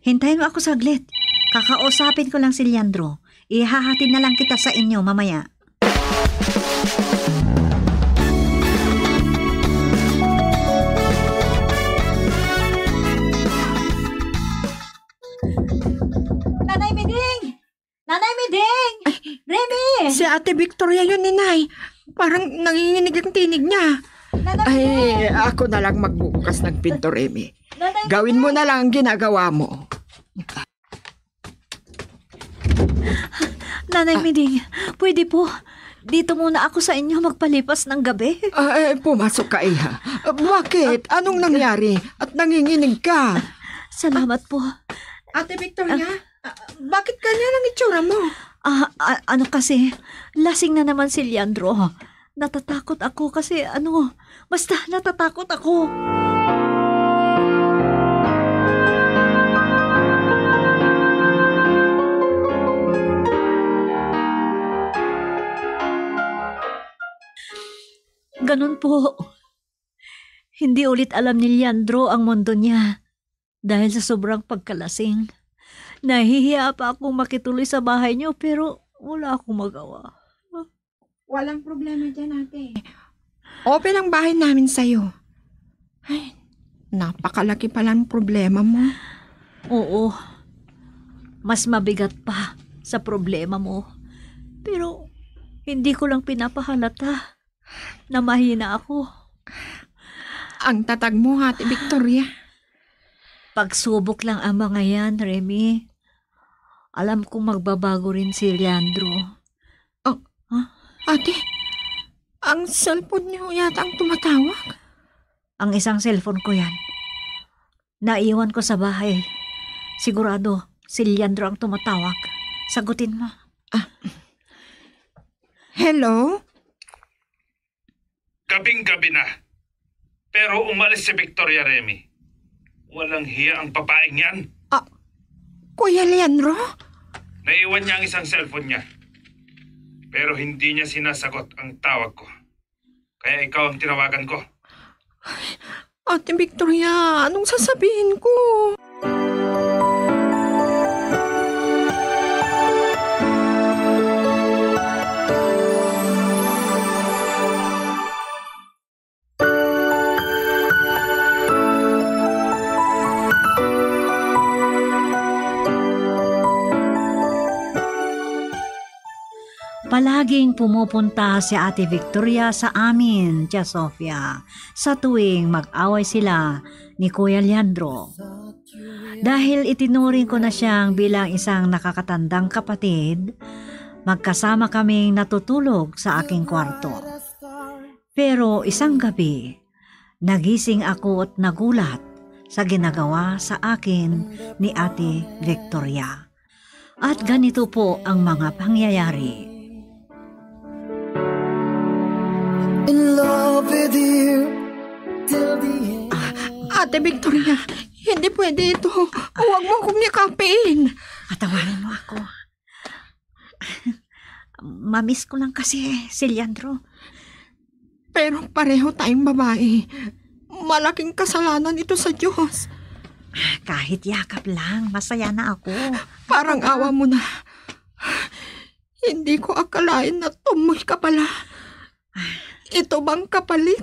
Hintayin mo ako saglit. Kakausapin ko lang si Leandro. Ihahatid na lang kita sa inyo mamaya. Nanay Miding! Nanay Miding! Ay, Remy! Si Ate Victoria yun, Inay. Parang nanginginig ang tinig niya. Nanay Ay, Miding! Ako na lang magbubukas ng pinto, Remy. Nanay Gawin mo Miding! Na lang ang ginagawa mo. Nanay Ah. Miding, pwede po. Dito muna ako sa inyo magpalipas ng gabi. Ah, eh, pumasok ka, iha. Ah, bakit? Anong nangyari? At nanginginig ka? Salamat po. Ate Victoria, ah, bakit ganyan ang itsura mo? Ah, a- ano kasi, lasing na naman si Leandro. Natatakot ako kasi, ano, basta natatakot ako. Ganun po. Hindi ulit alam ni Leandro ang mundo niya dahil sa sobrang pagkalasing. Nahihiya pa akong makituloy sa bahay niyo, pero wala akong magawa. Walang problema dyan, ate. Open ang bahay namin sa'yo. Ay, napakalaki palang problema mo. Oo. Mas mabigat pa sa problema mo. Pero hindi ko lang pinapahalata na mahina ako. Ang tatag mo, Ate Victoria. Pagsubok lang ang mga yan, Remy. Alam kong magbabago rin si Leandro. Oh, Huh? Ate, ang cellphone niyo yata ang tumatawag. Ang isang cellphone ko yan. Naiwan ko sa bahay. Sigurado, si Leandro ang tumatawag. Sagutin mo. Ah. Hello? Gabing-gabi na. Pero umalis si Victoria, Remy. Walang hiya ang babaeng yan. Ah, Kuya Leandro? Naiwan niya ang isang cellphone niya. Pero hindi niya sinasagot ang tawag ko. Kaya ikaw ang tinawagan ko. Ate Victoria, anong sasabihin ko? Palaging pumupunta si Ate Victoria sa amin, Tia Sofia, sa tuwing mag-away sila ni Kuya Leandro. Dahil itinuring ko na siyang bilang isang nakakatandang kapatid, magkasama kaming natutulog sa aking kwarto. Pero isang gabi, nagising ako at nagulat sa ginagawa sa akin ni Ate Victoria. At ganito po ang mga pangyayari. In love with you till the end. Ah, Ate Victoria, hindi pwede ito. Huwag mo akong yakapin. Patawarin mo ako. Mamiss ko lang kasi si Leandro. Pero pareho tayong babae. Malaking kasalanan ito sa Diyos. Kahit yakap lang, masaya na ako. Parang awa mo na. Hindi ko akalain na tumoy ka pala. Ito bang kapalit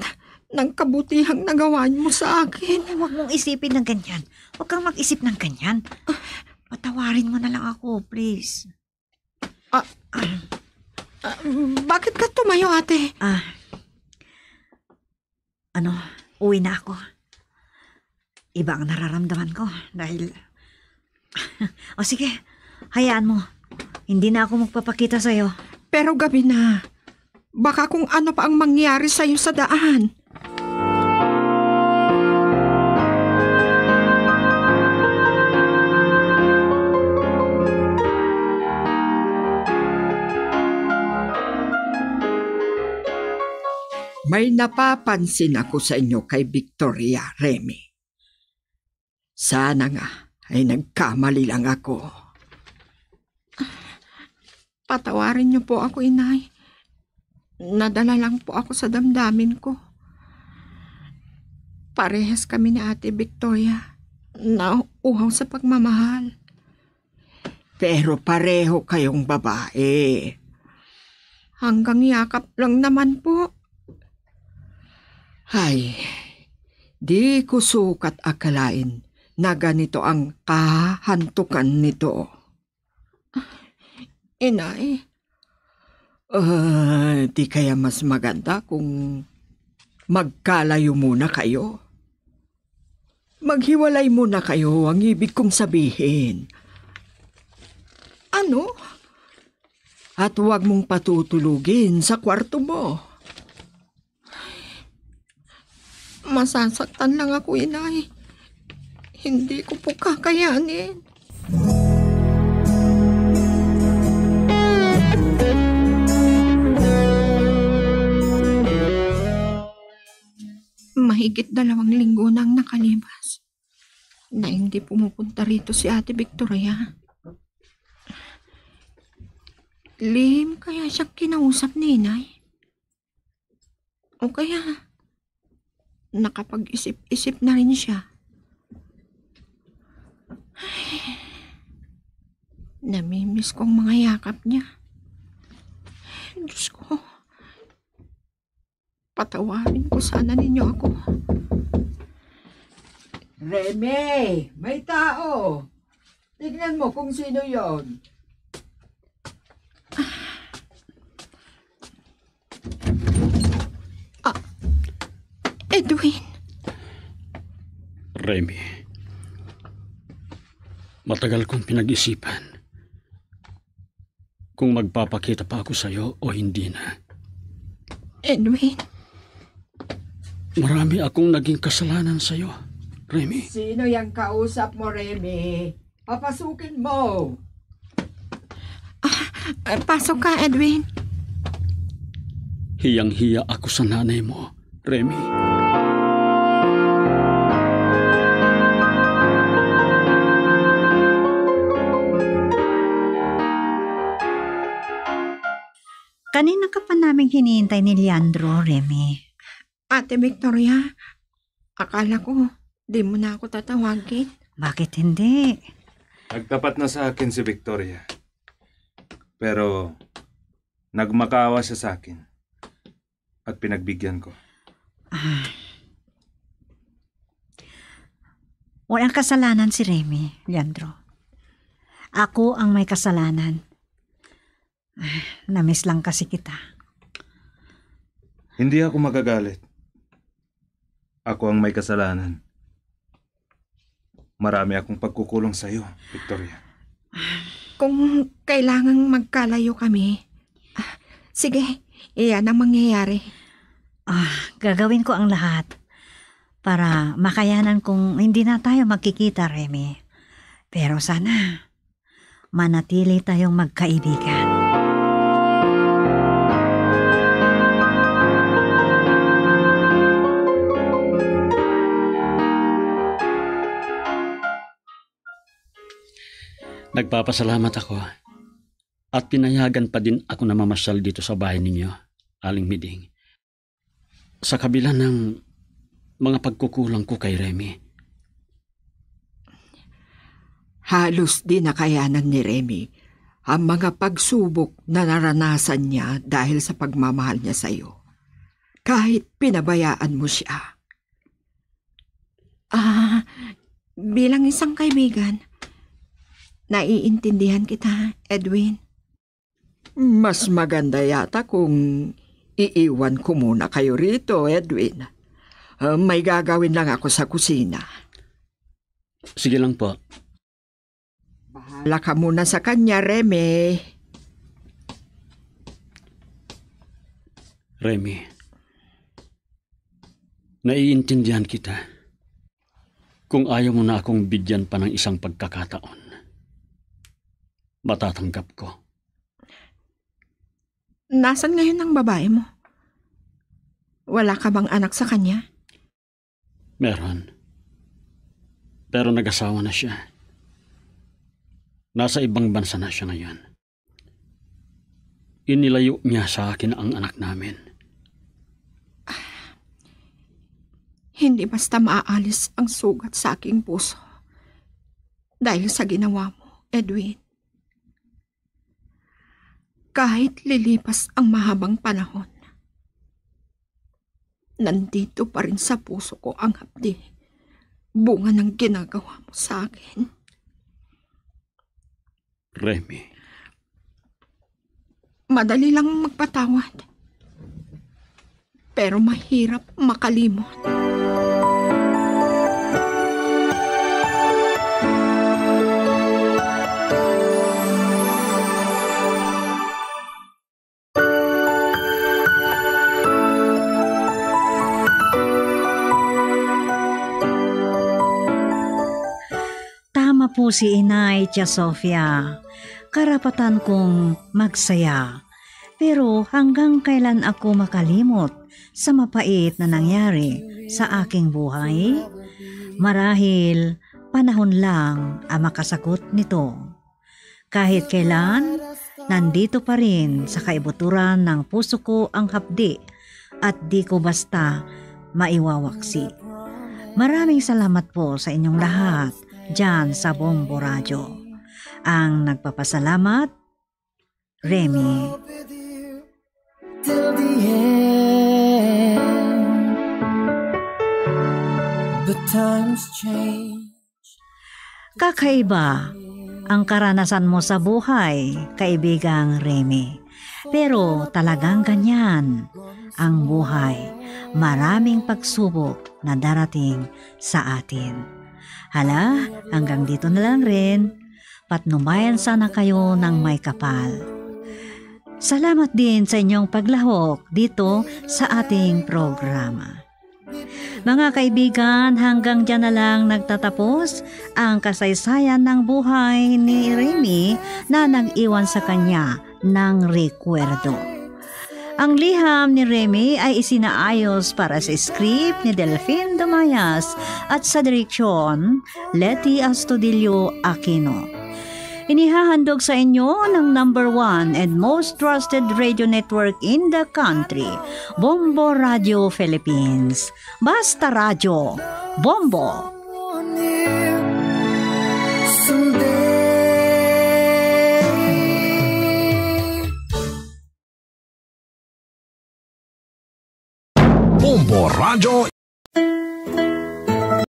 ng kabutihang nagawa mo sa akin? Huwag mong isipin ng ganyan. Huwag kang mag-isip ng ganyan. Patawarin mo na lang ako, please. Ah, ah, bakit ka tumayo, ate? Ah, ano, uwi na ako. Iba ang nararamdaman ko dahil... O sige, hayaan mo. Hindi na ako magpapakita sa'yo. Pero gabi na. Baka kung ano pa ang mangyari sa'yo sa daan. May napapansin ako sa inyo kay Victoria, Remy. Sana nga ay nagkamali lang ako. Patawarin niyo po ako, Inay. Nadala lang po ako sa damdamin ko. Parehas kami ni Ate Victoria na uhaw sa pagmamahal. Pero pareho kayong babae. Hanggang yakap lang naman po. Ay, di ko sukat akalain na ganito ang kahantukan nito. Inay. Ah, di kaya mas maganda kung magkalayo muna kayo? Maghiwalay muna kayo, ang ibig kong sabihin. Ano? At huwag mong patutulugin sa kwarto mo. Masasaktan lang ako, inay. Hindi ko po kakayanin. Mahigit dalawang linggo na ang nakalipas na hindi pumupunta rito si Ate Victoria. Lihim kaya siyang kinausap ni Inay? O kaya, nakapag-isip-isip na rin siya? Ay, namimiss ko ang mga yakap niya. Diyos ko, patawarin ko sana ninyo ako. Remy, may tao. Tignan mo kung sino yon. Ah, Edwin. Remy, matagal kong pinag-isipan kung magpapakita pa ako sa'yo o hindi na. Edwin. Marami akong naging kasalanan sa'yo, Remy. Sino yang kausap mo, Remy? Papasukin mo. Ah, ah, pasok ka, Edwin. Hiyang-hiya ako sa nanay mo, Remy. Kanina ka pa naming hinihintay ni Leandro, Remy. Ate Victoria, akala ko di mo na ako tatawagin. Bakit hindi? Nagtapat na sa akin si Victoria. Pero nagmakaawa siya sa akin at pinagbigyan ko. Ah. Walang kasalanan si Remy, Leandro. Ako ang may kasalanan. Ah, namiss lang kasi kita. Hindi ako magagalit. Ako ang may kasalanan. Marami akong pagkukulang sa'yo, Victoria. Kung kailangang magkalayo kami, ah, sige, iyan ang mangyayari. Ah, gagawin ko ang lahat para makayanan kong hindi na tayo magkikita, Remy. Pero sana, manatili tayong magkaibigan. Nagpapasalamat ako at pinayagan pa din ako na mamasyal dito sa bahay ninyo, Aling Miding. Sa kabila ng mga pagkukulang ko kay Remy. Halos di nakayanan ni Remy ang mga pagsubok na naranasan niya dahil sa pagmamahal niya sa'yo. Kahit pinabayaan mo siya. Ah, bilang isang kaibigan, naiintindihan kita, Edwin. Mas maganda yata kung iiwan ko muna kayo rito, Edwin. Ah, may gagawin lang ako sa kusina. Sige lang po. Bahala ka muna sa kanya, Remy. Remy, naiintindihan kita. Kung ayaw mo na akong bigyan pa ng isang pagkakataon, matatanggap ko. Nasan ngayon ang babae mo? Wala ka bang anak sa kanya? Meron. Pero nag-asawa na siya. Nasa ibang bansa na siya ngayon. Inilayo niya sa akin ang anak namin. Hindi basta maaalis ang sugat sa aking puso dahil sa ginawa mo, Edwin. Kahit lilipas ang mahabang panahon, nandito pa rin sa puso ko ang hapdi, bunga ng ginagawa mo sa akin. Remy. Madali lang magpatawad, pero mahirap makalimot. Tama po si Inay Tia Sofia. Karapatan kong magsaya. Pero hanggang kailan ako makalimot sa mapait na nangyari sa aking buhay? Marahil panahon lang ang makasagot nito. Kahit kailan, nandito pa rin sa kaibuturan ng puso ko ang hapdi at di ko basta maiwawaksi. Maraming salamat po sa inyong lahat dyan sa Bombo Radyo. Ang nagpapasalamat, Remy. Till the end, the times change. Kakaiba ang karanasan mo sa buhay, kaibigang Remy. Pero talagang ganyan ang buhay. Maraming pagsubok na darating sa atin. Hala, hanggang dito na lang rin. Patnubayan sana kayo ng may kapal. Salamat din sa inyong paglahok dito sa ating programa. Mga kaibigan, hanggang dyan na lang nagtatapos ang kasaysayan ng buhay ni Remy na nag-iwan sa kanya ng rekwerdo. Ang liham ni Remy ay isinaayos para sa script ni Delfin Dumayas at sa direksyon, Leti Astudillo Aquino. Inihahandog sa inyo ng number one and most trusted radio network in the country, Bombo Radio Philippines. Basta Radyo, Bombo! Bombo Radyo